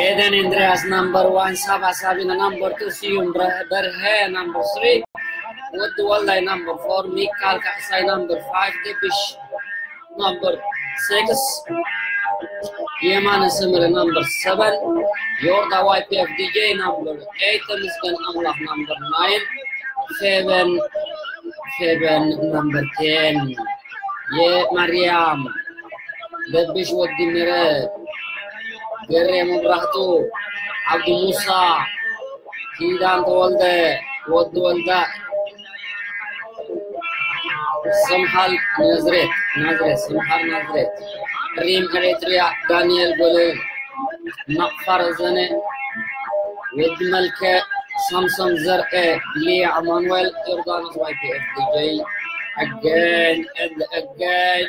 ኤደን እንድርያስ number one፣ ሳባ ሳቢና number two፣ ስዩም በርሀ number three፣ ወዲ ወልዳይ number four፣ ሚካል ካሕሳይ number five፣ ደብሽ number six፣ የማነ ሰመረ number seven፣ ዮርዳ ዋይ ፒ ኤፍ ዲ ጄ number eight፣ ተመስገን ኣምላኽ number nine፣ ፌቨን ፌቨን number ten፣ የማርያም፣ ደብሽ ወዲ ምረት፣ ገሬ መብራህቱ፣ ዓብዱ ሙሳ፣ ኪዳን ተወልደ፣ ወዲ ወልዳ፣ ሰምሃል ናዝሬት፣ ናዝሬት፣ ሰምሃል ናዝሬት፣ ሪም ኤሪትሪያ፣ ዳንኤል ጎለ፣ ናቕፋ ረዘነ፣ ወዲ መልከ፣ ሳምሶን ዘርኤ፣ ሊያ ኣማኑኤል፣ ዮርዳኖስ ዋይ ፒ ኤፍ ዲ ጄ፣ again and again,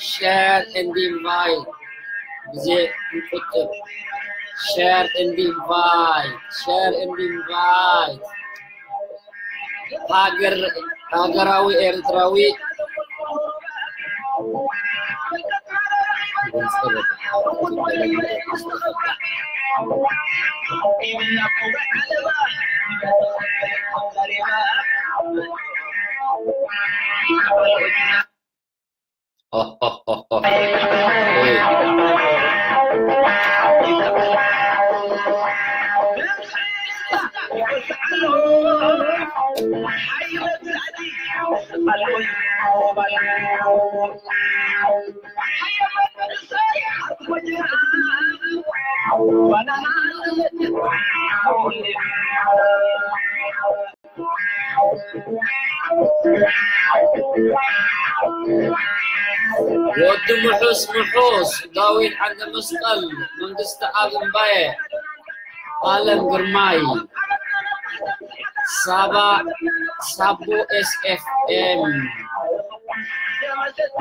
share and invite፣ ግዜ እንቁጥብ፣ share and invite፣ share and invite። ሃገር ሃገራዊ ኤርትራዊ ወዲ ምሑስ ምሑስ፣ ዳዊት ዓንደ መስቀል፣ መንግስቲ ኣብ እምባየ፣ ኣለም ግርማይ፣ ሳባ፣ ሳቡ ኤስ ኤፍ ኤም፣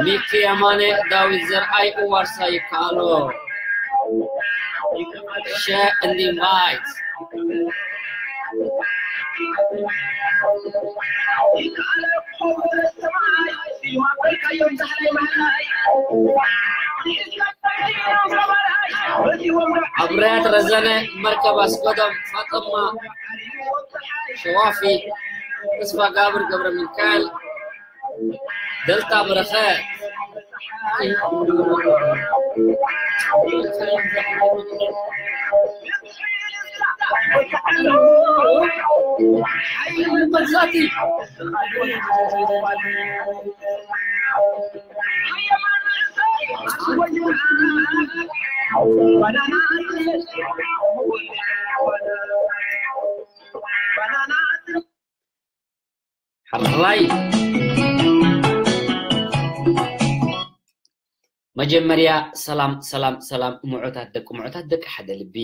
ሚኪ የማነ፣ ዳዊት ዘርኣይ፣ እዋርሳ ይከኣሎ። Share and invite። ኣብርያት ረዘነ፣ መርከብ ኣስገዶም፣ ፋጠማ ሸዋፊ፣ ተስፋ ጋብር ገብረ ሚካኤል፣ ደልታ በረኸት። ሕራይ። መጀመርያ ሰላም ሰላም ሰላም፣ ምዑታት ደቂ፣ ምዑታት ደቂ ሓደ ልቢ፣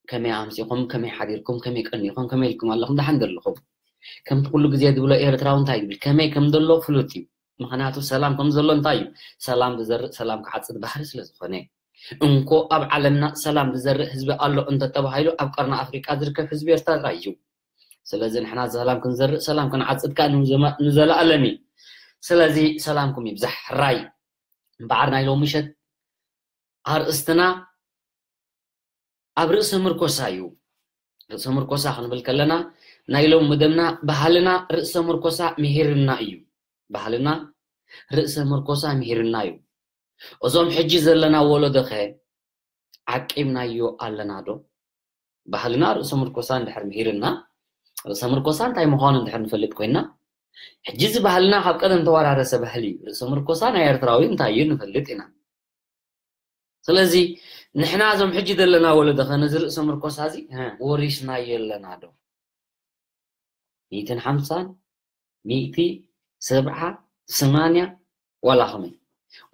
ከመይ ኣምሲኹም፣ ከመይ ሓዲርኩም፣ ከመይ ቀኒኹም፣ ከመይ ኢልኩም ኣለኹም፣ ደሓን ዶ ኣለኹም? ከምቲ ኩሉ ግዜ ዝብሎ ኤርትራዊ እንታይ ይብል፣ ከመይ ከም ዘሎ ፍሉጥ እዩ። ምኽንያቱ ሰላም ከም ዘሎ እንታይ እዩ፣ ሰላም ዝዘርእ ሰላም ክዓጽድ ባህሪ ስለ ዝኾነ። እንኮ ኣብ ዓለምና ሰላም ዝዘርእ ህዝቢ ኣሎ እንተተባሂሉ፣ ኣብ ቀርኒ ኣፍሪቃ ዝርከብ ህዝቢ ኤርትራ ጥራይ እዩ። ስለዚ ንሕና ሰላም ክንዘርእ፣ ሰላም ክንዓጽድ ከኣ ንዘማ-፣ ንዘለኣለም እዩ። ስለዚ ሰላምኩም ይብዛሕ። ሕራይ። እምበኣር ናይ ሎሚ ምሸት ኣርእስትና ኣብ ርእሰ ምርኮሳ እዩ። ርእሰ ምርኮሳ ክንብል ከለና ናይ ሎም መደብና ባህልና ርእሰ ምርኮሳ ምሂርና እዩ። ባህልና ርእሰ ምርኮሳ ምሂርና እዩ። እዞም ሕጂ ዘለና ወለዶኸ ዓቂብናዮ ኣለና ዶ? ባህልና ርእሰ ምርኮሳ እንድሕር ምሂርና፣ ርእሰ ምርኮሳ እንታይ ምዃኑ እንድሕር ንፈልጥ ኮይና፣ ሕጂ እዚ ባህልና ካብ ቀደም ተወራረሰ ባህሊ እዩ። ርእሰ ምርኮሳ ናይ ኤርትራዊ እንታይ እዩ ንፈልጥ ኢና። ስለዚ ንሕና እዞም ሕጂ ዘለና ወለዶ ከ ነዚ ርእሰ ምርኮሳ እዚ ወሪስናዮ ኣለና ዶ? ሚእትን ሓምሳን፣ ሚእቲ፣ ሰብዓ፣ ሰማንያ፣ ዋላ ከመይ፣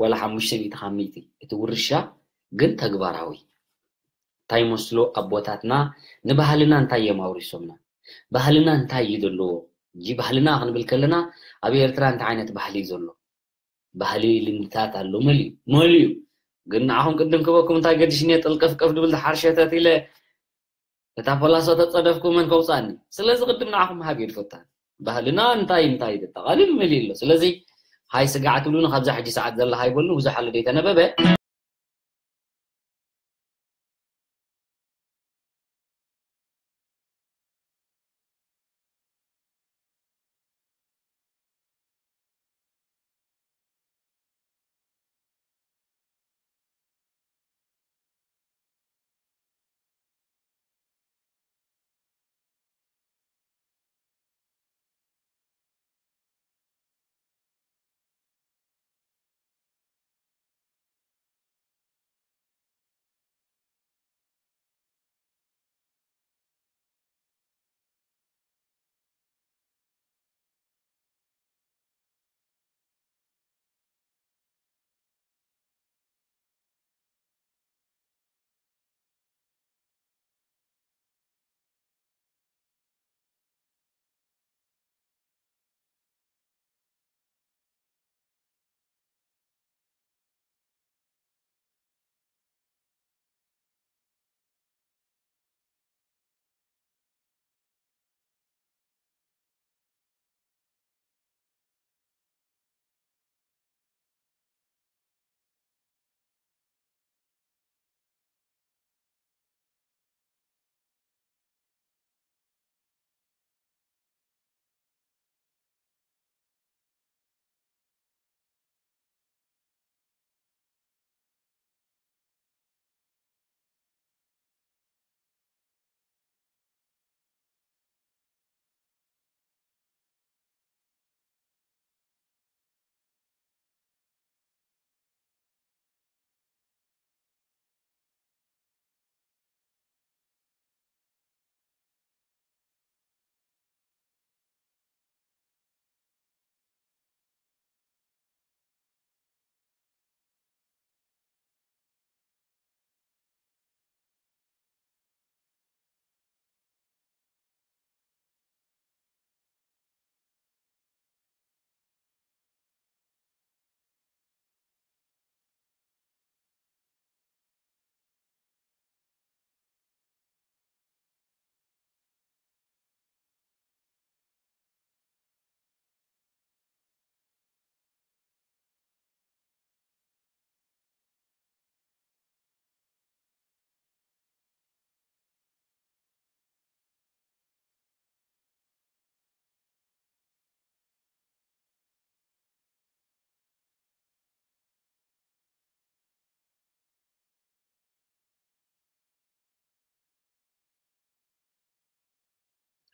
ዋላ ሓሙሽተ ሚእቲ ካብ ሚእቲ፣ እቲ ውርሻ ግን ተግባራዊ። እንታይ ይመስሉ ኣቦታትና ንባህልና እንታይ እዮም ኣውሪሶምና? ባህልና እንታይ እዩ ዘለዎ? እጂ ባህልና ክንብል ከለና ኣብ ኤርትራ እንታይ ዓይነት ባህሊ እዩ ዘሎ? ባህሊ ልምድታት ኣሎ፣ መሊኡ፣ መሊኡ። ግን ንዓኹም ቅድም ክበኩም እንታይ ገዲሽኒ ጥልቀፍቀፍ ድብል ድሓር ሸተት ኢለ እታ ፖላሶ ተጸደፍኩ መን ከውጻኒ? ስለዚ ቅድም ንዓኹም ሃብ እየ ዝፈታ። ባህልና እንታይ እንታይ እዩ? ጠቓሊሉ መሊኡ ኣሎ። ስለዚ ሃይ ስጋዕ ትብሉኒ ካብዛ ሕጂ ሰዓት ዘላ ሃይበሉ ብዙሕ ኣሎ ዘይተነበበ።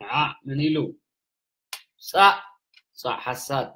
ዓ ምን ኢሉ ጻዕ ጻዕ ሓሳድ።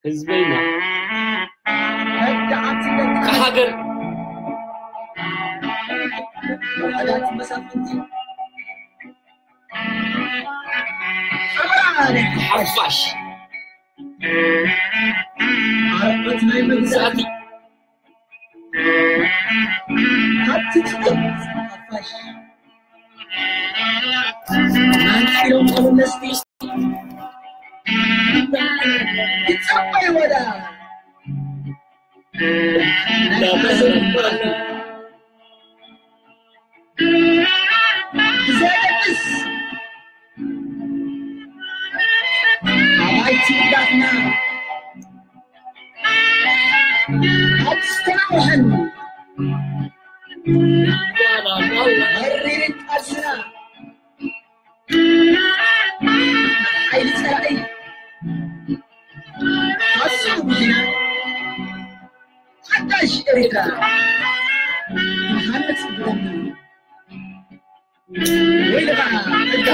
ህዝበይና ከሃገር ሓፋሽ ዓርበት ናይ መግዛእቲ ካብቲ ጽቡቕ ሓፋሽ ናንኪሎም ተመለስቲ ይጸበይ ወዳ ናይ ሓዘን እምባና ብዘየገድስ ኣባይቲ ዳትና ኣብ ዝተናውሐን መሪር ቃልስና ሓይሊ ጸላኢ ኣስሩ ሒዝና ሓዳሽ ኤርትራ ንሃንጽ ብለና ወይ ድማ ሕጋ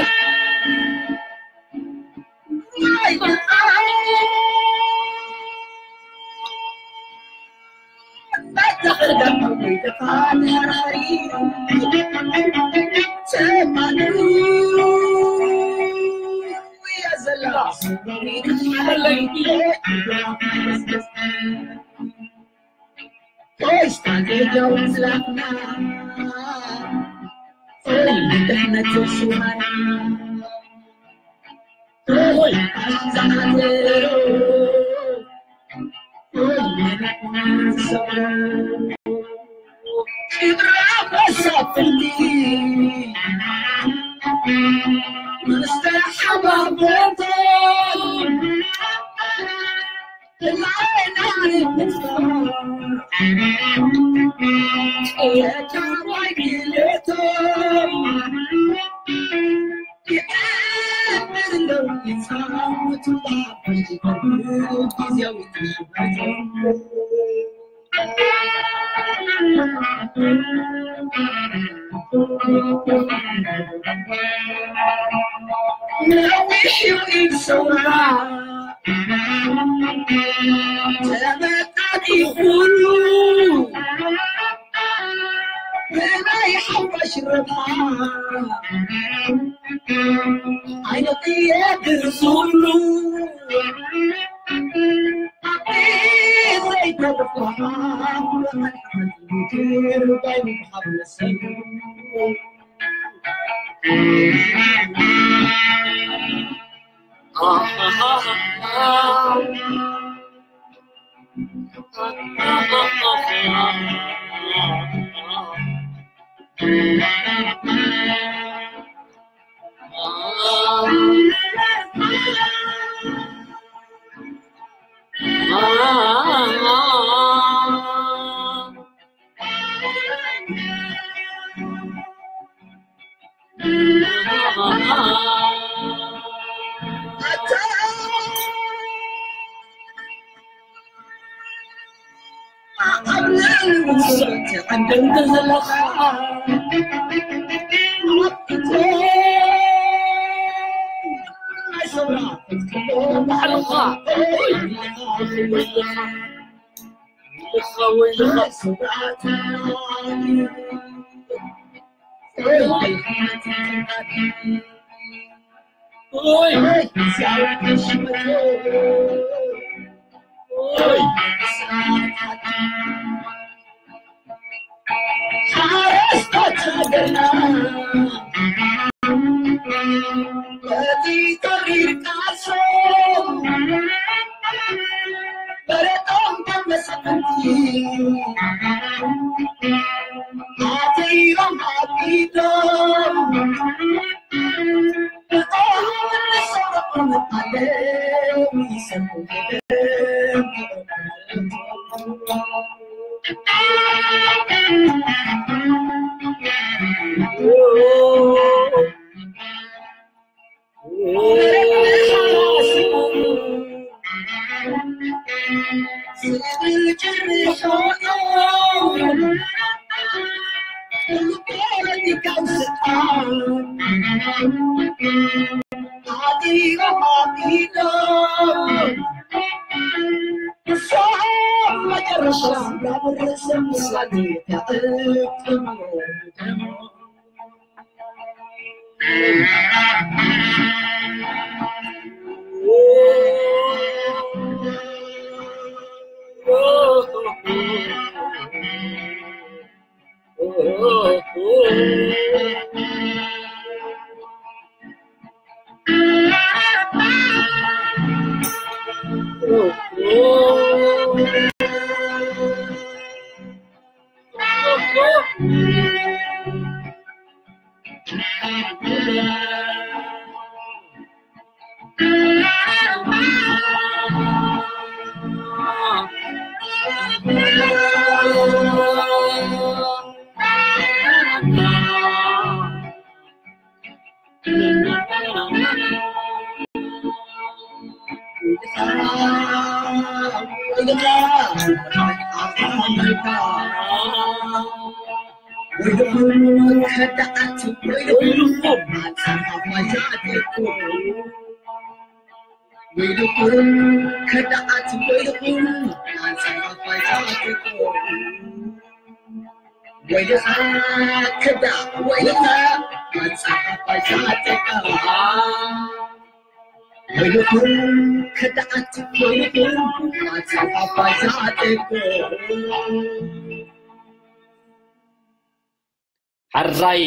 ሕራይ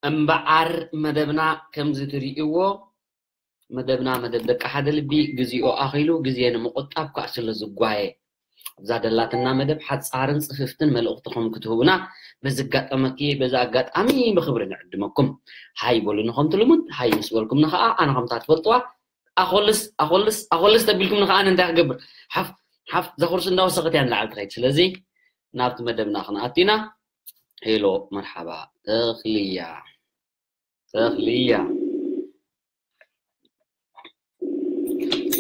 እምበኣር መደብና ከምዚ ትርእይዎ፣ መደብና መደብ ደቂ ሓደ ልቢ፣ ግዜኡ ኣኺሉ፣ ግዜ ንምቑጣብ ከኣ ስለ ዝጓየ፣ ኣብዛ ደላትና መደብ ሓጻርን ጽፍፍትን መልእኽትኹም ክትህቡና በዚ ኣጋጣሚ በዚ ኣጋጣሚ ብኽብሪ ንዕድመኩም። ሃይ በሉኒ ከምቲ ልሙድ፣ ሃይ ምስ በልኩምኒ ከኣ ኣነ ከምታ ትፈልጥዋ ኣኾልስ ኣኾልስ ኣኾልስ ተቢልኩምኒ ከኣ ኣነ እንታይ ክገብር? ሓፍ ሓፍ ዘኹርስ እንዳወሰኸት እያ ንላዕሊ ትኸይድ። ስለዚ ናብቲ መደብና ክንኣቱ ኢና። ሄሎ መርሓባ ተኽልያ። ተኽልያ።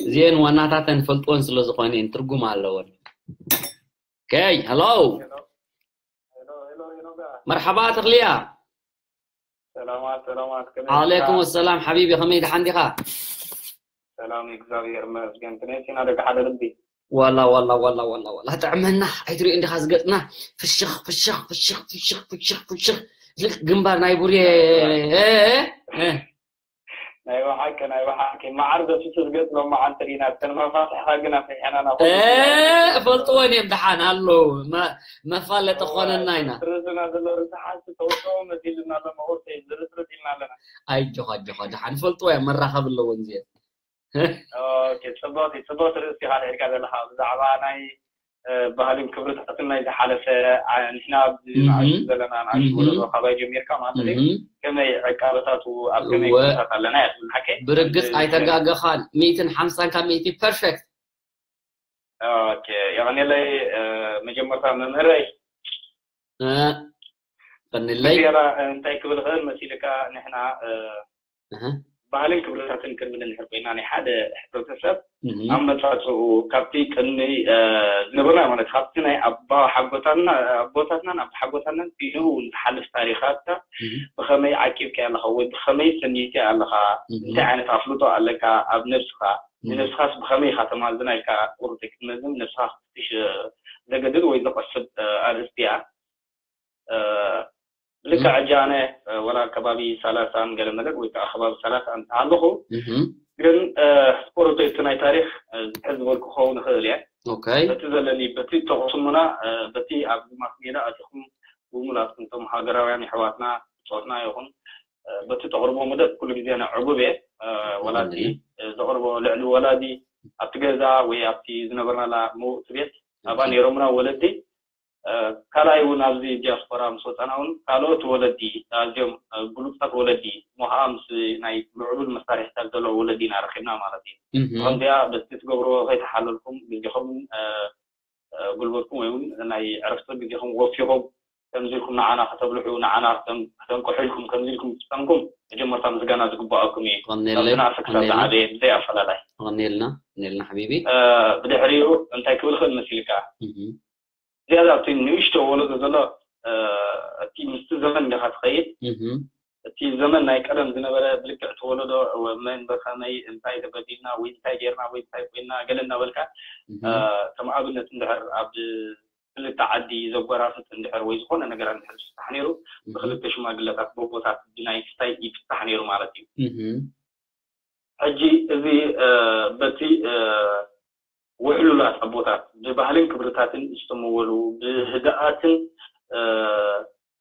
እዚኤን ዋናታተን ፈልጥወን ስለ ዝኾነ እየን ትርጉም ኣለወን። ኦኬ፣ ሄሎ። መርሓባ ተኽልያ። ሰላማት ሰላማት፣ ከመይ ኣለካ? ዓለይኩም ሰላም ሓቢቢ፣ ከመይ ደሓን ዲኻ? ሰላም እግዚኣብሔር ይመስገን። ከመይ ሲና ደቂ ሓደ ልቢ? ዋላ ዋላ ዋላ ዋላ ዋላ ጥዕመና ኣይትሪኦ እንዲኻ ዝገጽና ፍሽኽ ፍሽኽ ፍሽኽ ፍሽኽ ፍሽኽ ፍሽኽ ልክ ግንባር ናይ ቡሬ እ፣ እ፣ እ። ናይ ብሓቂ ናይ ብሓቂ መዓር ዘፍስስ ገጽ ሎማዓንቲ ሪና፣ እተን መፋስሕኻ ግን ኣፍሒሓና ናብ እ፣ ኩሉ እፈልጥወን እየን ደሓን ኣለዉ። መ-፣ መፋለጢ ክኾነና ኢና። ርእስና ዘሎ ርስሓት ተወሰኦ መሲልና ኣሎ፣ መቑርሲ ዝርስርስ ኢልና ኣለና። ኣጆኻ ኣጆኻ ደሓን እፈልጥወ እየ፣ መራኸቢ ኣለወን እዚአን። ኦኬ፣ ጽብቕቲ፣ ጽብቕቲ ርእስቲ ኢኻ ኣልዒልካ ዘለኻ። ብዛዕባ ናይ፣ እ፣ ባህልን ክብርታትን ናይ ዝሓለፈ፣ ኣ፣ ንሕና ኣብዚ እህ፣ ንኣሽቱ ዘለና፣ ንኣሽቱ እህ፣ ወለዶ ካባይ ጀሚርካ ማለት እዩ። እህ። ከመይ ዕቃበታቱ፣ ኣብ ከመይ እወ። ኩነታት ኣለና እያ ትብል ሓቀይ? ብርግጽ ከምዚ ኣይተጋገኻን። ሚእትን ሓምሳን ካብ ሚእቲ ፐርፌክት። ኦኬ፣ የቐንየለይ፣ እ፣ መጀመርታ መምህረይ። እ፣ ቀንለይ። ዜና፣ እ፣ እንታይ ክብል እኽእል መሲልካ፣ ንሕና፣ እ፣ እህ። ባህልን ክብርታትን ክንብል እንድሕር ኮይና፣ ናይ ሓደ ሕብረተሰብ እህ። ኣመጻጽኡ ካብቲ ቅድሚ፣ እ፣ ዝነበርና ማለት ካብቲ ናይ ኣባ ሓጎታትና፣ ኣቦታትናን ኣባ ሓጎታትናን ሒዙ ዝሓልፍ ታሪኻትካ እህ። ብኸመይ ዓቂብካዮ ኣለኻ ወይ ብኸመይ ሰኒድካዮ ኣለኻ? እህ። እንታይ ዓይነት ኣፍልጦ ኣለካ ኣብ ነብስኻ? እህ። ንነብስኻስ ብኸመይ ኢኻ ተማዝና ኢልካ ቁሩብ ክትመዝን ነብስኻ ክትፍትሽ፣ እ፣ ዘገድድ ወይ ዘቐስብ፣ እ፣ ኣርእስቲ እያ። እ፣ ልክዕ እህ። ሕጂ ኣነ፣ እ፣ ወላ ከባቢ ሰላሳን ገለ መለ ወይ ከዓ ከባቢ ሰላሳ እንተሃለኹ፣ እህ። ግን፣ እ፣ ቁሩብ እቲ ናይ ታሪኽ፣ እ፣ ዝሕዝ ዝበልኩ ክኸውን ይኽእል እየ። ኦኬ። በቲ ዘለኒ፣ በቲ ተቕስሙና፣ እ፣ በቲ ኣብዚ ማስ ሜዳ ኣቲኹም ብምሉኣትኩም እቶም ሃገራውያን የሕዋትና ብጾትና ይኹን፣ እ፣ በቲ ተቕርቦ መደብ ኩሉ ግዜ ኣነ ዕጉብ እየ። እ፣ ወላ እቲ፣ እህ። እ፣ ዘቕርቦ ልዕሊ ወላዲ ኣብቲ ገዛ ወይ ኣብቲ ዝነበርናላ ምውእቲ ቤት ኣብኣ እህ። ነይሮምና ወለዲ። እ፣ ካልኣይ እውን ኣብዚ ዲያስፖራ ምስ ወፃና እውን ካልኦት ወለዲ፣ ኣዝዮም፣ እ፣ ብሉፃት ወለዲ፣ እሞ ከዓ ምስ ናይ ምዕቡል መሳርሒታት ዘለዎ ወለዲ ኢና ረኺብና ማለት እዩ። እህ። ብኸምዚኣ በቲ ትገብርዎ ከይተሓለልኩም ግዜኹም፣ እ፣ እ፣ ጉልበትኩም ወይ እውን ናይ ዕረፍቲ ግዜኹም ወፊኹም ከምዚ ኢልኩም ንዓና ከተብልዑ፣ ንዓና ከተን-፣ ከተንቅሑ ኢልኩም ከምዚ ኢልኩም ምፍፃምኩም መጀመርታ ምስጋና ዝግባኣኩም እዩ። ቀንየለይ፣ ካብዚ ንኣሰ ክሳብ ቀንየልና። ዝዓበየ ብዘይ ኣፈላላይ። ቀንየልና፣ ቀንየልና ሓቢቢ። እ፣ ብድሕሪኡ እንታይ ክብል እኽእል መሲልካ? እህ። ዝያዳ ኣብቲ ንእሽቶ ወለዶ ዘሎ፣ እ፣ እቲ ምስቲ ዘመን እንዲኻ ትኸይድ። እህ። እቲ ዘመን ናይ ቀደም ዝነበረ ብልክዕ ተወለዶ መን በኸመይ እንታይ ተበዲልና ወይ እንታይ ጌርና ወይ እንታይ ኮይና ገለ እናበልካ ከም ኣብነት እንድሕር ኣብ ክልተ ዓዲ ዘጎራፍጥ እንድሕር ወይ ዝኾነ ነገር እንድሕር ዝፍታሕ ነይሩ ብክልተ ሽማግለታት ቦቦታት ብናይ ክስታይ ይፍታሕ ነይሩ ማለት እዩ። ሕጂ እዚ በቲ ውሕሉላት ኣቦታት ብባህልን ክብርታትን ዝተመወሉ ብህድኣትን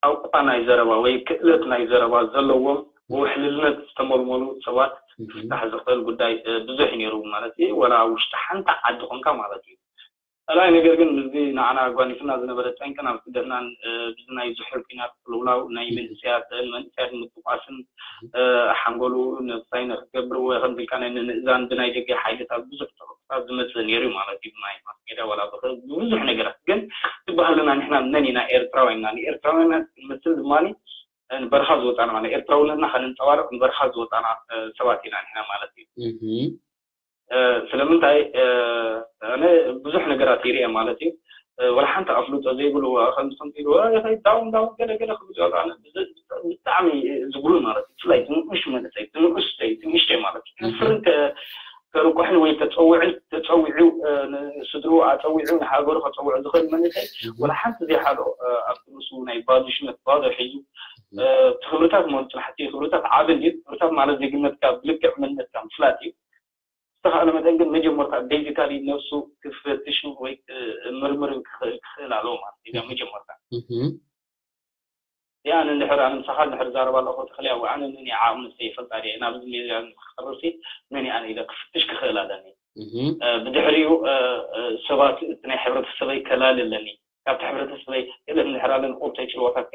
ቋንቋ ናይ ዘረባ ወይ ክእለት ናይ ዘረባ ዘለዎም ብውሕልልነት ዝተመልመሉ ሰባት ክፍታሕ ዝኽእል ጉዳይ ብዙሕ ነይሩ ማለት እዩ። ወላ ኣብ ውሽጢ ሓንቲ ዓዲ ኮንካ ማለት እዩ። ካልኣይ ነገር ግን ምስዚ ንዓና ኣጓኒፍና ዝነበረ ጠንቅን ኣብ ስደትናን ብዚ ናይ ዝሑል ኲናት ቅልውላው ናይ መንእሰያትን መንእሰያት ምጥቋስን ሓንጎሉ ነብሳይ ንክገብርዎ ከምዚ ኢልካ ናይ ምምእዛን ብናይ ደገ ሓይልታት ብዙሕ ተኽእሎታት ዝመፅእ ነይሩ እዩ ማለት እዩ። ብናይ ማስ ሜድያ ዋላ ብብዙሕ ነገራት ግን እቲ ባህልና ንሕና መን ኢና ኤርትራውያን ኢና ንኤርትራውያን ክንመስል ድማ ንበረኻ ዝወፃና ማለት ኤርትራውነትና ከነንፀባርቕ ንበረኻ ዝወፃና ሰባት ኢና ንሕና ማለት እዩ። ስለምንታይ ኣነ ብዙሕ ነገራት ይርአ ማለት እዩ። ወላ ሓንቲ ኣፍልጦ ዘይብልዎ ከምዚ ከምዚ ኢልዎ ዳውን ዳውን ገለ ገለ ክብል ይወጣ ብጣዕሚ ዝጉሉ ማለት እዩ። ብፍላይ ትንኡሽ መንእሰይ ትንኡሽተይ ትንእሽተይ ማለት እዩ። ፍርን ከርቆሕን ወይ ከፀውዕን ተፀዊዑ ስድርኡ ኣፀዊዑ ንሃገሩ ከፀውዕ ዝኽእል መንእሰይ ወላ ሓንቲ ዘይሓዶ ኣብ ርእሱ ናይ ባዶ ሽመት ባዶ ሒዙ ክብርታት መሆን ፅናሕቲ ክብርታት ዓብ እንዲ ክብርታት ማለት ዜግነትካ ብልክዕ መንነትካ ምፍላጥ እዩ። ዝተኻእለ መጠን ግን መጀመርታ ቤዚካሊ ነብሱ ክፈትሽን ወይ ምርምርን ክኽእል ኣለዎ ማለት እዩ። መጀመርታ እዚኣ ንድሕር ኣነ ምሳኻ ድሕር ዛረባ ኣለኹ ተኽልያ ወይ ኣነ መን እየ ዓቕሚ ንሰይ ይፈልጣ ድየ ናብዚ ሜድያ ክቐርብሲ መን እየ ኣነ ኢለ ክፍትሽ ክኽእል ኣለኒ። ብድሕሪኡ ሰባት እቲ ናይ ሕብረተሰበይ ከላሊ ኣለኒ። ካብቲ ሕብረተሰበይ ክእለት እንድሕር ኣለኒ ቁርተይ ጭልዋታት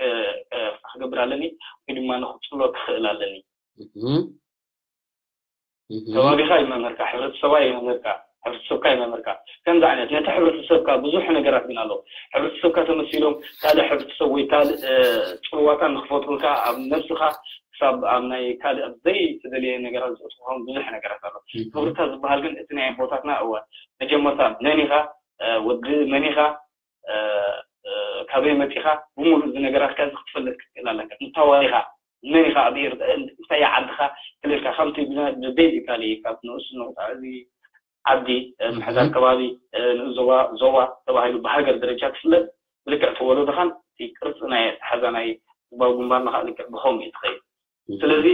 ክገብር ኣለኒ ወይ ድማ ንክፅሎ ክኽእል ኣለኒ። ከባቢኻ ይመምህርካ፣ ሕብረተሰባ ይመምህርካ፣ ሕብረተሰብካ ይመምህርካ። ከምዚ ዓይነት ነቲ ሕብረተሰብካ ብዙሕ ነገራት ግን ኣለዉ። ሕብረተሰብካ ተመሲሎም ካልእ ሕብረተሰብ ወይ ካልእ ፅልዋታ ንክፈጥሩልካ ኣብ ነብስኻ ክሳብ ኣብ ናይ ካልእ ኣብ ዘይተደለየ ነገራት ዝእትኹም ብዙሕ ነገራት ኣሎ። ክብርታ ዝበሃል ግን እቲ ናይ ኣቦታትና እወ መጀመርታ መን ኢኻ ወዲ መን ኢኻ ካበይ መፂኻ ብምሉእ እዚ ነገራትካ እዚ ክትፈልጥ ክትክእል ኣለካ። እንታዋይ ኢኻ መን ኢኻ ኣብ እንታይ ዓድኻ ክልልካ ከምቲ ቤዚካሊ ካብ ንኡስ ንቑጣ እዚ ዓዲ ምሕዳር ከባቢ ንኡስ ዞባ ዞባ ተባሂሉ ብሃገር ደረጃ ክፍለጥ ብልክዕ ተወለዶኻን እቲ ቅርፂ ናይ ኣተሓዛ ናይ ህዝባዊ ግንባርና ከዓ ልክዕ ብኸምኡ እዩ ትኸይድ። ስለዚ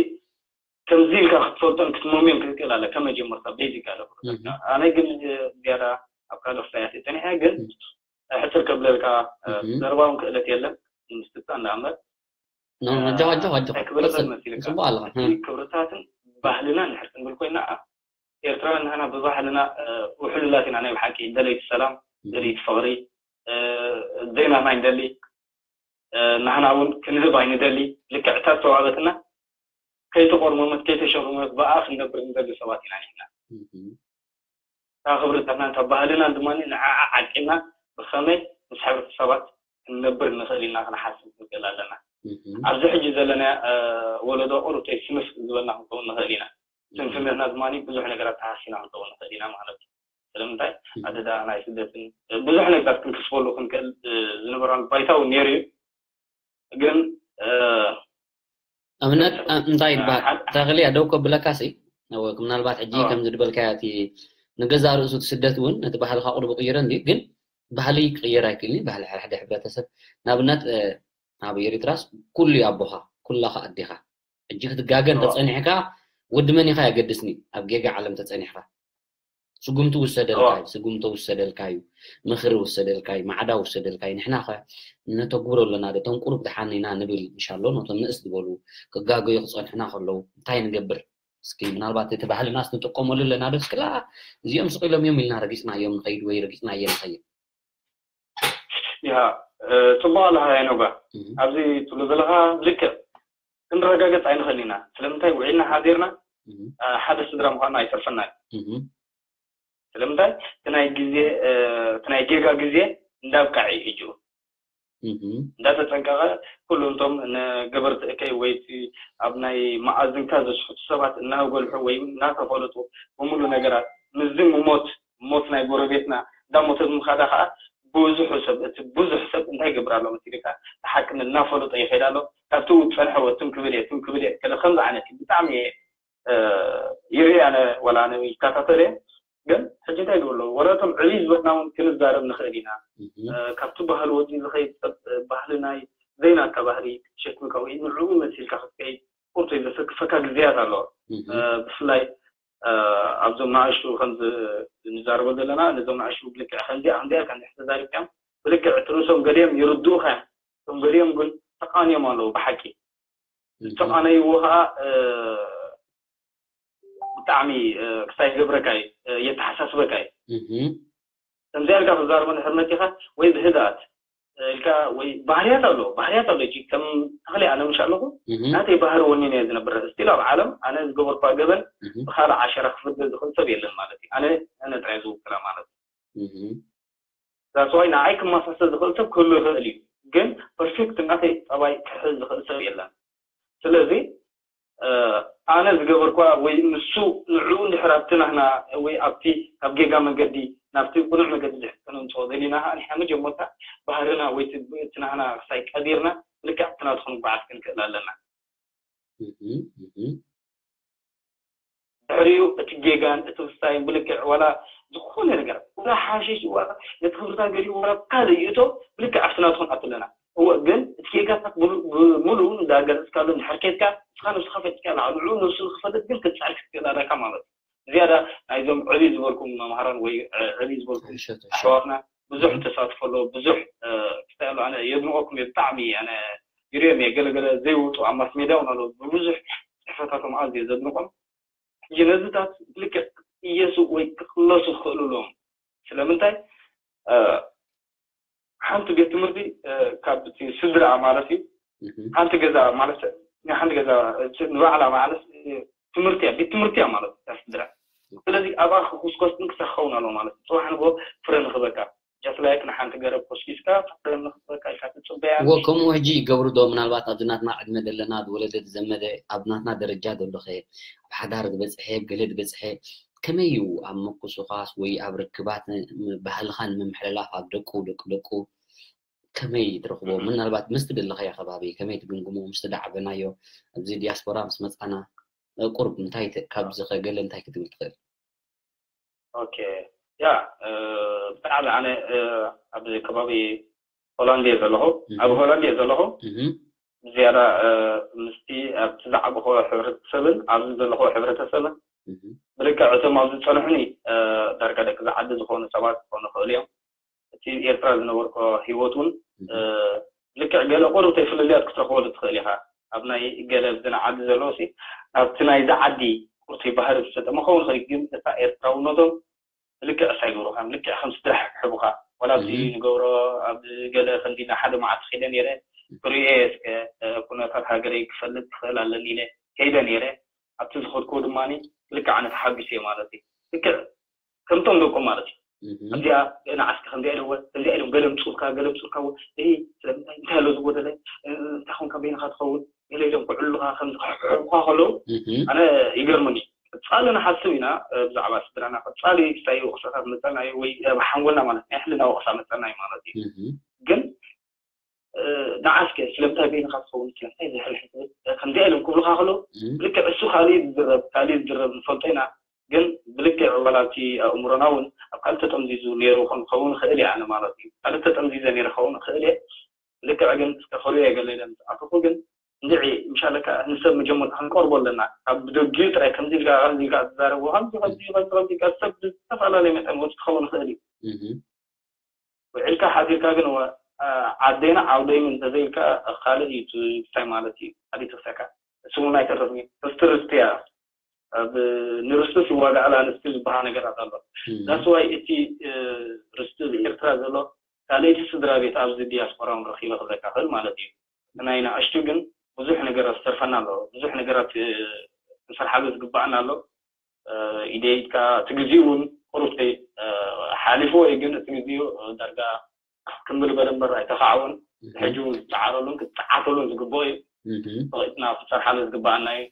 ከምዚ ኢልካ ክትፈልጦን ክትመምዮን ክትክእል ኣለካ መጀመርታ ቤዚክ ኣለ። ኣነ ግን ዝያዳ ኣብ ካልእ ክሳያት እየ ፀኒሐ ግን ሕፅር ከብለልካ ዘረባውን ክእለት የለን ምስትታ እንዳኣምበር ኣጆኻ ኣጆኻ ኣጆኻ ክብለል መሲልካ ፅቡቅ ኣለኻ ክብርታትን ባህልና ንሕር ክንብል ኮይና ኤርትራውያን ንሕና ብባህልና ውሕሉላት ኢና ናይ ብሓቂ ደለይቲ ሰላም ደለይቲ ፍቕሪ ዘይናና ይንደሊ ንሕና እውን ክንህብ ኣይንደሊ ልክዕ እታ ዝተዋህበትና ከይተቆርመመት ከይተሸርመመት ብኣ ክንነብር ንደሊ ሰባት ኢና ንሕና እታ ክብርታትና እታ ባህልናን ድማ ንዓዓ ዓቂብና ብኸመይ ምስ ሕብረተሰባት ክንነብር ንኽእል ኢልና ክንሓስብ ንኽእል ኣለና ኣብዚ ሕጂ ዘለና ወለዶ ቁሩብ ስንፍ ዝበልና ክንከውን ንኽእል ኢና ስንፍነትና ድማ ብዙሕ ነገራት ተሃሲና ክንከውን ንኽእል ኢና ማለት እዩ ስለምንታይ ኣደዳ ናይ ስደትን ብዙሕ ነገራት ክንክስበሉ ክንክእል ዝነበራሉ ባይታ እውን ነይሩ እዩ ግን ኣብነት እንታይ ይበሃል ተኽሊ ኣደው ከብለካ ሲ ምናልባት ሕጂ ከም ዝድበልካያ እቲ ንገዛ ርእሱ እቲ ስደት እውን ነቲ ባህልካ ቁርብ ቅይረ እንዲ ግን ባህሊ ክቅየር ኣይክእልኒ ባህሊ ሓደ ሕብረተሰብ ንኣብነት ኣብ ኤሪትራስ ኩሉ ኣቦኻ ኩላኻ ኣዴኻ ሕጂ ክትጋገ እንተፀኒሕካ ወዲ መን ኢኻ የገድስኒ ኣብ ጌጋ ዓለም ተፀኒሕካ ስጉምቲ ውሰደልካ እዩ ስጉምቶ ውሰደልካ እዩ ምኽሪ ውሰደልካ እዩ ማዕዳ ውሰደልካ እዩ ንሕና ኸ ነተግብሮ ኣለና ዶ እቶም ቁሩብ ድሓን ኢና ንብል እንሻሎ ነቶም ንእስ ዝበሉ ክጋገዩ ክፀንሑና ከለዉ እንታይ ንገብር እስኪ ምናልባት እቲ ባህልናስ ንጥቀመሉ ኣለና ዶ እስክላ እዚኦም ስቕ ኢሎም እዮም ኢልና ረጊፅናዮም ንኸይድ ወይ ረጊፅናየ ንኸይድ ያ ፅቡቅ ኣለካ ሄኖጋ ኣብዚ ትብሎ ዘለካ ልክዕ ክንረጋገፅ ኣይንኽእል ኢና ስለምንታይ ውዒልና ሓዲርና ሓደ ስድራ ምኳንና ኣይተርፈና እዩ ስለምንታይ እቲ ናይ ግዜ እቲ ናይ ጌጋ ግዜ እንዳብቃዕ እዩ ሕጂ እንዳተጠንቀቐ ኩሉ እንቶም ንገበርቲ እከይ ወይ ኣብ ናይ መኣዝንካ ዘስሕቱ ሰባት እናጎልሑ ወይ እናተፈለጡ ብምሉ ነገራት ምስዚ ምሞት ሞት ናይ ጎረቤትና እንዳሞተ ብምኻዳ ከዓ ብዙሑ ሰብ እቲ ብዙሕ ሰብ እንታይ ይገብር ኣሎ መሲልካ፣ ብሓቂ እናፈለጦ ይኸይድ ኣሎ። ካብቲ ዝፀንሐዎ ትም ክብል እየ ትም ክብል እየ ከለ ከምዚ ዓይነት እዩ። ብጣዕሚ እየ ይርኢ ኣነ፣ ዋላ ኣነ ይከታተል እየ። ግን ሕጂ እንታይ ይብሉ ኣለዉ፣ ወላ እቶም ዕብይ ዝበልና እውን ክንዛረብ ንኽእል ኢና። ካብቲ ባህሊ ወፂ ዝኸይድ ሰብ ባህሊ ናይ ዘይናካ ባህሊ ክትሸክምካ ወይ ንዕኡ መሲልካ ክትከይድ ቁርጡ ይዘፈክፈካ ግዜያት ኣለዋ። ብፍላይ ኣብዞም ንኣሽቱ ከምዚ ንዛረቦ ዘለና ነዞም ንኣሽቱ ብልክዕ ከምዚኣ ከምዚኣ ኢልካ እንድሕር ተዛሪብካዮም ብልክዕ እቲ ርእሶም ገሊኦም ይርድኡኻ እዮም። እቶም ገሊኦም ግን ተቃንዮም ኣለዉ ብሓቂ። ዝተቃነይዎ ከዓ ብጣዕሚ ክሳይ ይገብረካ እዩ፣ የተሓሳስበካ እዩ። ከምዚኣ ኢልካ ክዛረቦ እንድሕር መፂኻ ወይ ብህድኣት ኢልካ ወይ ባህርያት ኣሎ፣ ባህርያት ኣሎ። እጂ ከም ተኽሊ ኣነ ምሽ ኣለኹ ናተይ ባህሪ ወኒነ እየ ዝነብር። ስቲል ኣብ ዓለም ኣነ ዝገበርኳ ገበን ብካልእ ዓሸራ ክፍርደ ዝኽእል ሰብ የለን ማለት እዩ። ኣነ ኣነ ጥራይ ዝውክላ ማለት እዩ። ዛስዋይ ንዓይ ክመሳሰል ዝኽእል ሰብ ክህሉ ይኽእል እዩ፣ ግን ፐርፌክት ናተይ ጠባይ ክሕዝ ዝኽእል ሰብ የለን። ስለዚ ኣነ ዝገበርኳ ወይ ንሱ ንዕኡ እንድሕር ኣብቲ ናህና ወይ ኣብቲ ካብ ጌጋ መገዲ ናብቲ ቅኑዕ መገዲ ድሕር ከነምፅኦ ደሊና ከዓ ንሕና መጀመርታ ባህርና ወይ እቲ ናህና ክሳይ ቀቢርና ልክዕ ኣብቲ ናቱ ክንጓዓዝ ክንክእል ኣለና። ድሕሪኡ እቲ ጌጋን እቲ ክስታይን ብልክዕ ዋላ ዝኾነ ነገር ዋላ ሓሽሽ ዋላ ነቲ ክብርታ ገሊኡ ዋላ ካልእ ይእቶ ብልክዕ ኣብቲ ናቱ ክንኣቱ ኣለና። እወ ግን እቲ ጌጋታት ብምሉኡ እንዳገለፅካሉ እንድሕር ኬድካ ንስኻ ነብስኻ ፈጢካ ንዕኡ ነብሱ ንክፈልጥ ግን ክትፅዕር ክትክእል ኣለካ ማለት እዩ። ዝያዳ ናይዞም ዕብይ ዝበልኩም መምሃራን ወይ ዕብይ ዝበልኩም ኣሕዋትና ብዙሕ ተሳትፎ ኣሎ። ብዙሕ ክስታይ ኣሎ። ኣነ የድንቆኩም እየ ብጣዕሚ ኣነ ይሪኦም እየ ገለገለ ዘይወፁ ኣብ ማስ ሜድያ እውን ኣለዉ ብብዙሕ ፅሕፈታቶም ኣዝየ ዘድንቆም። ሕጂ ነዚታት ልክዕ ክቅየሱ ወይ ክቅለሱ ክኽእሉ ኣለዎም። ስለምንታይ ሓንቲ ቤት ትምህርቲ ካብ እቲ ስድራ ማለት እዩ። ሓንቲ ገዛ ማለት ናይ ሓንቲ ገዛ ንባዕላ ማለት ትምህርቲ እያ፣ ቤት ትምህርቲ እያ ማለት እያ ስድራ። ስለዚ ኣብኣ ክኩስኮስ ጥንቅሳ ክኸውን ኣለዎ ማለት እዩ። ፅባሕ ንግሆ ፍረ ንክበካ ጀስት ላይክ ንሓንቲ ገረብ ኮስኪስካ ፍረ ንክበካ ኢልካ ትፅበያ። እዎ ከምኡ ሕጂ ይገብሩ ዶ? ምናልባት ኣብዚ ናትና ዕድመ ዘለና ዝወለደ ዝዘመደ ኣብ ናትና ደረጃ ዘሎ ከ ኣብ ሓዳር ዝበፅሐ ገለ ዝበፅሐ ከመይ እዩ ኣብ ምቁስቋስ ወይ ኣብ ርክባት ባህልኻ ንምምሕልላፍ ኣብ ደቁ ደቂ ደቁ ከመይ ትረኽቦ? ምናልባት ምስቲ ዘለኻዮ ከባቢ ከመይ ትግምግሞ? ምስቲ ዳዕበናዮ ኣብዚ ዲያስፖራ ምስ መፃና ቁርብ እንታይ ካብዚ ከገለ እንታይ ክትብል ትኽእል? ኦኬ ያ ብጣዕሚ ኣነ ኣብዚ ከባቢ ሆላንድ እየ ዘለኹ። ኣብ ሆላንድ እየ ዘለኹ። ዝያዳ ምስቲ ኣብቲ ዝዓበኹ ሕብረተሰብን ኣብዚ ዘለኹ ሕብረተሰብን ብልክዕ እቶም ኣብ ዝፀንሑኒ ዳርጋ ደቂ ዝዓዲ ዝኾኑ ሰባት ክኾኑ ይኽእሉ እዮም። እቲ ኤርትራ ዝነበርኮ ህይወት እውን ልክዕ ገለ ቁርብተይ ፍልልያት ክትረኽበሉ ትኽእል ኢኻ። ኣብ ናይ ገለ ኣብዚ ንዓዲ ዘለዎ ሲ ናብቲ ናይዚ ዓዲ ቁርተይ ባህሪ ዝሰጠ መኸውን ኸ ግን እታ ኤርትራውነቶም ልክዕ እሳ ይገብሩኻ ልክዕ ከም ስድራ ሕቡኻ ዋላ ኣብዚ ንገብሮ ኣብ ገለ ከምዚ ናብ ሓደ መዓልቲ ኸይደ ነይረ ክርእየ እስከ ኩነታት ሃገረይ ክፈልጥ ትኽእል ኣለኒ ኢለ ከይደ ነይረ ኣብቲ ዝኸድክዎ ድማ ልክዕ ኣነ ተሓጒሰ ማለት እዩ ልክዕ ከምቶም ደቆም ማለት እዩ እዚኣ ንዓስከ ከምዚኣ ኢለወ ከምዚኣ ኢሎም ገለ ምፅኡልካ ገለ ምፅኡልካ እይ ስለምንታይ እንታይ ኣሎ ዝጎደለ እንታይ ኾንካ በይንኻ ትኸውን ገለ ኢሎም ክዕሉኻ ከምዚ ክሕሕሩኻ ከለዉ ኣነ ይገርመኒ ቀፃሊ ንሓስብ ኢና ብዛዕባ ስድራና ቀፃሊ ክሳይ ወቕሳታት መፀና እዩ ወይ ኣብ ሓንጎልና ማለት ናይ ሕልና ወቕሳ መፀና እዩ ማለት እዩ ግን ንዓስከ ስለምንታይ በይንኻ ትኸውን ስለምንታይ ዝሕል ከምዚኣ ኢሎም ክብሉኻ ከለዉ ልክዕ እሱ ካሊእ ዝዝረብ ካሊእ ዝዝረብ ንፈልጦ ኢና ግን ብልክዕ ዋላ እቲ ኣእምሮና እውን ኣብ ካልእ ተጠምዚዙ ነይሩ ከም ክኸውን ይኽእል እየ ኣነ ማለት እዩ ካልእ ተጠምዚዘ ነይረ ክኸውን ይኽእል እየ ልክዕ ግን እስከ ክሪኦ እየ ገለ ኢለ ምስ ኣተኹ ግን እንድዒ ምሻለካ ንሰብ መጀመርታ ክንቀርቦ ኣለና ካብ ብደጊኡ ጥራይ ከምዚ ኢልካ ከምዚ ኢልካ ትዛረቦ ከምዚ ከምዚ ከምዚ ከምዚ ኢልካ ሰብ ብዝተፈላለየ መጠን ወፂ ክኸውን ይኽእል እዩ ውዒልካ ሓዲርካ ግን ዓደይና ዓውደይን እንተዘይልካ ካልእ እዩ እንታይ ማለት እዩ ኣሊትክሰካ እሱ እውን ኣይተረፍኒ ርስቲ ርስቲ እያ ኣብ ንርስቲ ዝዋጋዕላ ኣንስቲ ዝበሃል ነገራት ኣሎ that's why እቲ ርስቲ ኤርትራ ዘሎ ካልእቲ ስድራ ቤት ኣብዚ ዲያስፖራ እውን ረኪበ ክብለካ ክእል ማለት እዩ ናይ ንኣሽቱ ግን ብዙሕ ነገራት ዝተርፈና ኣሎ ብዙሕ ነገራት ክንሰርሓሉ ዝግባኣና ኣሎ ኢደይካ እቲ ግዜኡ እውን ቁሩብ ሓሊፍዎ እዩ ግን እቲ ግዜኡ ዳርጋ ክምብል በለ እምበር ኣይተኻዕወን ሕጂ እውን ዝፀዓረሉን ክትፀዓተሉን ዝግብኦ እዩ ፈቒድና ክንሰርሓሉ ዝግባኣና እዩ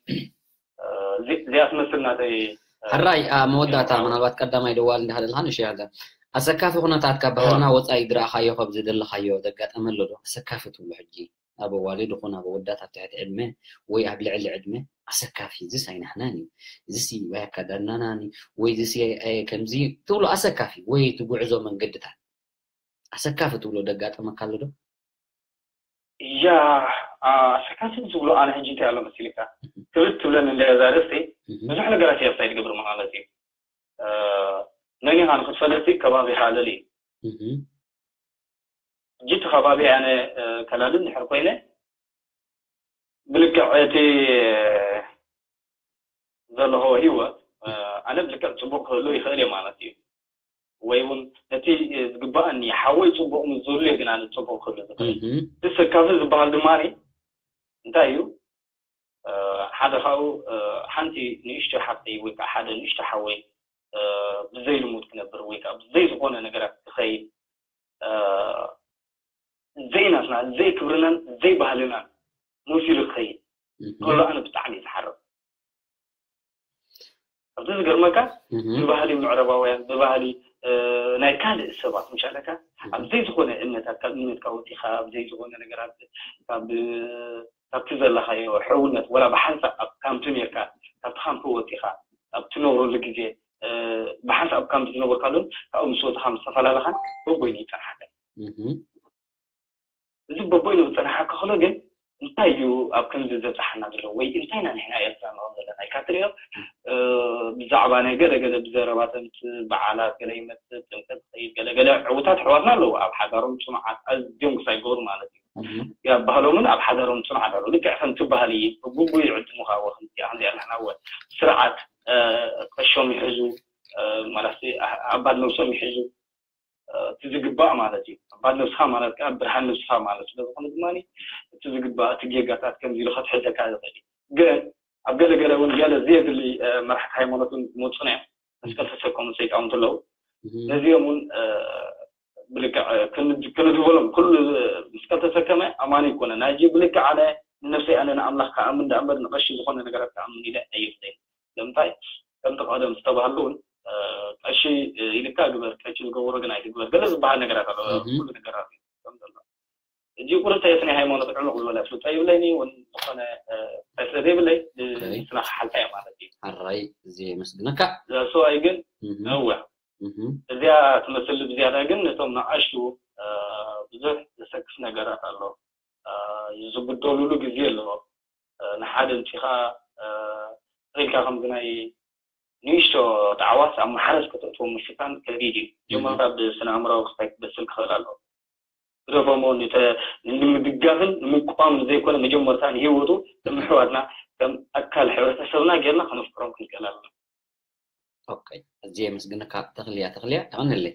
እዚኣ ትመስል ናተይ ሕራይ ኣብ መወዳእታ ምናልባት ቀዳማይ ደዋል እንዳሃለልካ ንሽ ያለ ኣሰካፊ ኩነታት ካብ ባህልና ወጻኢ ዝረኣኻዮ፣ ካብ ዝደለኻዮ ዘጋጠመ ኣሎ ዶ? ኣሰካፊ ትብሎ ሕጂ ኣብ ኣዋልድ ይኹን ኣብ ኣወዳት ኣብ ትሕቲ ዕድመ ወይ ኣብ ልዕሊ ዕድመ ኣሰካፊ፣ እዚስ ኣይናሕናን እዩ፣ እዚስ ኣካዳድናናን እዩ፣ ወይ እዚስ ከምዚ ትብሎ ኣሰካፊ ወይ እቲ ጉዕዞ መንገድታት ኣሰካፊ ትብሎ ደጋጠመካ ኣሎ ዶ? ያ ኣሰካፊ ዝብሎ ኣነ ሕጂ እንታይ ኣሎ መሲልካ ክብድ ትብለኒ እንደ ዛርእስቲ ብዙሕ ነገራት እየ ክሳይ ትገብር ማለት እዩ። መን ኢኻ ንክትፈልጥ ከባቢኻ ኣለል እዩ። ሕጂ እቲ ከባቢ ኣነ ከላልን ድሕር ኮይነ ብልክዕ እቲ ዘለኹ ህይወት ኣነ ብልክዕ ፅቡቅ ክህሉ ይኽእል እየ ማለት እዩ። ወይ እውን ነቲ ዝግባኣኒ ሓወይ ፅቡቅ ምስ ዝህሉ ግን ኣነ ፅቡቅ ክህሉ ዝኽእል። እቲ ሰካፊ ዝበሃል ድማ እንታይ እዩ? ሓደ ካብኡ ሓንቲ ንእሽቶ ሓፍተይ ወይ ከዓ ሓደ ንእሽቶ ሓወይ ብዘይ ልሙድ ክነብር ወይ ከዓ ብዘይ ዝኾነ ነገራት ክኸይድ ዘይናትና ዘይክብርናን ዘይባህልናን መሲሉ ክኸይድ ከሎ ኣነ ብጣዕሚ ዝሓርቕ ኣብዚ ዝገርመካ ብባህሊ ምዕረባውያን ብባህሊ ናይ ካልእ ሰባት ምሻለካ ኣብ ዘይዝኾነ እምነታት ካብ እምነትካ ወፂኻ ኣብ ዘይዝኾነ ነገራት ካብ ካብቲ ዘለኻዮ ሕውነት ወላ ብሓንሳብ ኣብ ካምፕ ነርካ ካብቲ ካምፕ ወፂኻ ኣብ ትነብረሉ ግዜ ብሓንሳብ ኣብ ካምፕ ዝነበርካሉን ካብኡ ምስ ወፅኻ ምስ ተፈላለኻን በቦይኑ ይፀንሓካ። እዚ በቦይኑ ዝፀንሓካ ከሎ ግን እንታይ እዩ ኣብ ከምዚ ዘብፅሓና ዘሎ ወይ እንታይ ኢና ንሕና ኤርትራ ንኾን ዘለና ኢልካ ትሪኦ። ብዛዕባ ናይ ገለ ገለ ብዘረባተምት በዓላት ገለ ይመፅእ ጥምቀት ዝኸይድ ገለ ገለ ዕውታት ኣሕዋትና ኣለዉ ኣብ ሓዳሮም ፅኑዓት ኣዝዮም ክሳይ ገብሩ ማለት እዩ። ያ ባህሎምን ኣብ ሓዳሮም ፅኑዓት ኣለዉ ልክዕ ከምቲ ባህሊ ብግቡእ ይዕድሙኻ ወ ከምዚኣ ከምዚኣ ኣለና ወ ስርዓት ቀሾም ይሕዙ ማለት ኣባድ ነብሶም ይሕዙ እቲ ዝግባእ ማለት እዩ። ኣባል ነብስኻ ማለት ከዓ ብርሃን ነብስኻ ማለት ስለዝኾነ ድማ እቲ ዝግባእ እቲ ጌጋታት ከምዚ ኢሉ ከትሕዘካ ዝኽእል እዩ። ግን ኣብ ገለገለ እውን ገለ ዘየድሊ መራሕቲ ሃይማኖት እውን ዝመፁና እዮም። መስቀል ተሰከሙ ሰይጣውንቲ ኣለዉ። ነዚኦም እውን ብልክዕ ክንድበሎም ኩሉ መስቀል ተሰከመ ኣማኒ ይኮነ ናይጂ ብልክዕ ኣነ ንነብሰይ ኣነ ንኣምላኽ ከኣምን ዳኣ እምበር ንቐሺ ዝኾነ ነገራት ከኣምን ኢለ ኣይፍለይ። ለምንታይ ከምቲ ቀደም ዝተባህሉ እውን ቀሺ ኢልካ ግበር ቀሺ ዝገበሮ ግን ኣይትግበር ገለ ዝበሃል ነገራት ኣሎ። ኩሉ ነገራት እዩ ከም ዘሎ እጂ ቁርፀ የት ናይ ሃይማኖት ዕሙቕ ዝበለ ፍልጦ ይብለኒ እውን ዝኾነ እንታይ ስለ ዘይብለይ ንስና ክሓልፋ እየ ማለት እዩ። ሕራይ እዚ የመስግነካ። እዛ ሰብኣይ ግን ነዋ እዚኣ ትመስል ብዝያዳ ግን ነቶም ንኣሽቱ ብዙሕ ዘሰክፍ ነገራት ኣሎ። ዝብደሉሉ ግዜ ኣለዎ። ንሓደ እንቲኻ ኢልካ ከምዚ ናይ ንእሽቶ ጣዕዋስ ኣብ ማሕረስ ከተእትዎ ምፍታን ከቢድ እዩ። ጀመርታ ብስነ ኣእምራዊ ክስታይ ክበስል ክኽእል ኣለዎ። ግደፎሞ ንምድጋፍን ንምቋም ዘይኮነ መጀመርታ ንህይወቱ ከም ኣሕዋትና ከም ኣካል ሕብረተሰብና ጌርና ከነፍቅሮም ክንክእል ኣለና። ኦኬ ኣዝየ የመስግነካ ተኽልያ ተኽልያ የቐንለይ።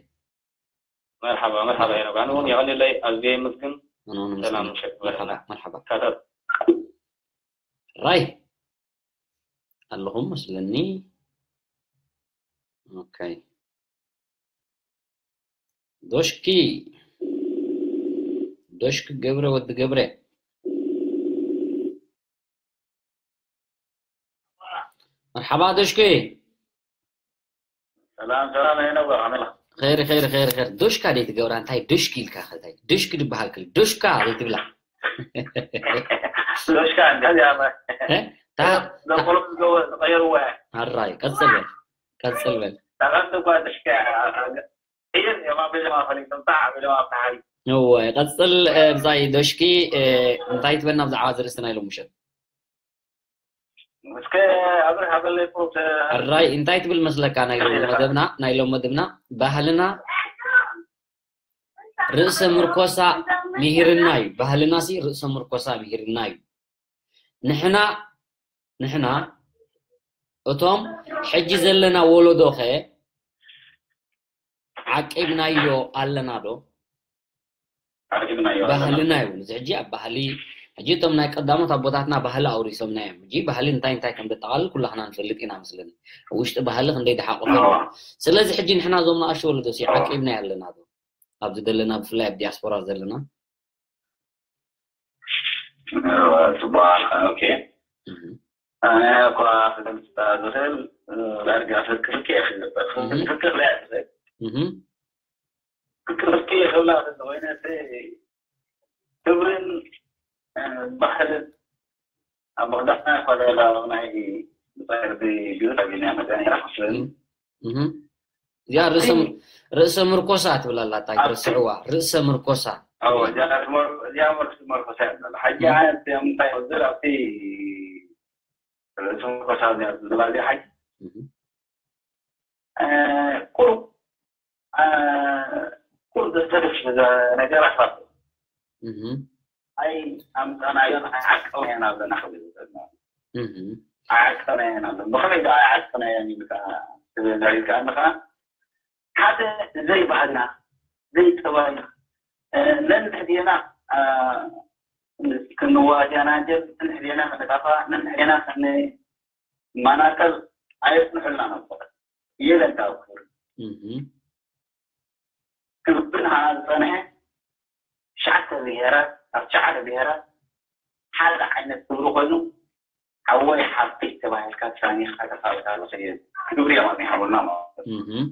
መርሓባ መርሓባ ሄኖክ ኣነ እውን የቐንለይ ኣዝየ የመስግን። ኣነ እውን ሰላም ኣመስግነካ። ምሸት መርሓባ ይበለና። መርሓባ። ካታት ራይ ኣለኹም መስለኒ። ኦኬ ዶሽኪ ዶሽኪ ገብረ ወዲ ገብረ መርሓባ ዶሽኪ። ሰላም ሰላም ሄኖክ ከመይ ኢኻ? ኸይሪ ኸይሪ ኸይሪ ኸይሪ ዶሽካ ደይ ትገብራ እንታይ ዶሽኪ ኢልካ እንታይ ዶሽኪ ዝበሃል ክል ዶሽካ ደይ ትብላ። ዶሽካ እንታይ ያማ እ? ታ- ዘቆሎ ዝገበ ዝቀየርዋ ኣራይ ቀጽል በል ቀጽል በል። ታቃንተ እኳ ዶሽካ ይር የማ በጀማ ፈሊጥም ታ በጀማ ታሪ እወ ቀጽል እ፣ ብዛይ ዶሽኪ እ፣ እንታይ ትበልና ብዛዕባ ዝርእስቲ ናይ ሎም ምሸት? እስከ ኣብርህ ሃበለይ ፕሮተ ሕራይ እንታይ ትብል መስለካ ናይ ሎም መደብና ናይ ሎም መደብና ባህልና ርእሰ ምርኮሳ ምሂርና እዩ። ባህልና ሲ ርእሰ ምርኮሳ ምሂርና እዩ። ንሕና ንሕና እቶም ሕጂ ዘለና ወለዶ ኸ ዓቂብናዮ ኣለና ዶ? ዓቂብናዮ ኣለና። ባህልና እዩ። እዚ ሕጂ ኣብ ባህሊ ሕጂ እቶም ናይ ቀዳሞት ኣቦታትና ባህሊ ኣውሪሶምና እዮም። ሕጂ ባህሊ እንታይ እንታይ ከም ዘጠቓልል ኩላኽና ንፈልጥ ኢና መስለኒ። ኣብ ውሽጢ ባህሊ ክንደይ ድሓቑፈ ኣለዎ። ስለዚ ሕጂ ንሕና እዞም ንኣሽቱ ወለዶ ሲ ዓቂብናዮ ኣለና ዶ? ኣብዚ ዘለና ብፍላይ ኣብ ዲያስፖራ ዘለና ጽቡቅ ኦኬ ኣነ እኳ ክገልጽ ዝኽእል ዳርጋ ፍርክፍክ እየ ክገብር ፍርክፍክ ክብላ እየ ዝኽእል ክቅርብኪ ይኽብላ ዘለኹ ክብርን ባህልን ኣብ መቕዳሕና ኮለላ ናይ ብጻይር ቢዩት ኣቢና መዳኒራ ክስን እዚኣ ርእሰ ምርኮሳ ትብላላ ታይ ትርስዕዋ ርእሰ ምርኮሳ እዚኣ መርኮሳ እያ። ሓጂ እንታይ ወዝር ኣብቲ ርእሰ ምርኮሳ ዝላ ሓጂ ቁሩብ ቁሩብ ዘስተርፍ ነገራት ኣሎ። ኣይ ኣምፃናዮን ኣይዓቀብናዮን ኣለና ክብል ዝኽእል ማለት እዩ። ኣይዓቀብናዮን ኣለና። ብኸመይ ደኣ ኣይዓቀብናዮን ኢልካ ትብል ንሪኢልካ ኣለኻ። ሓደ ዘይባህልና ዘይጠባይና ነንሕድና ክንዋጃናጀል ነንሕድና ክንጠፋ ነንሕድና ክንማናቀል ኣየፅንሑልና ነበር። የለን ካብ ክብሪ ክብሪ ንዓና ዝፀንሐ ትሽዓተ ብሄራት ኣብ ትሽዓተ ብሄራት ሓደ ዓይነት ክብሪ ኮይኑ ሓወይ ሓፍተይ ተባሂልካ ተሳኒኻ ተፋልጣ ዝኸይድ ክብሪ እዮም ኣፅኒሖምልና ማለት እዩ።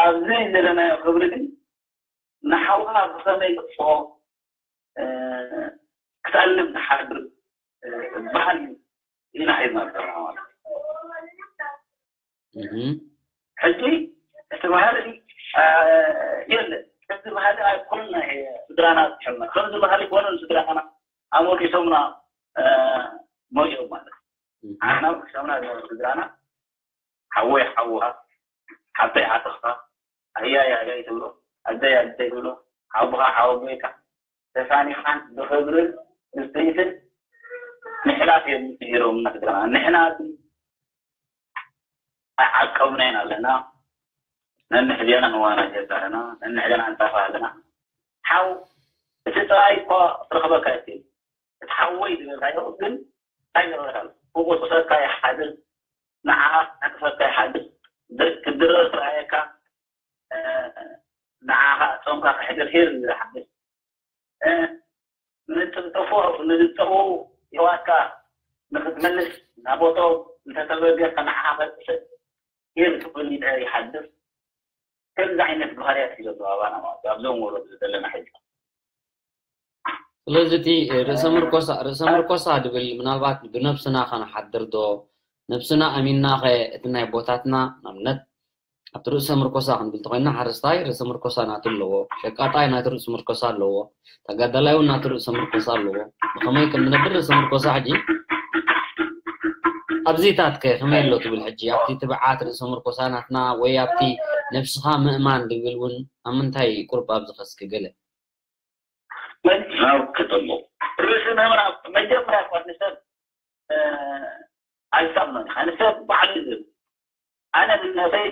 ኣብዚ ዘለናዮ ክብሪ ግን ንሓውና ብኸመይ ንጥፍኦ ክትኣልም ትሓድር ባህሊ ኢና ሒዝና ዝፀናና ማለት እዩ። ሕጂ እቲ ባህሊ የለ እዚ ባህሊ ኣይኮንና ስድራና ዝሕመ ከምዚ ባህሊ ኮነ ስድራና ኣሞቂሶምና ሞይኦም ማለት እዩ። ዓና ሞቂሶምና ስድራና ሓወይ ሓውኻ ሓብተይ ሓትኻ ኣያይ ኣያይ ትብሎ ኣደይ ኣደይ ትብሎ ሓውኻ ሓወቦይካ ተሳኒኻን ብኽብርን ብስኒትን ምሕላፍ እዮም ዝሂሮምና ስድራና። ንሕና ግን ኣይዓቀብናይን ኣለና። ነንሕድና ንዋናጀት ኣለና። ነንሕድና ንጠፋ ኣለና። ሓው እቲ ጥራይ እኳ ክትረኽበካ ይክእል። እቲ ሓወይ ዝበልካዮ ግን እንታይ ይረዳል? ብቁፅሰካ ይሓድር፣ ንዓኻ ክነቅፈካ ይሓድር፣ ክትድረር ዝረኣየካ ንዓኻ ጾምካ ክሕድር ሄር ዝሓድር ንጥፍጥፎ ንዝጠው የዋትካ ንክትመልስ ናቦቶም እንተተበገርካ ንዓኻ ፈጥሰ ሄር ትብል ይሓድር። ከምዚ ዓይነት ባህርያት እዩ ዘሎ ኣባና ማለት ኣብዞም ወረዱ ዘለና ሕጂ። ስለዚ እቲ ርእሰ ምርኮሳ ርእሰ ምርኮሳ ድብል ምናልባት ብነብስና ከነሓድር ዶ ነብስና ኣሚንና ከ እቲ ናይ ኣቦታትና ንኣብነት ኣብቲ ርእሰ ምርኮሳ ክንብል ተኮይንና ሓረስታይ ርእሰ ምርኮሳ ናቱ ኣለዎ፣ ሸቃጣይ ናቱ ርእሰ ምርኮሳ ኣለዎ፣ ተጋዳላይ እውን ናቱ ርእሰ ምርኮሳ ኣለዎ። ብኸመይ ከም ንነብር ርእሰ ምርኮሳ ሕጂ ኣብዚታት ከ ከመይ ኣሎ ትብል ሕጂ ኣብቲ ትብዓት ርእሰ ምርኮሳ ናትና ወይ ኣብቲ ነብስኻ ምእማን ድብል እውን ኣብ ምንታይ ቁርብ ኣብዚ ከስኪ ገለ ናብ ክጥሙ ርእሲ ምእማን መጀመርያ እኳ ንሰብ ኣይሳምኖን ኢኻ ንሰብ ባዕሉ ዝብል ኣነ ብነብሰይ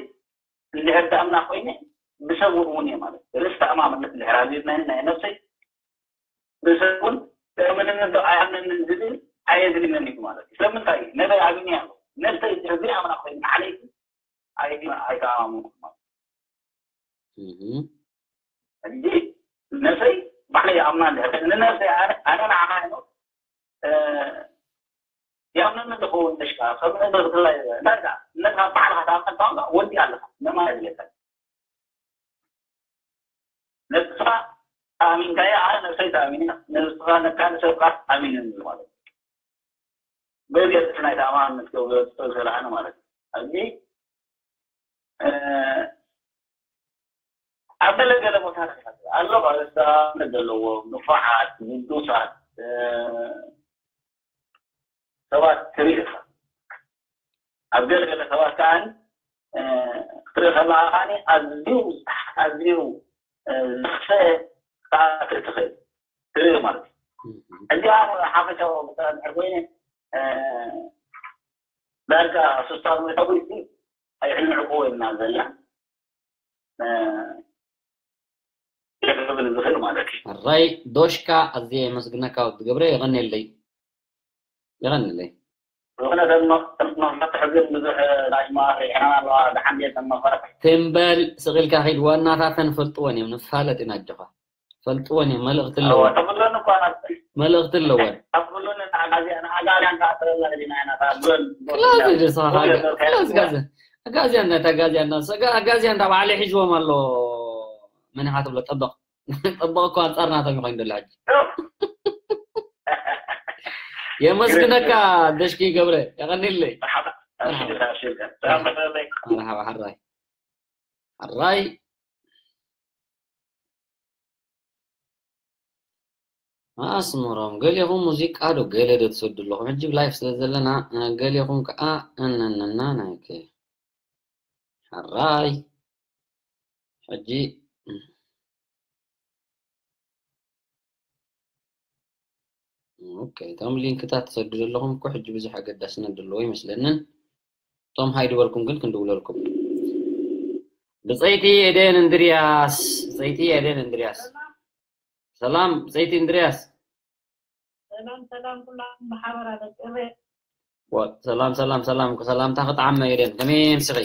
እንድሕር ተኣምና ኮይነ ብሰብ እውን እየ ማለት ርእሲ ተኣማምነት እንድሕር ኣልዩናኒ ናይ ነብሰይ ብሰብ እውን ተእምንኒ ዶ ኣይኣምነንን ዝብል ኣየድልየንን እዩ ማለት እዩ። ስለምንታይ እዩ? ነበይ ኣሚነ ኣሎ ነብሰይ እንድሕር ዘይኣምና ኮይኑ ንዓለይ ኣይተኣማመንኩን ማለት እዩ። ሕጂ ነብሰይ ባዕለይ ይኣምና እንድሕር ንነብሰይ ኣነ ኣነ ንዓኻ ይኖር ይኣምነኒ ዝኸውን ነሽካ ከም ነብስላ እንታይ ዳ ነካ ባዕልካ ተኣምነካ ወዲ ኣለካ ነማ የድልየካ ነብስኻ ኣሚንካዮ ኣነ ነብሰይ ተኣሚነ ነብስኻ ነካ ንሰብካ ኣሚነኒ ማለት እዩ። በዚ እቲ ናይ ተኣማንነት ክብሎ ዝኽእል ኣነ ማለት እዩ። ኣብዚ ኣብ ገለገለ ቦታታት ኣሎ ባለስልጣን ዘለዎም ንፉዓት ግዱሳት ሰባት ትርኢ ኢኻ። ኣብ ገለገለ ሰባት ከዓ ክትርኢ ከለካ ከዓ ኣዝዩ ኣዝዩ ዝኽፈ ክትርኢ ትኽእል ትርኢ ማለት እዩ። እዚኣ ሓፈሻዊ ብጣዕሚ ኮይነ ዳርጋ ሶስታዊ ተጉልቲ ኣይዕንዕኩዎ ኢና ዘለና ክብል ዝኽእል ማለት እዩ። ሕራይ ዶሽካ ኣዝየ የመስግነካ ወዲ ገብረ የቐንየለይ የቐንየለይ ዝኾነ መፍትሒ ግን ብዙሕ ዳሽማ ሪሕና ኣለዋ ደሓን ቤት መፈረ ትንበል ስቕ ኢልካ ኺድ ዋናታተን ፈልጥወን እዮም ንፋለጥ ኢና ኣጆኻ ፈልጥወን እዮም መልእኽቲ ኣለዎ መልእኽቲ ኣለወን ኣጋዚያ እንታይ ኣጋዚያ እንታይ ባዕለ ሒዝዎም ኣሎ መን ኢኻ ትብሎ ጠበቕ? ጠበቕ እኮ ኣንጻር ናቶም ይኾይን ዘሎ ሕጂ። የመስግነካ ደሽኪ ገብረ፣ የቐኒለይ። መርሓባ፣ ሓራይ። ሓራይ። ኣስመሮም፣ ገሌኹም ሙዚቃ ዶ ገለ ዶ ትሰዱ ኣለኹም? ሕጂ ብላይፍ ስለ ዘለና፣ እ፣ ገሌኹም ከኣ እነነና ናይከ። ሓራይ። ሕጂ፣ ኦኬ፣ እቶም ሊንክታት ትሰዱ ዘለኹም እኮ ሕጂ ብዙሕ ኣገዳስነት ዘለዎ ይመስለንን። እቶም ሃይ ዝበልኩም ግን ክንድውለልኩም። ብፀይቲ ኤደን እንድርያስ፣ ብፀይቲ ኤደን እንድርያስ። ሰላም፣ ብፀይቲ እንድርያስ። ሰላም፣ ሰላም፣ ኩላም ብሓበራ ደቂ ኤረ። ወ-፣ ሰላም፣ ሰላም፣ ሰላም፣ ሰላምታ ክጥዓመ ኤደን። ከመይ ኣምሲኺ?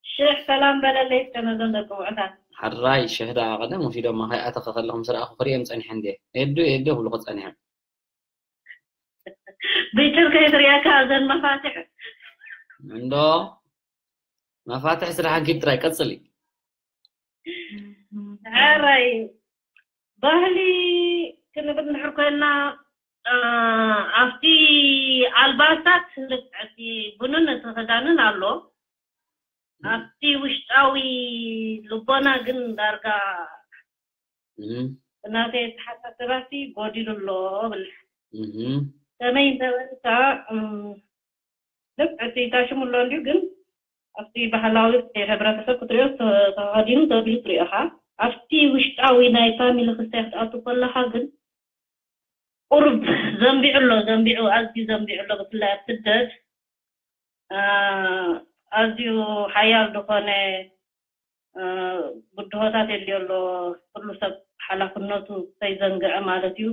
ሽሕ ሰላም በለለይ እስከ ነዞም ደቂ ውዕታት። ሓራይ ሽሕ ደኣ ቀደም ወሲዶማ ከይኣተኸ ከለኹ ምስ ረኣኹ ክርእዮም ጸኒሐ እንድየ። ኤዱ፣ ኤዱ ክብሉኹ ጸኒሐ። ብጭር ከይትርእየካ እዘን መፋትሕ። እንዶ፣ መፋትሕ ስራሕን ኪድ ጥራይ ቀጽሊ። ሕራይ ባህሊ ክንብል እንድሕር ኮይና፣ እ፣ ኣብቲ ኣልባሳት ልክዕ እቲ ቡንን እቲ ክዳንን ኣሎ። ኣብቲ ውሽጣዊ ልቦና ግን ዳርጋ እም፣ ብናተይ ኣተሓሳስባሲ ጎዲሉ ኣሎ ብል። እም፣ ከመይ እንተበልካ፣ እም፣ ልክዕ እቲ ታሽሙ ኣሎ እንድዩ፣ ግን ኣብቲ ባህላዊ ሕብረተሰብ ክትሪኦ ተ-፣ ተኸዲኑ ተቢሉ ትሪኦ ኢኻ። ኣብቲ ውሽጣዊ ናይ ፋሚሊ ክስታይ ክትኣቱ ከለኻ ግን ቁሩብ ዘንቢዑ ኣሎ፣ ዘንቢዑ፣ ኣዝዩ ዘንቢዑ ኣሎ። ብፍላይ ኣብ ስደት፣ እ፣ ኣዝዩ ሓያል ዝኾነ፣ እ፣ ብድሆታት የድልዮ ኣሎ። ኩሉ ሰብ ሓላፍነቱ ከይዘንግዐ ማለት እዩ።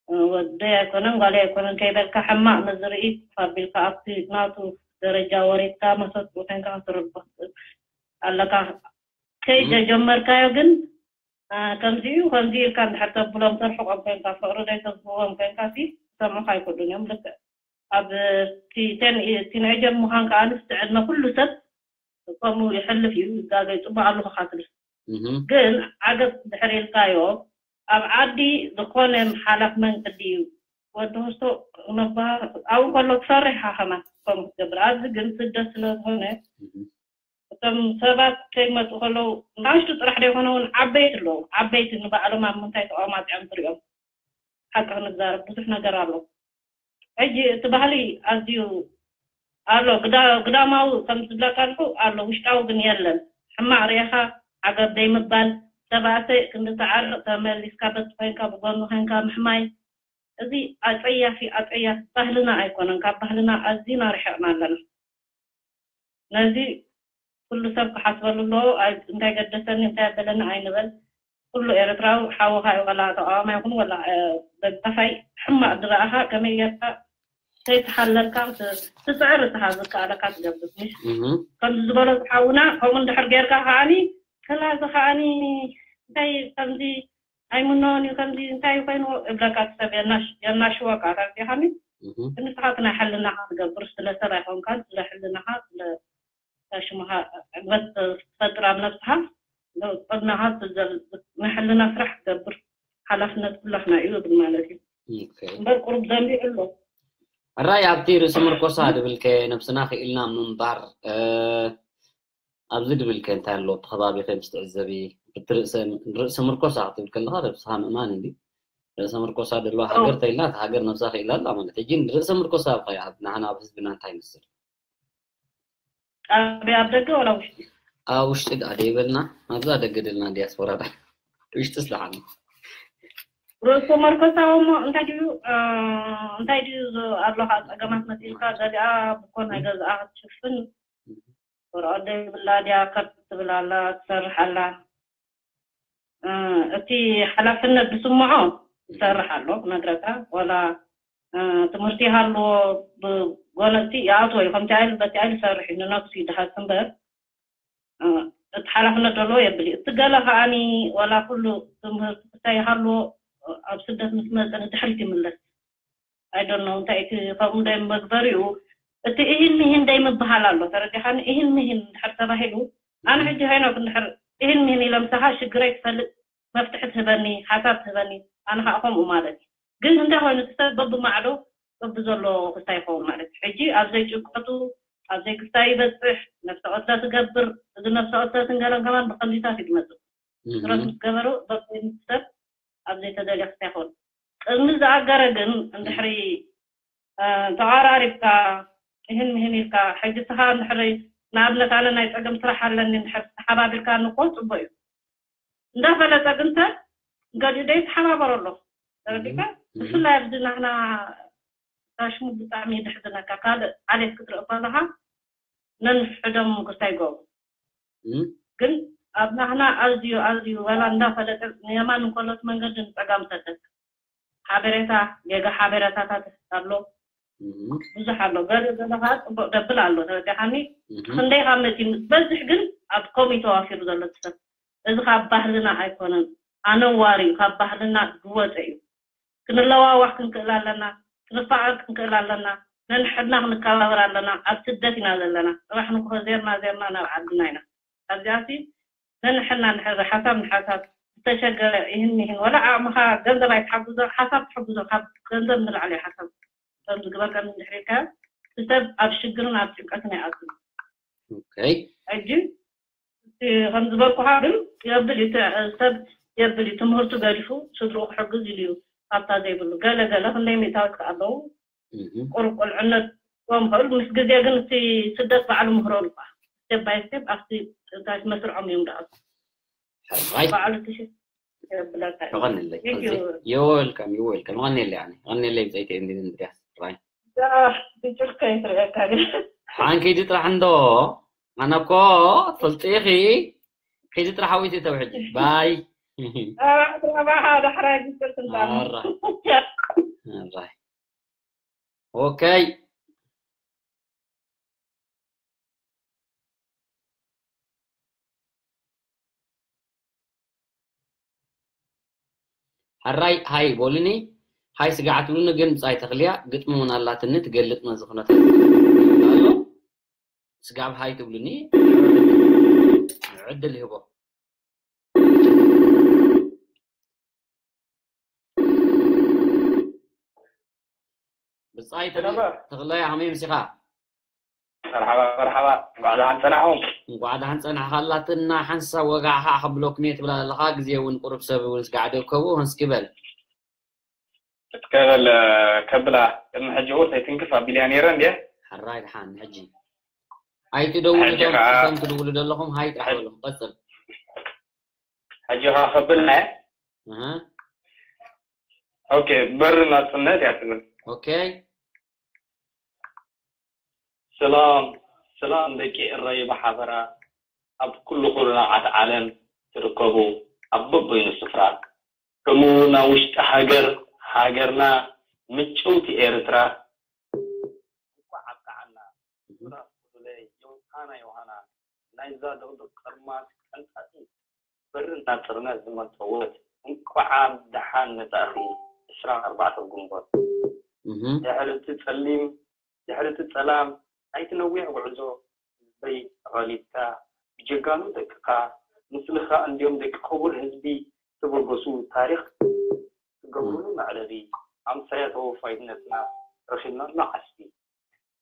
እ፣ ወደይ ኣይኮነን ጓለይ ኣይኮነን ከይበልካ፣ ሕማቕ ንዝርኢ ኮፍ ኣቢልካ ኣብቲ ናቱ ደረጃ ወሪድካ መሰጥኡ ኮይንካ ክትርድኦ ትኽእል ኣለካ። ከይተጀመርካዮ ግን፣ እ፣ ከምዚ እዩ፣ ከምዚ ኢልካ እንድሕር ተብሎም፣ ተርሕቖም ኮይንካ፣ ፍቕሪ ዘይተዝህቦም ኮይንካ ሲ ክሰምዑኻ ኣይክእሉን እዮም። ልክዕ ኣብ እቲ ቴን-፣ ቲንኤጀር ምዃን ከኣ ንስቲ ዕድመ ኩሉ ሰብ ከምኡ ይሕልፍ እዩ፣ ይጋገ፣ ይጽቡቕ ኣለኹ ኢኻ ትብል። እህ። ግን ዓገብ ድሕር ኢልካዮ፣ ኣብ ዓዲ ዝኾነ ሓላፍ መንገዲ እዩ። ወዲ ክስቶ መባሃር ኣብኡ ከሎ ትፈርሕ ኢኻ ከማን ከምኡ ክትገብር። ኣብዚ ግን ስደት ስለ ዝኾነ፣ እህ። እቶም ሰባት ከይመጹ ከለዉ፣ ንኣሽቱ ጥራሕ ዶ ይኾኑ እውን ዓበይቲ ኣለዉ። ዓበይቲ ንባዕሎም ኣብ ምንታይ ተቐማጢዖም ትሪኦም። ሓቂ ክንዛረብ ብዙሕ ነገር ኣሎ። ሕጂ እቲ ባህሊ ኣዝዩ ኣሎ። ግዳ-፣ ግዳማዊ ከም ዝብለካ ኣለኹ ኣሎ፣ ውሽጣዊ ግን የለን። ሕማቕ ርኢኻ ዓገብ ዘይምባል፣ ተባእሰ ክንዲ ተዓርቕ ተመሊስካ በቲ ኮይንካ ብጎኑ ኮይንካ ምሕማይ። እዚ ኣጸያፊ፣ ኣጸያፊ ባህልና ኣይኮነን። ካብ ባህልና ኣዚና ርሒቕና ኣለና። ነዚ ኩሉ ሰብ ክሓስበሉ ኣለዎ። ኣይ-፣ እንታይ ገደሰኒ፣ እንታይ ኣበለኒ ኣይንበል። ኩሉ ኤርትራዊ ሓውኻ እዩ፣ ዋላ ተቃዋማይ ይኹን ዋላ፣ እ፣ ደጋፋይ፣ ሕማቕ ዝረኣኻ ከመይ ጌርካ ከይተሓለልካ ት-፣ ትጽዕር፣ እትኻ ዝከኣለካ ትገብር። ምሽ? እህ። ከምዚ ዝበሎ ዝሓውና ከምኡ እንድሕር ጌርካ ከኣኒ፣ ከላ እዚ ከኣኒ እንታይ ከምዚ ኣይምነዎን እዩ፣ ከምዚ እንታይ ኮይኑ እብለካ፣ እቲ ሰብ የናሽ-፣ የናሽወካ፣ ተረዲኻኒ? እህ። ግን ንስኻ እቲ ናይ ሕልናኻ ትገብር፣ ስለ ሰብ ኣይኮንካን፣ ስለ ሕልናኻ፣ ስለ ሽምኻ ዕግበት ትፈጥር ኣብ ነብስኻ፣ ቅድናኻ ትዘል-፣ ናይ ሕልና ስራሕ ክትገብር ሓላፍነት ኩላትና እዩ ዝብል ማለት እዩ። ኦኬ። እምበር ቁሩብ ዘንቢዑ ኣሎ። ሕራይ ኣብቲ ርእሲ ምርኮሳ ድብልከ ነብስና ክኢልና ምንባር፣ እ፣ ኣብዚ ድብልከ እንታይ ኣሎ? ብከባቢ ከም ትዕዘቢ፣ እቲ ርእሰ-፣ ርእሲ ምርኮሳ ክትብል ከለኻ ነብስኻ ምእማን እንዲ። ርእሰ ምርኮሳ ዘለዋ ኦ። ሃገር ተይላ፣ እታ ሃገር ነብሳ ክኢላ ኣላ ማለት እዩ። ግን ርእሰ ምርኮሳ ኣብ ኸ-፣ ኣብ ንሕና ኣብ ህዝብና እንታይ ይመስል? ጣብያ ኣብ ደገ ወላ ውሽጢ? ኣብ ውሽጢ ደኣ ደይበልና፣ ኣብዛ ደገ ደልና ዲያስፖራ ደኣ። ውሽጢ ስለ ሓኒ። ርእሱ መርኮሳዊ እሞ እንታይ ድዩ፣ እ፣ እንታይ ድዩ ዝ-፣ ኣሎ ኸዓ ጸገማት መጺኡልካ፣ ገሊኣ ብኮ ናይ ገዝኣ ክትሽፍን፣ ወረቐት ደይብላ ድያ፣ ከብቲ ትብል ኣላ፣ ትሰርሕ ኣላ። እ፣ እቲ ሓላፍነት ዝስምዖ ይሰርሕ ኣሎ፣ ክነግረካ። ዋላ፣ እ፣ ትምህርቲ ይሃልዎ፣ ብጎነጽቲ ይኣትዎ እዩ። ከምቲ ኣይል፣ በቲ ኣይል ይሰርሕ እዩ፣ ንነብሱ ይድሃስ እምበር፣ እ፣ እቲ ሓላፍነት ዘለዎ የብል እዩ። እቲ ገለ ከኣኒ ዋላ ኩሉ ትምህርቲ ክታይ ይሃልዎ፣ እ፣ ኣብ ስደት ምስ መጸ ንድሕሪት ይምለስ። I don't know እንታይ እቲ ከምኡ እንደ መግበሪኡ፣ እቲ እሂን ምሂን ደይ ምበሃል ኣሎ፣ ተረዲኻኒ? እሂን ምሂን እንድሕር ተባሂሉ፣ ኣነ ሕጂ ሄኖክ እንድሕር ይህን ምህን ኢለ ምሳኻ ሽግረይ ትፈልጥ፣ መፍትሒ ትህበኒ፣ ሓሳብ ትህበኒ፣ ኣነ ከዓ ከምኡ ማለት እዩ። ግን እንታይ ኮይኑ እቲ ሰብ በብማዕዶ በብዘሎ ክስታይ ይኸውን ማለት እዩ። ሕጂ ኣብ ዘይጭንቀቱ ኣብ ዘይክስታይ ይበፅሕ፣ ነፍሰ ቅትለት ትገብር። እዚ ነፍሰ ቅትለትን ገለን ከማን ብኸምዚታት እዩ ዝመፅእ። ትረት ምስ ገበሩ በብይኑ ሰብ ኣብ ዘይተደልየ ክስታይ ይኸውን። ቅድሚ ዝኣገረ ግን እንድሕሪ ተቐራሪብካ፣ ይህን ምሂን ኢልካ፣ ሕጂ እስኻ እንድሕሪ ንኣብነት ኣነ ናይ ጸገም ስራሕ ኣለኒ እንድሕር ተሓባቢርካኒ እኮ ጽቡቕ እዩ። እንዳፈለጠ ግን ሰብ ገሊኡ ደይተሓባበሮ ኣሎ። ተረዲእካ? ብፍላይ ኣብዚ ናህና ፋሽሙ ብጣዕሚ እዩ ደሕዝነካ። ካልእ ዓሌት ክትርኢ ከለኻ ነንሕዶም ምጉስታይ ይገብሩ። ግን ኣብ ናህና ኣዝዩ ኣዝዩ ዋላ እንዳፈለጠ ንየማን እንከሎ እቲ መንገዲ ንጸጋም ሰደድ ሓበሬታ ጌጋ ሓበሬታታት ኣሎ። ብዙሕ ኣሎ። ገለ ገለ ከዓ ፅቡቅ ደብል ኣሎ። ተረዲኻኒ? ክንደይ ካብ መፂ ዝበዝሕ ግን ኣብ ከምኡ ተዋፊሩ ዘሎ ሰብ። እዚ ካብ ባህልና ኣይኮነን። ኣነዋሪ እዩ። ካብ ባህልና ዝወፀ እዩ። ክንለዋዋሕ ክንክእል ኣለና። ክንፋቀር ክንክእል ኣለና። ነንሕድና ክንከባበር ኣለና። ኣብ ስደት ኢና ዘለና። ፅባሕ ንግሆ ዜርና ዜርና ናብ ዓድና ኢና። ኣብዚኣሲ ነንሕና ንሕር ሓሳብ ንሓሳብ ዝተሸገረ ይህን ይህን ወላ ዓቕምኻ ገንዘብ ኣይትሓግዞ ሓሳብ ትሕግዞ ካብ ገንዘብ ንላዕሊ ሓሳብ ከም ዝግበርካ እንድሕር ኢልካ ሰብ ኣብ ሽግርን ኣብ ጭንቀትን ኣይኣቱ። Okay ሕጂ እቲ ከም ዝበልኩኻ ግን የብል እዩ ሰብ የብል እዩ ትምህርቱ ገዲፉ ስድርኡ ክሕግዝ ኢሉ እዩ ካብታ ዘይብሉ ገለ ገለ ክንደይ ሚእታዊት ኣለዉ ቁሩብ ቁልዕነት ክህሉ ምስ ግዜ ግን እቲ ስደት ባዕሉ ምህረሉ እኳ step by step ኣብቲ መስርዖም እዮም ደኣ ሕራይ ባዕሉ ትሽት የብለካ እዩ። የቐንለይ Thank you. የወልከም የወልከም የቐንየለይ ኣነ የቐንየለይ ብፀይተ እንድን እንድርያስ ሕራይ ብጭርከ ይትርእየካ ግን ሓን ከይዲ ጥራሕ እንዶ ኣነ እኮ ትፈልጢ ኢኺ ከይዲ ጥራሕ ኣዊት እተው ሕጂ ባይ ኣባኻ ዳሕራይ ግጭር ትንጣ ኣራ ኣራይ ኦኬ ሕራይ ሃይ በሉኒ ሃይ ስጋዕ ትብሉኒ ግን ብፃይ ተኽልያ ግጥሚ እውን ኣላትኒ ትገልፅ ነዚ ኩነታት ኣሎ ስጋብ ሃይ ትብሉኒ ዕድል ይህቦ ብፃይ ተኽለ ተኽለ ከመይ ምሲኻ መርሓባ መርሓባ እንኳዕ ደሓን ፀናሕኹም እንኳዕ ደሓን ፀናሕካ ኣላትና ሓንሳብ ወጋዕካ ከብለኩም እየ ትብል ኣለካ ግዜ እውን ቁሩብ ሰብ እውን ስጋዕ ደከቡ ክንስኪ በል እስከ በል ከብላ ቅድሚ ሕጂ እውን ሰይትንክፍ ኣቢልያ ነይረ እንድየ ሓራይ ደሓን ሕጂ ኣይትደውሉ ሕጂ እቶም ከዓ- እቶም ትድውሉ ዘለኹም ሃይ ጥራሕ በሉ ቀፅል ሕጂ ከዓ ከብልና እየ እህ፣ ኦኬ በሪ ናፅነት እያ ትብል okay ሰላም ሰላም ደቂ ኤረይ ብሓበራ ኣብ ኩሉ ኩርናዓት ዓለም ትርከቡ ኣብ በበይኑ ስፍራ ከምኡ እውን ኣብ ውሽጢ ሃገር ሃገርና ምጭውቲ ኤርትራ እንኳዕ ኣብቅዓና ዮናስ ኩሉለይ ዮሃና ዮሃና ናይዛ ድቕድቕ ጸልማት ቀንጣጢት በሪ ናጽርነት ዝመጸወት እንኳዕ ደሓን መጻእኺ ዕስራን ኣርባዕተን ግንቦት እህ፣ ድሕሪ እቲ ጸሊም ድሕሪ እቲ ጸላም ናይቲ ነዊሕ ጉዕዞ ህዝበይ ተቐሊብካ ብጀጋኑ ደቅኻ ምስልኻ እንድዮም ደቂ ክቡር ህዝቢ ዝተበገሱ ታሪኽ ትገብሩሉ መዕለቢ ኣምሳያ ተወፋይነትና ረኺብናሉ ዓስቢ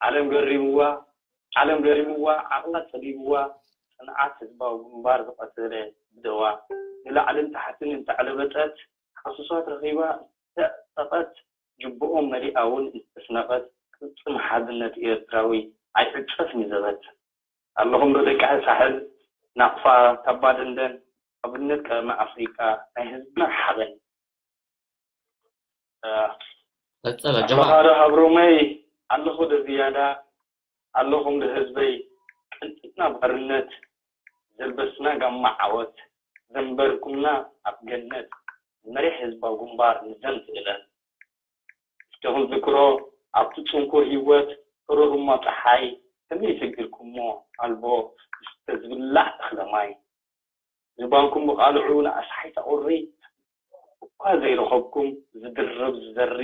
ዓለም ገሪምዋ ዓለም ገሪምዋ ዓቕላ ጸቢብዋ ጽንዓት ህዝባዊ ግንባር ዝቐተለ ብደዋ ንላዕልን ታሕትን እንተዕለበጠት ሃሱሳት ረኺባ እንተዕጠቐት ጅብኦም መሊኣ እውን እንተስነቐት ቅልጽም ሓድነት ኤርትራዊ ኣይዕጸፍን እዩ ዘበት ኣለኹም ዶ ደቂ ሳሕል ናቕፋ ታባደንደን ኣብነት ቀርኒ ኣፍሪቃ ናይ ህዝብና ሓበን ቀጽል ኣጆኻ ኣለኻ ዶ ሃብሮመይ ኣለኹ ዶ ዝያዳ ኣለኹም ዶ ህዝበይ ቅንጥጥና ባርነት ዘልበስና ጋማ ዓወት ዘንበርኩምና ኣብ ገነት መሪሕ ህዝባዊ ግንባር ንዘን ስእለን እስከ ክንዝክሮ ኣብቲ ጽንኩር ህይወት ሕሩርሞ ጸሓይ ከመይ ሰጊርኩሞ ኣልቦ ዝተዝብላዕ እኽለ ማይ ዝባንኩም ብቓልዑ ንኣስሓይታ ቁሪ እኳ ዘይረኸብኩም ዝድረብ ዝዘሪ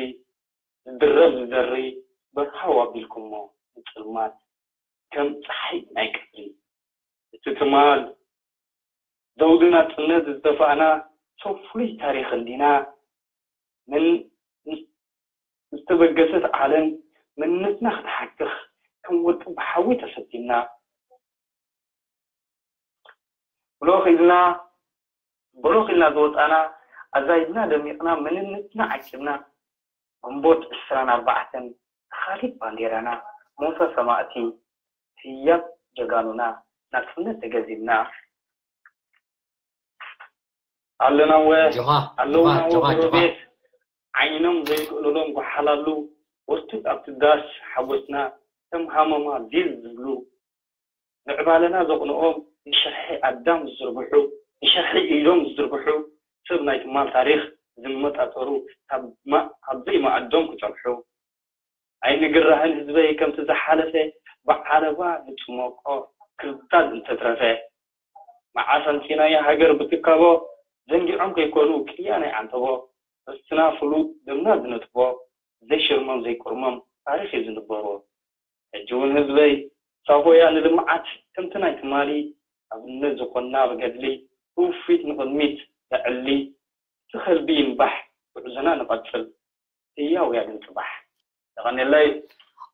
ዝድረብ ዝዘሪ በርሃው ኣቢልኩሞ ንጽልማት ከም ጸሓይ ናይ ቀትሪ እቲ ትማል ዘውዲ ናጽነት ዝተፋእና፣ ሰብ ፍሉይ ታሪኽ እንዲና። ምን-፣ ምስ-፣ ዝተበገሰት ዓለም መንነትና ክትሓክኽ፣ ከም ወርቂ ብሓዊ ተፈቲንና። ብሎኽ ኢልና፣ ብሎኽ ኢልና ዝወጻና፣ ኣዛይድና ደሚቕና፣ መንነትና ዓቂብና። ግንቦት ዕስራን ኣርባዕተን ተኻሊት ባንዴራና፣ ሞተ ሰማእቲ ህያብ ጀጋኑና፣ ናጽነት ተገዚምና። ኣለናወ፣ ኣጆኻ፣ ኣለውናወ ኣጆኻ፣ ኣጆኻ፣ ኣጆኻ። ጎረቤት፣ ዓይኖም ዘይቅልሎም ጓሓላሉ፣ ወርትግ ኣብቲ ዳስ ሓጎስና፣ ከም ሃመማ ዲል ዝብሉ፣ ምዕባለና ዘቕንኦም፣ ንሸርሒ ኣዳም ዝዝርግሑ፣ ንሸርሒ ኢዶም ዝዝርግሑ፣ ሰብ ናይ ትማል ታሪኽ ዝመጣጠሩ፣ ካብ ማ-፣ ካብ ዘይመኣዶም ክጸብሑ። ኣይንግራህን ህዝበይ፣ ከምቲ ዝሓለፈ፣ ብዓለባ ንጽመቆ፣ ክርታል እንተትረፈ። መዓስ ኣምጺናያ ሃገር ብትካቦ፣ ዘንጊዖም ከይኮኑ ቅያ ናይ ዓንተቦ። ርስትና ፍሉጥ ደምና ዝነጥቦ፣ ዘይሽርመም ዘይቁርመም ታሪኽ እዩ ዝንበቦ። ሕጂ እውን ህዝበይ፣ ሳሆያ ንልምዓት ከምቲ ናይ ትማሊ፣ ኣብነት ዝኾንና ብገድሊ፣ ህውፊት ንቕድሚት ነዕሊ። እቲ ከልቢ ይንባሕ፣ ጉዕዞና ንቐጽል፣ ህያው እያ ግን ጽባሕ። የቐንየለይ።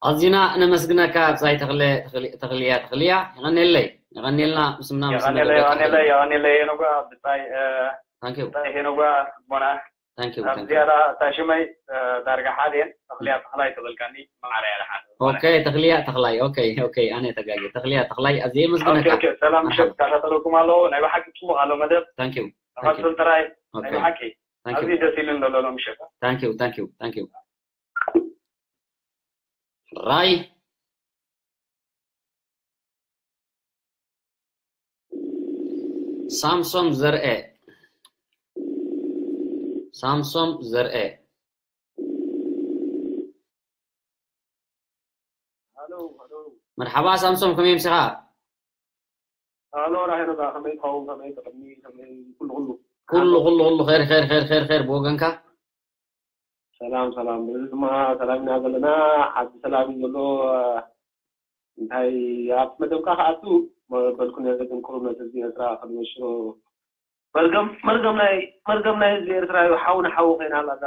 ኣዚና ነመስግነካ ብጻይ ተኽለ፣ ተኽሊ-፣ ተኽልያ፣ ተኽልያ። የቐንየለይ። የቐንየልና፣ ምስምና፣ ምስምና የቐንየለይ፣ ገለ የቐንየለይ፣ የቐንየለይ፣ የነጓ፣ ብጻይ፣ እ፣ Thank you። ብጻይ ሄነጓ፣ ጽቦና። Thank you፣ ኣብ thank you። ዝያዳ እታ ሽመይ፣ እ፣ ዳርጋ ሓደ እየን። ተኽልያ ተኽላይ ተበልካኒ፣ መዓረ እያ ደሓን። ኦኬ፣ ተኽልያ ተኽላይ። ኦኬ፣ ኦኬ፣ ኣነ ተጋግየ። ተኽልያ ተኽላይ፣ ኣዝየ ኦኬ፣ የመስግነካ። ኦኬ፣ ሰላም መርሓባ። ምሸት፣ ይከታተለኩም ኣለዉ። ናይ ብሓቂ ጽቡቕ ኣሎ መደብ። Thank you፣ thank you። ተኸትል ጥራይ፣ ናይ ኦኬ። ብሓቂ። Thank you። ኣዝዩ ደስ ኢሉኒ ዘሎ ሎሚ ምሸት። Thank you፣ thank you፣ thank you። ራይ ሳምሶም ዘርኤ፣ ሳምሶም ዘርኤ። ሃሎ፣ ሃሎ። መርሓባ ሳምሶም፣ ከመይ ኣምሲኻ? ሃሎ፣ ራሄል፣ ከመይ ትኸውን? ከመይ ትቕኒ? ከመይ ኩሉ፣ ኩሉ? ኩሉ፣ ኩሉ፣ ኩሉ፣ ኸይር፣ ኸይር፣ ኸይር፣ ኸይር፣ ኸይር፣ ብወገንካ? ሰላም፣ ሰላም። እዚ ድማ ሰላም ኢና ዘለና። ዓዲ ሰላም እዩ ዘሎ። እንታይ፣ ኣብ መደብካ ክኣቱ መበልኩ ነዚ ግን ቁሩብ ነቲ ህዝቢ ኤርትራ ክንበሽሮ። መርገም፣ መርገም ናይ፣ መርገም ናይ ህዝቢ ኤርትራ እዩ። ሓው ንሓው ኮይና ኣላ እዛ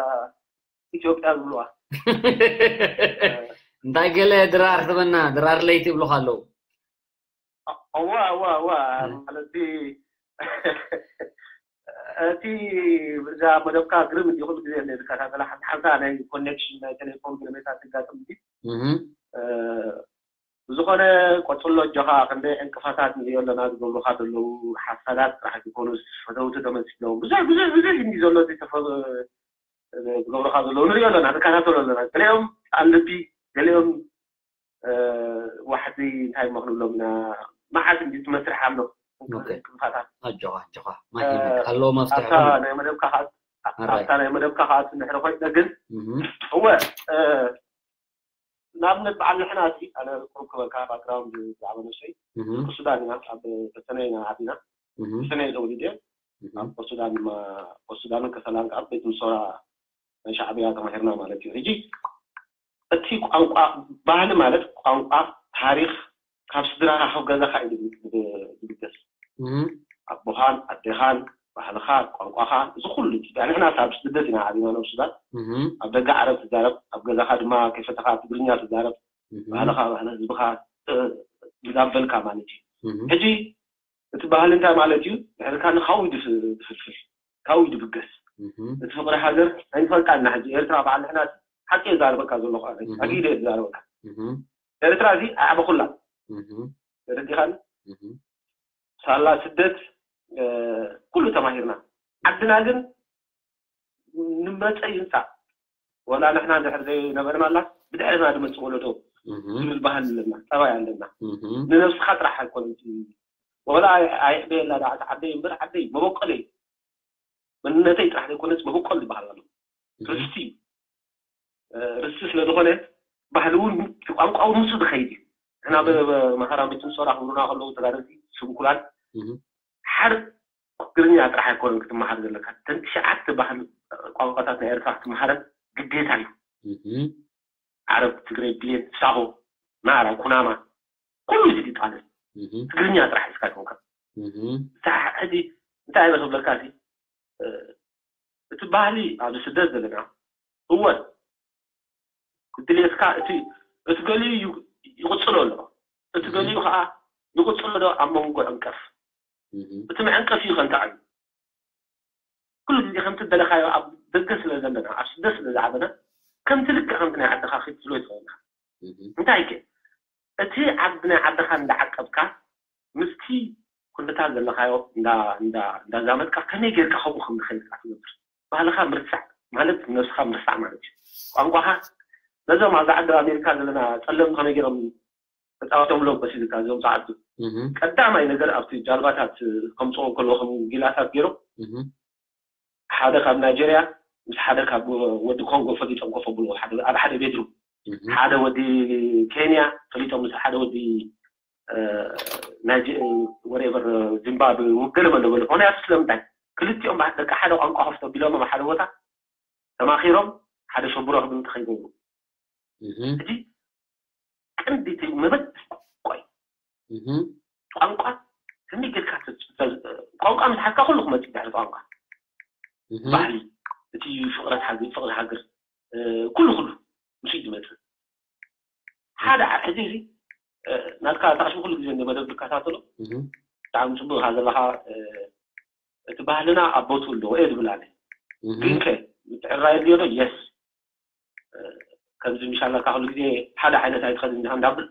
ኢትዮጵያ ዝብልዋ። እንታይ ገለ ድራር ትበና፣ ድራር ለይቲ ይብሉኻ ኣለዉ። እዋ፣ እዋ፣ እዋ፣ እ። ማለት እቲ እዛ መደብካ ግርም እንዲ ኩሉ ግዜ እንደ ዝከታተላ ሓንቲ ሓንሳ ናይ ኮኔክሽን ናይ ቴሌፎን ግርሜታት ትጋጥም እንዲ። እህ። እ፣ ብዝኾነ ቀጽሎ ኣጆኻ፣ ክንደይ ዕንቅፋታት ንሪኦ ኣለና ዝገብሩኻ ዘለዉ ሓሳዳት ጥራሕ ይኮኑስ ፈተውቲ ተመሲሎም። ብዙሕ፣ ብዙሕ፣ ብዙሕ እንዲ ዘሎ ዝተፈ-፣ ዝገብሩኻ ዘለዉ ንሪኦ ኣለና፣ ንከታተሎ ኣለና። ገሊኦም ጻን ልቢ፣ ገሊኦም እ፣ ዋሕዚ እንታይ እሞ ክንብሎም ኢና፣ መዓት እንዲ እቲ መስርሕ ኣሎ። ኦኬ። እንቅፋታት። ኣጆኻ፣ ኣጆኻ። ማይ እ፣ ሂመት ኣሎ መፍትሒ ኣብታ ኩሉ። ናይ መደብካ ከኣ፣ ኣራይ። ኣብታ ናይ መደብካ ከኣ ትንሕሪ ኮይነ ግን፣ እህ። እወ፣ እ፣ ንኣብነት በዓል ንሕና እቲ ኣነ ቁሩብ ክበልካ ባክግራውንድ ብዛዕባ ነብሰይ። እህ። ሱዳን ኢና፣ ኣብ ተሰነይ ኢና ዓቢና። እህ። ተሰነይ ተወሊደ። እህ። ኣብ ሱዳን ድማ፣ ሱዳንን ከሰላን ከኣ ቤት ምሶራ ናይ ሻዕብያ ተማሂርና ማለት እዩ። ሕጂ እቲ ቋንቋ፣ ባህሊ ማለት ቋንቋ፣ ታሪኽ ካብ ስድራኻ፣ ካብ ገዛኻ እዩ ዝብ-፣ ዝብ-፣ ዝብገስ። እህ። ኣቦኻን ኣዴኻን፣ ባህልኻ፣ ቋንቋኻ፣ እዚ ኩሉ እዩ። ንሕና ካብ ስደት ኢና ዓቢና ናብ ሱዳን። እህ። ኣብ ደገ ዓረብ ትዛረብ፣ ኣብ ገዛኻ ድማ ከይፈተኻ ትግርኛ ትዛረብ። እህ። ባህልኻ፣ ባህሊ ህዝብኻ፣ እ፣ እንዳበልካ ማለት እዩ። እህ። ሕጂ እቲ ባህሊ እንታይ ማለት እዩ? ድሕሪ ካልእ ካብኡ ድፍ-፣ ድፍልፍል፣ ካብኡ ድብገስ። እህ። እቲ ፍቕሪ ሃገር ኣይንፈልጣ ኣለና። ሕጂ ኤርትራ በዓል ንሕና ሓቂ እየ ዝዛረበካ ዘለኹ ኣነ። እህ። ኣግሂደ እየ ዝዛረበካ። እህ። ኤርትራ እዚ ኣዕበኹላ። እህ። ተረዲኻኒ? እህ። ሳላ ስደት፣ እ፣ ኩሉ ተማሂርና። ዓድና ግን ንመጸ ይምጻእ። ወላ ንሕና እንድሕር ዘይነበርና ኣላ፣ ብድሕርና ዝመጽእ ወለዶ እህ። ዝብል ባህሊ ኣለና፣ ጠባይ ኣለና። እህ። ንነብስኻ ጥራሕ ኣይኮነን እቲ፣ ወላ ኣይ-፣ ኣይዕበየላ ደኣ፣ እቲ ዓደይ እምበር ዓደይ፣ መበቆለይ፣ መንነተይ ጥራሕ ዘይኮነስ መበቆል ዝበሃል ኣሎ። እህ። ርስቲ እዩ። እ፣ ርስቲ ስለ ዝኾነ፣ ባህሊ እውን፣ ቋንቋ እውን ምስኡ ዝኸይድ እዩ። ንሕና ብ-፣ ብ-፣ መሃራን ቤት ምሶራ ክብሉና ከለዉ ተጋደልቲ፣ ስንኩላን፣ እህ። ሓደ ትግርኛ ጥራሕ ኣይኮነን ክትመሃር ዘለካ። እተን ትሽዓተ ባህሊ ቋንቋታት ናይ ኤርትራ ክትመሃረን ግዴታ እዩ። እህ። ዓረብ፣ ትግረ፣ ብሌን፣ ሳሆ፣ ናራ፣ ኩናማ፣ ኩሉ እዚ ይጠቓለል። እህ። ትግርኛ ጥራሕ ሒዝካ ትኾንካ። እህ። እታ ሕጂ እንታይ ኢለ ክብለካ፣ እቲ እቲ ባህሊ ኣብዚ ስደት ዘለና እወ ድሌትካ፣ እቲ እቲ ገሊኡ ይቕጽሎ ኣሎ፣ እቲ ገሊኡ ከዓ ይቕጽሎ ዶ ኣብ መንጎ ዕንቀፍ፣ እቲ መዐንቀፊ እዩ ከንታዕ እዩ። ኩሉ ግዜ ከምቲ ደለኻዮ ኣብ ደገ ስለ ዘለና፣ ኣብ ስደት ስለ ዝዓበና፣ ከምቲ ልክዕ ከምቲ ናይ ዓድኻ ክትብሎ ይትኽእልካ። እንታይ ከ እቲ ዓዲ ናይ ዓድኻ እንዳዓቀብካ ምስቲ ኩነታት ዘለኻዮ እንዳዛመጥካ ከመይ ጌርካ ከምኡ ከም ዝኸይድካ ትገብር? ባህልኻ ምርሳዕ ማለት ነብስኻ ምርሳዕ ማለት እዩ። ቋንቋኻ ነዞም ኣብዛ ዓዲ ኣሜሪካ ዘለና ጸለምቲ ከመይ ጌሮም ተጻወቶም ሎ መሲልካ እዞም ሰዓቱ ቀዳማይ ነገር ኣብቲ ጃልባታት ከምፅኦ ከለዎ ከም ጊላታት ገይሮም ሓደ ካብ ናይጀርያ ምስ ሓደ ካብ ወዲ ኮንጎ ፈሊጦም ኮፍ ብሎ ኣብ ሓደ ቤድሩም ሓደ ወዲ ኬንያ ፈሊጦም ምስ ሓደ ወዲ ወሬቨር ዚምባብዌ ውገለ በሎ በሎ ምክንያቱ ስለምንታይ ክልቲኦም ደቂ ሓደ ቋንቋ ከፍቶ ቢሎም ኣብ ሓደ ቦታ ተማኺሮም ሓደ ሸቡሮ ክብል እንተኸይገብሩ እዚ ቀንዲ መበል ቆይ ቋንቋ ከመይ ጌርካ ቋንቋ ምስ ሓዝካ ኩሉ ክመፅእ ድሕሪ ቋንቋ ባህሊ እቲ ፍቕረት ሃገር ፍቕሪ ሃገር ኩሉ ኩሉ ምስ ዝመፅእ ሓደ ሕጂ እዚ ናትካ ታሽሙ ኩሉ ግዜ እንደ መደብ ዝከታተሎ ብጣዕሚ ፅቡቅ ኢኻ ዘለኻ እቲ ባህልና ኣብ ቦትኡ ኣለዎ እየ ዝብል ኣነ ግን ከ ምትዕራይ ድዮ ዶ የስ ከምዚ ምሻላካ ኩሉ ግዜ ሓደ ዓይነት ኣይትኸድን ኢኻ እንዳብል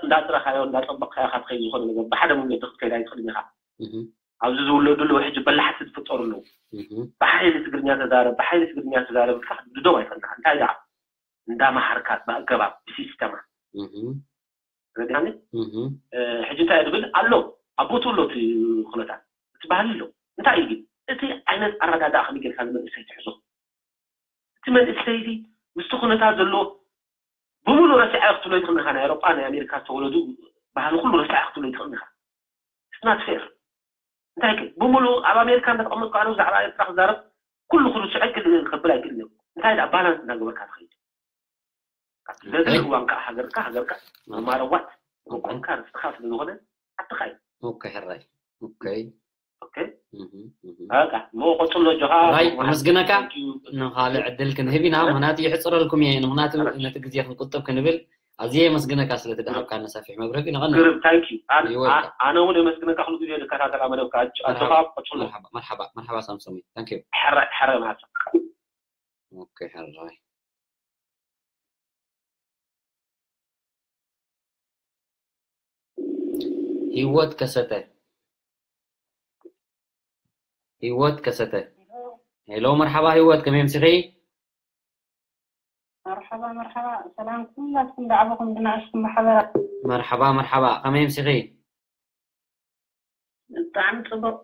እንዳጥረኻዮ እንዳፀበቕካዮ ካብ ትኸይድ ዝኾነ ነገር ብሓደ መንገዲ ክትከይድ ኣይትኽእልን ኢኻ ኣብዚ ዝውለዱ ኣለዉ ሕጂ በላሕቲ ዝፍጠሩ ኣለዉ ብሓይሊ ትግርኛ ተዛረብ ብሓይሊ ትግርኛ ተዛረብ ኢልካ ክትብድዶም ኣይትኽእልን ኢኻ እንታይ ደኣ እንዳመሃርካ ብኣገባብ ብሲስተማ ረዲኣኒ ሕጂ እንታይ ዝብል ኣሎ ኣብ ቦትኡ ኣሎ እቲ ኩነታት እቲ ባህሊ ኣሎ እንታይ እዩ ግን እቲ ዓይነት ኣረዳድኣ ከመይ ጌርካ ንመንእሰይ ትሕዞ እቲ መንእሰይ ምስቲ ኩነታት ዘሎ ብምሉእ ረሲዓ ክትብሎ ይትኽእል ኢኻ ናይ ኣውሮጳ ናይ ኣሜሪካ ዝተወለዱ ባህሊ ኩሉ ረሲዓ ክትብሎ ይትኽእል ኢኻ it's not fair እንታይ ግን ብምሉእ ኣብ ኣሜሪካ እንዳተቐመጥኩ ኣነ ብዛዕባ ኤርትራ ክዛረብ ኩሉ ኩሉ ስዐ ክብል ኣይክእልን እዮም እንታይ ዳ ባላንስ እንዳገበርካ ትኸይድ ገዛ እዋን ከዓ ሃገርካ ሃገርካ ማረዋት መቆምካ ርስኻ ስለዝኾነ ሓትኻ እዩ ኦኬ ሕራይ ኦኬ ኦኬ በቃ ሞ ቀፅሎ ጆኻ ራይ ኣመስግነካ ንኻልእ ዕድል ክንህብ ኢና ምክንያቱ ይሕፅረልኩም እየ ምክንያቱ ነቲ ግዜ ክንቁጥብ ክንብል ኣዝየ የመስግነካ ስለ ትደሃብካኒ ሰፊሕ መብርህ ግን ይቐንል ግርም ታንኪ ኣነ እውን የመስግነካ ኩሉ ግዜ ዝከታተላ መደብካ ኣጆኻ ቀፅሎ መርሓባ መርሓባ ሳምሶም ታንኪ ሕራይ ሕራይ መዓልቲ ኦኬ ሕራይ ሂወት ከሰተ ሂወት ከሰተ ሄሎ መርሓባ ሂወት ከመይ ኣምሲኺ መርሓባ መርሓባ ሰላም ኩላትኩም ዳዕባኹም ብናእሽኩም ማሕበራት መርሓባ መርሓባ ከመይ ኣምሲኺ ብጣዕሚ ፅቡቅ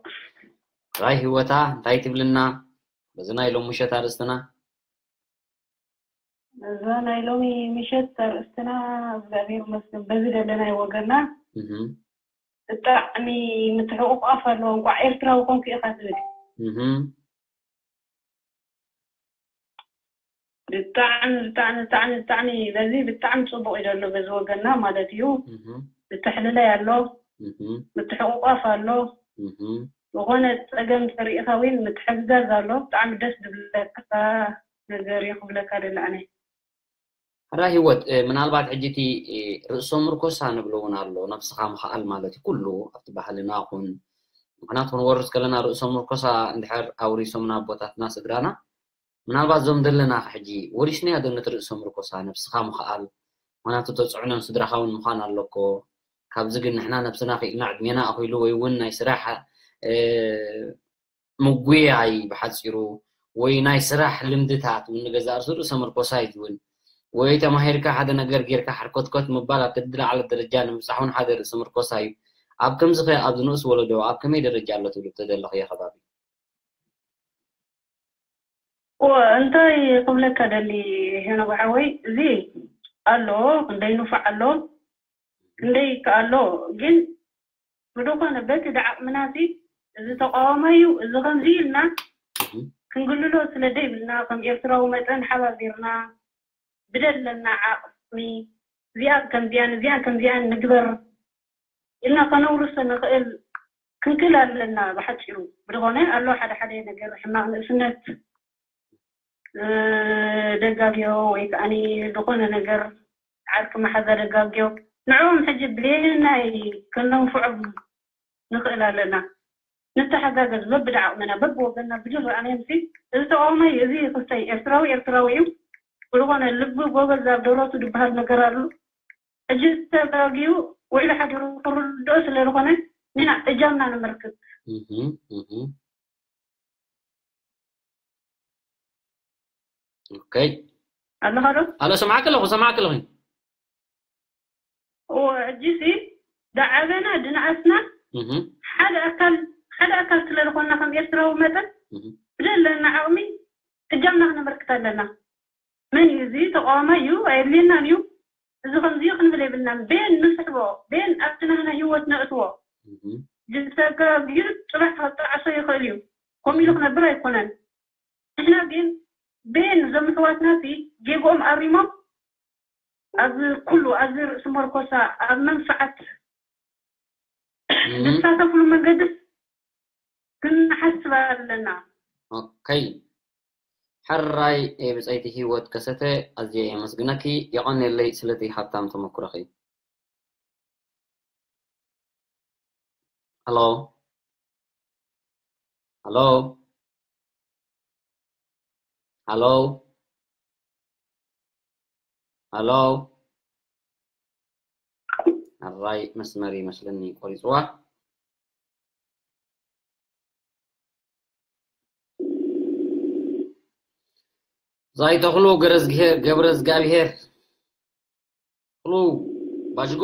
ጥራይ ህይወታ እንታይ ትብልና በዚ ናይ ሎም ምሸት ኣርእስትና እዛ ናይ ሎሚ ምሸት ኣርእስትና እግዚኣብሔር ይመስገን በዚ ደለናይ ወገና ብጣዕሚ ምትሕቁቋፍ ኣለዎ እንቋዕ ኤርትራዊ ኮንኩ ኢኻ ትብል ብጣዕሚ ብጣዕሚ ብጣዕሚ ብጣዕሚ በዚ ብጣዕሚ ፅቡቅ እዩ ዘሎ በዚ ወገና ማለት እዩ ምትሕልላይ ኣሎ ምትሕቁቋፍ ኣሎ ዝኾነ ፀገም ተሪኢኻ ወይ ምትሕግጋዝ ኣሎ ብጣዕሚ ደስ ዝብለካ ነገር እዩ ክብለካ ደለ ኣነ ሕራ ህይወት ምናልባት ሕጂ እቲ ርእሶ ምርኮሳ ንብሎ እውን ኣሎ ነብስኻ ምኽኣል ማለት እዩ ኩሉ ኣብቲ ባህልና ኹን ምክንያቱ ክንወርስ ከለና ርእሶ ምርኮሳ እንድሕር ኣውሪሶምና ኣቦታትና ስድራና ምናልባት ዞም ዘለና ሕጂ ወሪስናዮ ዶ ነቲ ርእሶ ምርኮሳ ነብስኻ ምኽኣል ምክንያቱ ተፅዕኖን ስድራኻ እውን ምዃን ኣለኮ ካብዚ ግን ንሕና ነብስና ክኢልና ዕድሜና ኣኺሉ ወይ እውን ናይ ስራሕ ምጉያይ ብሓፂሩ ወይ ናይ ስራሕ ልምድታት እውን ንገዛእ ርእሱ ርእሰ ምርኮሳይ ዝብል ወይ ተማሂርካ ሓደ ነገር ጌርካ ሓርኮትኮት ምባል ኣብ ተድላዓለ ደረጃ ንምብፃሕ እውን ሓደ ርእሰ ምርኮሳ እዩ ኣብ ከምዚ ከ ኣብዚ ንኡስ ወለዶ ኣብ ከመይ ደረጃ ኣሎ ትብሉ ተደለኽዮ ከባቢ እንታይ ክብለካ ደሊ ሄኖ ብሓወይ እዚ ኣሎ ክንደይ ንፉዕ ኣሎ ክንደይ ከኣሎ ግን ብዝኾነ በቲ ድዓቕምና ሲ እዚ ተቃዋማይ እዩ እዚ ከምዚ ኢልና ክንግልሎ ስለ ደይብልና ከም ኤርትራዊ መጠን ሓባቢርና ብደለና ዓቕሚ እዚኣ ከምዚኣን እዚኣ ከምዚኣን ንግበር ኢልና ከነውርሶ ንኽእል ክንክል ኣለና። ብሓፂሩ ብዝኾነ ኣሎ ሓደ ሓደ ነገር ሕማቕ ንእስነት ደጋግዮ ወይ ከዓኒ ዝኾነ ነገር ዓርኪ መሓዛ ደጋግዮ ንዕኦም ሕጂ ብየናይ ከነንፍዖም ንኽእል ኣለና። ንተሓጋገዝ በብድ ዓቕምና በብወገንና ብዝረኣናዮም ሲ እዚ ተቃዋማይ እዚ ክስተይ ኤርትራዊ ኤርትራዊ እዩ። ብዝኾነ ልቢ ጎበዝ ኣብ ደረቱ ዝበሃል ነገር ኣሎ። ሕጂ ተጋግዩ ውዕሊ ሓዲሩ ክርድኦ ስለ ዝኾነ ንና እጃምና ንምርክብ። ኦኬ። ኣለኻ ዶ? ኣሎ፣ ሰማዕክ ኣለኹ፣ ሰማዕክ ኣለኹ። ሕጂ ሲ ደዓበና ድንኣስና ሓደ ኣካል ሓደ ኣካል ስለ ዝኾንና ከም ኤርትራዊ መጠን ብደለና ዓቕሚ እጃምና ክነበርክት ኣለና። መን እዩ እዚ? ተቃዋማይ እዩ፣ ኣየድልየናን እዩ። እዚ ከምዚ እዩ ክንብል የብልናን። ቤን ንስሕቦ፣ ቤን ኣብቲ ናህና ህይወት ነእትዎ። ዝተጋግዩ ጽባሕ ክጣዕሶ ይኽእል እዩ። ከምኡ ኢሉ ክነብር ኣይኮነን። ንሕና ግን ቤን እዞም ኣሕዋትና ሲ ጌግኦም ኣሪሞም ኣብ ኩሉ ኣብዚ ርእሲ መርኮሳ ኣብ መንፍዓት ዝሳተፍሉ መንገድስ ክንሓስብ ኣለና። ኦከይ። ሕራይ ብፀይቲ ህይወት ከሰተ ኣዝየ የመስግነኪ። የቐንየለይ ስለቲ ሃብታም ተመክሮኺ። ሃሎ ሃሎ ሃሎ ሃሎ። ኣራይ መስመር ይመስለኒ ቆሪፅዋ። ዛይ ተኽሉ ገብረ እግዚኣብሔር። ተኽሉ ባጅጎ።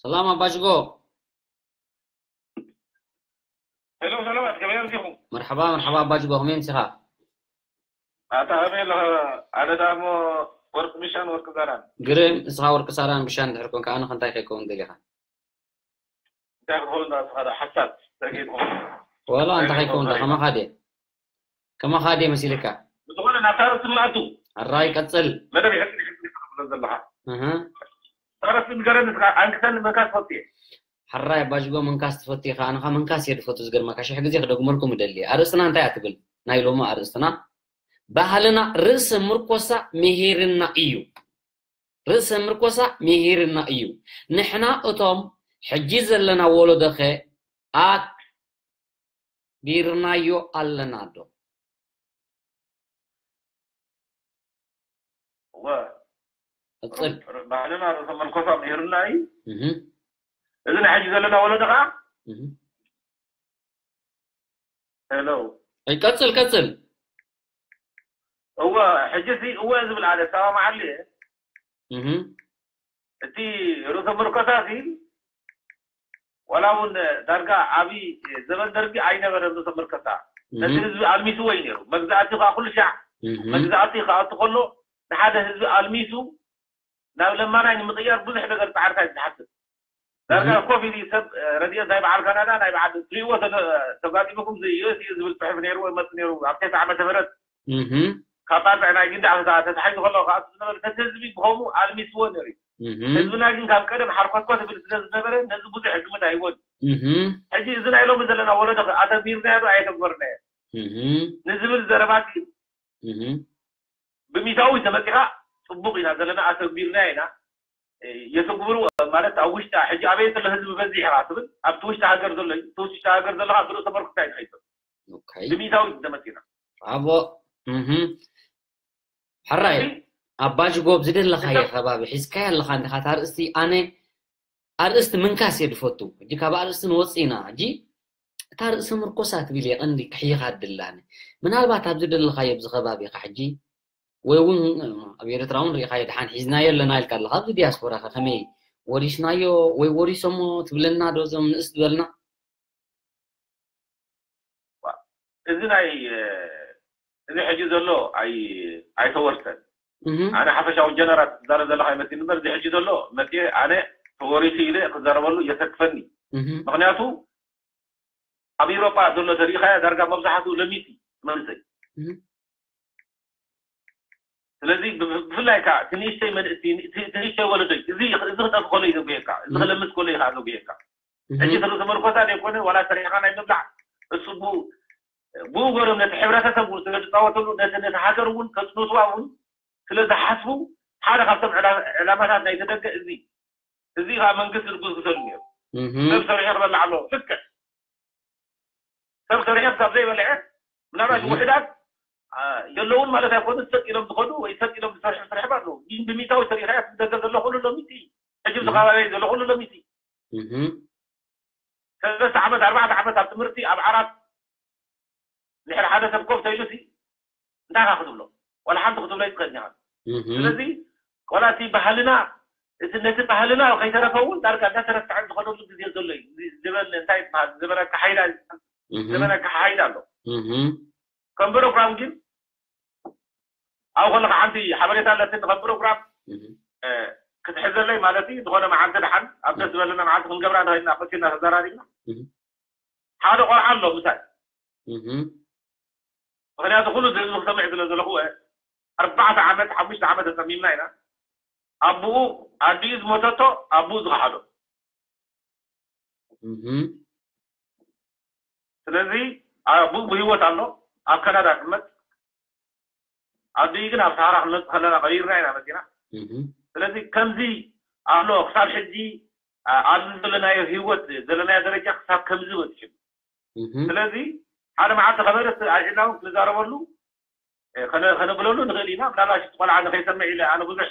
ሰላም ኣባጅጎ። ሄሎ ሰላማት፣ ከመይ ኣምሲኹም? መርሓባ መርሓባ ኣባጅጎ፣ ከመይ ኣምሲኻ? ኣታ ከመይ ኣለኻ? ኣነ ደኣ እሞ ወርቂ ብሻን ወርቂ ዛራን። ግርም፣ እስኻ ወርቂ ሳራን ብሻን ድሕር ኮንካ ኣነ ከ እንታይ ከይከውን ደሊኻ? እንታይ ክኸውን ደኣ እስኻ ደኣ ሓሳብ እንታይ ከይትኸውን? ወላ እንታይ ከይከውን ደኣ ከማኻ ድየ? ከማኻ ድየ መሲልካ? ብዝኾነ ናብታ ርእሲ ንኣቱ። ኣራይ ቀጽል። መደብ ይሕጽር ይሕጽር ኢኻ ትብሎ ዘለኻ። እህ። እታ ርእሲ ንገረኒ እስኻ፣ ኣንክሰኒ ምንካስ ፈትየ። ሕራይ ኣባጅጎ ምንካስ ትፈቱ ኢኻ። ኣነ ኸኣ ምንካስ እየ ዝፈቱ። ዝገርመካ ሽሕ ግዜ ክደግመልኩም እደሊ እየ። ኣርእስትና እንታይ እያ ትብል? ናይ ሎሚ ኣርእስትና ባህልና ርእሰ ምርኮሳ ምሂርና እዩ። ርእሰ ምርኮሳ ምሂርና እዩ። ንሕና እቶም ሕጂ ዘለና ወለዶኸ ኣክቢርናዮ ኣለና ዶ? እወ። ቀጽል። ባህልና ርእሰ ምርኮሳ ምሂርና እዩ። እህ። እዚ ናይ ሕጂ ዘለና ወለዶ ኸዓ እህ። ሄሎ። ኣይ ቀጽል ቀጽል። እወ ሕጂ ሲ እወ ዝብል ኣለ ተሰማምዓሉ እየ። እህ። እቲ ርእሰ ምርኮሳ ሲ ዋላ እውን ዳርጋ ዓብዪ ዘበን ደርጊ ኣይነበረን ርእሰ ምርኮሳ። ነቲ እህ። ህዝቢ ኣልሚስዎ እዩ ነይሩ። መግዛእቲ ከዓ ኩሉ ሻዕ እህ። መግዛእቲ ክኣቱ ከሎ ንሓደ ህዝቢ ኣልሚሱ ናብ ለማናይ ንምቕያር ብዙሕ ነገር ፃዕርታት እዩ ዝሓትት። ዳርጋ እህ። ኮፍ ኢሉ ሰብ ረድዮ ናይ በዓል ካናዳ ናይ በዓል ትሪእዎ ተጋጢሙኩም ዩኤስ እዩ ዝብል ፅሑፍ ነይሩ ወይ መፅ ነይሩ ኣብ ተስዓ ዓመተ ምህረት እህ። ካብ ባጽዕ ናይ ጊንዳዕ ተታሒዙ ከሎ ክኣቱ ዝነበረ ነቲ ህዝቢ ብኸምኡ ኣልሚስዎ ነይሩ እዩ። እህ። ህዝብና ግን ካብ ቀደም ሓርኮትኮት ይብል ስለ ዝነበረ ነዚ ብዙሕ ግምት ኣይህቦን እዩ። እህ። ሕጂ እዚ ናይ ሎሚ ዘለና ወለዶ ከ ኣተግቢርናዮ ዶ ኣየተግበርናዮ እህ። ንዝብል ዘረባ ግን እህ። ብሚእታዊ ተመጺኻ ጽቡቕ ኢና ዘለና ኣተግቢርናዮ ኢና የተግብሩ ማለት ኣብ ውሽጢ ሕጂ ኣበይ ዘሎ ህዝቢ በዚሕ ኢኻ ትብል ኣብቲ ውሽጢ ሃገር ዘሎ እዩ እቲ ውሽጢ ሃገር ዘለኻ ብርእሰ መርኮሳ እዩ ዝኸይድ ዘሎ ኦኬ። ብሚእታዊ ተመጺኻ ኣቦ እህ። ሕራይ ኣባጅጎ ኣብ ዝደለኻዮ ከባቢ ሒዝካዮ ኣለኻ እንዲኻ እታ ኣርእስቲ። ኣነ ኣርእስቲ ምንካስ እየ ዝፈቱ። ሕጂ ካብ ኣርእስቲ ንወፅእ ኢና። ሕጂ እታ ርእሰ ምርኮሳ ትብል እየ ቀንዲ ክሕይኻ ድላኒ። ምናልባት ኣብ ዝደለኻዮ ኣብዚ ከባቢ ኢኻ ሕጂ ወይ እውን ኣብ ኤርትራ እውን ርኢኻዮ ድሓን ሒዝናዮ ኣለና ኢልካ ኣለኻ። ኣብዚ ዲያስፖራ ከ ከመይ ወሪስናዮ ወይ ወሪሶሞ ትብለና ዶ እዞም ንእስ ዝበልና? እዚ ናይ እዚ ሕጂ ዘሎ ኣይ ኣይተወርሰን እህ። ኣነ ሓፈሻዊ ጀነራል ትዛረብ ዘለካ ይመስል እምበር እዚ ሕጂ ዘሎ መፅየ ኣነ ተወሪሱ ኢለ ክዛረበሉ የሰክፈኒ እህ። ምክንያቱ ኣብ ኤውሮጳ ዘሎ ተሪኢኻዮ ዳርጋ መብዛሕትኡ ለሚስ እዩ መንእሰይ እህ። ስለዚ ብፍላይ ከዓ እቲ ንእሽተይ መንእቲ እቲ ንእሽተይ ወለዶይ እዚ እዚ ክጠፍ ከሎ እዩ ዘጉየካ፣ እዚ ክለምስ ከሎ እዩ ከዓ ዘጉየካ። ሕጂ ተመርኮታ ዘይኮነ ዋላ ሰሪሕካ ናይ ምብላዕ እሱ ብኡ ገሮም ነቲ ሕብረተሰብ እውን ስለ ዝፃወተሉ ነቲ ነቲ ሃገር እውን ከፅንስዋ እውን ስለ ዝሓስቡ ሓደ ካብቶም ዕላማታት ናይ ተደገ እዚ እዚ ከዓ መንግስቲ ዝጉስጉሰሉ ነይሩ። ሰብ ሰሪሑ ክበልዕ ኣለዎ። ልክዕ ሰብ ሰሪሑ ክሳብ ዘይበልዐ ምናልባት ውሕዳት የለውን ማለት ኣይኮኑ፣ ሰጥ ኢሎም ዝኸዱ ወይ ሰጥ ኢሎም ዝሰርሑ ስርሕባ ኣለዉ። ግን ብሚታዊ ሰሪሕያ ደገ ዘሎ ኩሉ ሎሚቲ ሕጂ ኣብዚ ከባቢ ዘሎ ኩሉ ሎሚቲ ሰለስተ ዓመት ኣርባዕተ ዓመት ኣብ ትምህርቲ ኣብ ዓራት ድሕሪ ሓደ ሰብ ኮፍ ተኢሉ ሲ እንታይ ኢኻ ክትብሎ? ዋላ ሓንቲ ክትብሎ ኣይትኽእልን ኢኻ። ስለዚ ዋላ እቲ ባህልና እቲ ነቲ ባህልና ከይተረፈ እውን ዳርጋ እንዳተረስዐ ዝኸደሉ ግዜ ዘሎ እዩ። እዚ ዘበን እንታይ ይበሃል? ዘበን ኣካሓይዳ እዩ። ዘበን ኣካሓይዳ ኣሎ። ከም ፕሮግራም ግን ኣብ ከለካ ሓንቲ ሓበሬታ ኣለትኒ ከም ፕሮግራም ክትሕዘለይ ማለት እዩ። ዝኾነ መዓልቲ ደሓን ኣብ ደስ ዝበለና መዓልቲ ክንገብራ ንኽእልና መኪና ተዘራሪብና ሓደ ቆልዓ ኣሎ ምሳይ ምኽንያቱ ኩሉ ህዝቢ ክሰምዕ ስለ ዘለኹ ኣርባዕተ ዓመት ሓሙሽተ ዓመት ተፀሚምና ኢና። ኣቡኡ ኣዲኡ ዝሞተቶ ኣቡኡ ዝኸሓዶ ስለዚ ኣቡኡ ብህይወት ኣሎ ኣብ ካናዳ ቅመጥ ኣዲኡ ግን ኣብ ሰሃራ ክንመፅእ ከለና ቀይርና ኢና መፂና። ስለዚ ከምዚ ኣሎ ክሳብ ሕጂ ኣብዚ ዘለናዮ ህይወት ዘለናዮ ደረጃ ክሳብ ከምዚ በፂሑ። ስለዚ ሓደ መዓልቲ ከበደት ኣልዒልና እውን ክንዛረበሉ ከነብለሉ ንኽእል ኢና። ምናልባት እቲ ቆልዓ ንኸይሰምዕ ኢለ ኣነ ብዙሕ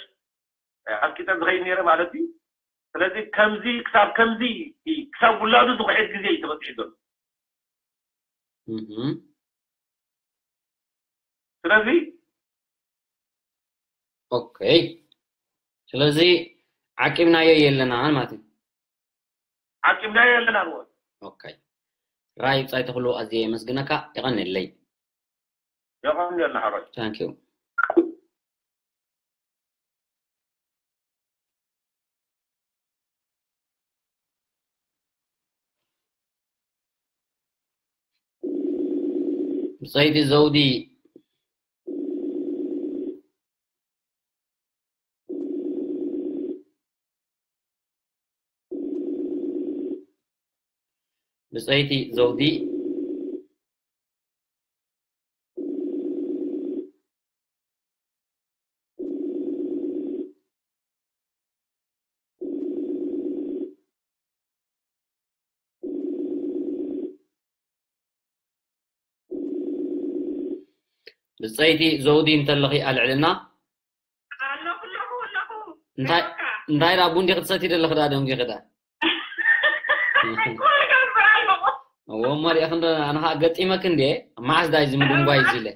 ኣስቂጠ ዝኸይድ ነይረ ማለት እዩ። ስለዚ ከምዚ ክሳብ ከምዚ ክሳብ ውላዱ ዝኩሕት ግዜ እዩ ተበፂሑ ዘሎ። ስለዚ ኦኬ ስለዚ ዓቂብናዮ የለናን ማለት እዩ። ዓቂብናዮ የለናን ወ ኦኬ ራይ ብጻይ ተኽሉ ኣዝየ የመስግነካ። የቐንየለይ። የቐንየልና ሓራይ። Thank you። ብጸይቲ ዘውዲ ብጸይቲ ዘውዲ ብጸይቲ ዘውዲ እንተለኺ ኣልዕልና። ኣለኹ ኣለኹ ኣለኹ። እንታይ እንታይ ዳ ቡን ዲኺ ትሰቲ ዘለኺ ዳ ደንጊኺ ዳ? ኮል ገብር ኣለኹ። እዎ እሞ ሪእኺ እንዶ ኣነ ኸዓ ገጢመኪ እንድየ። መዓስ ዳ እዚ ምድንጓይ እዚ ኢለ።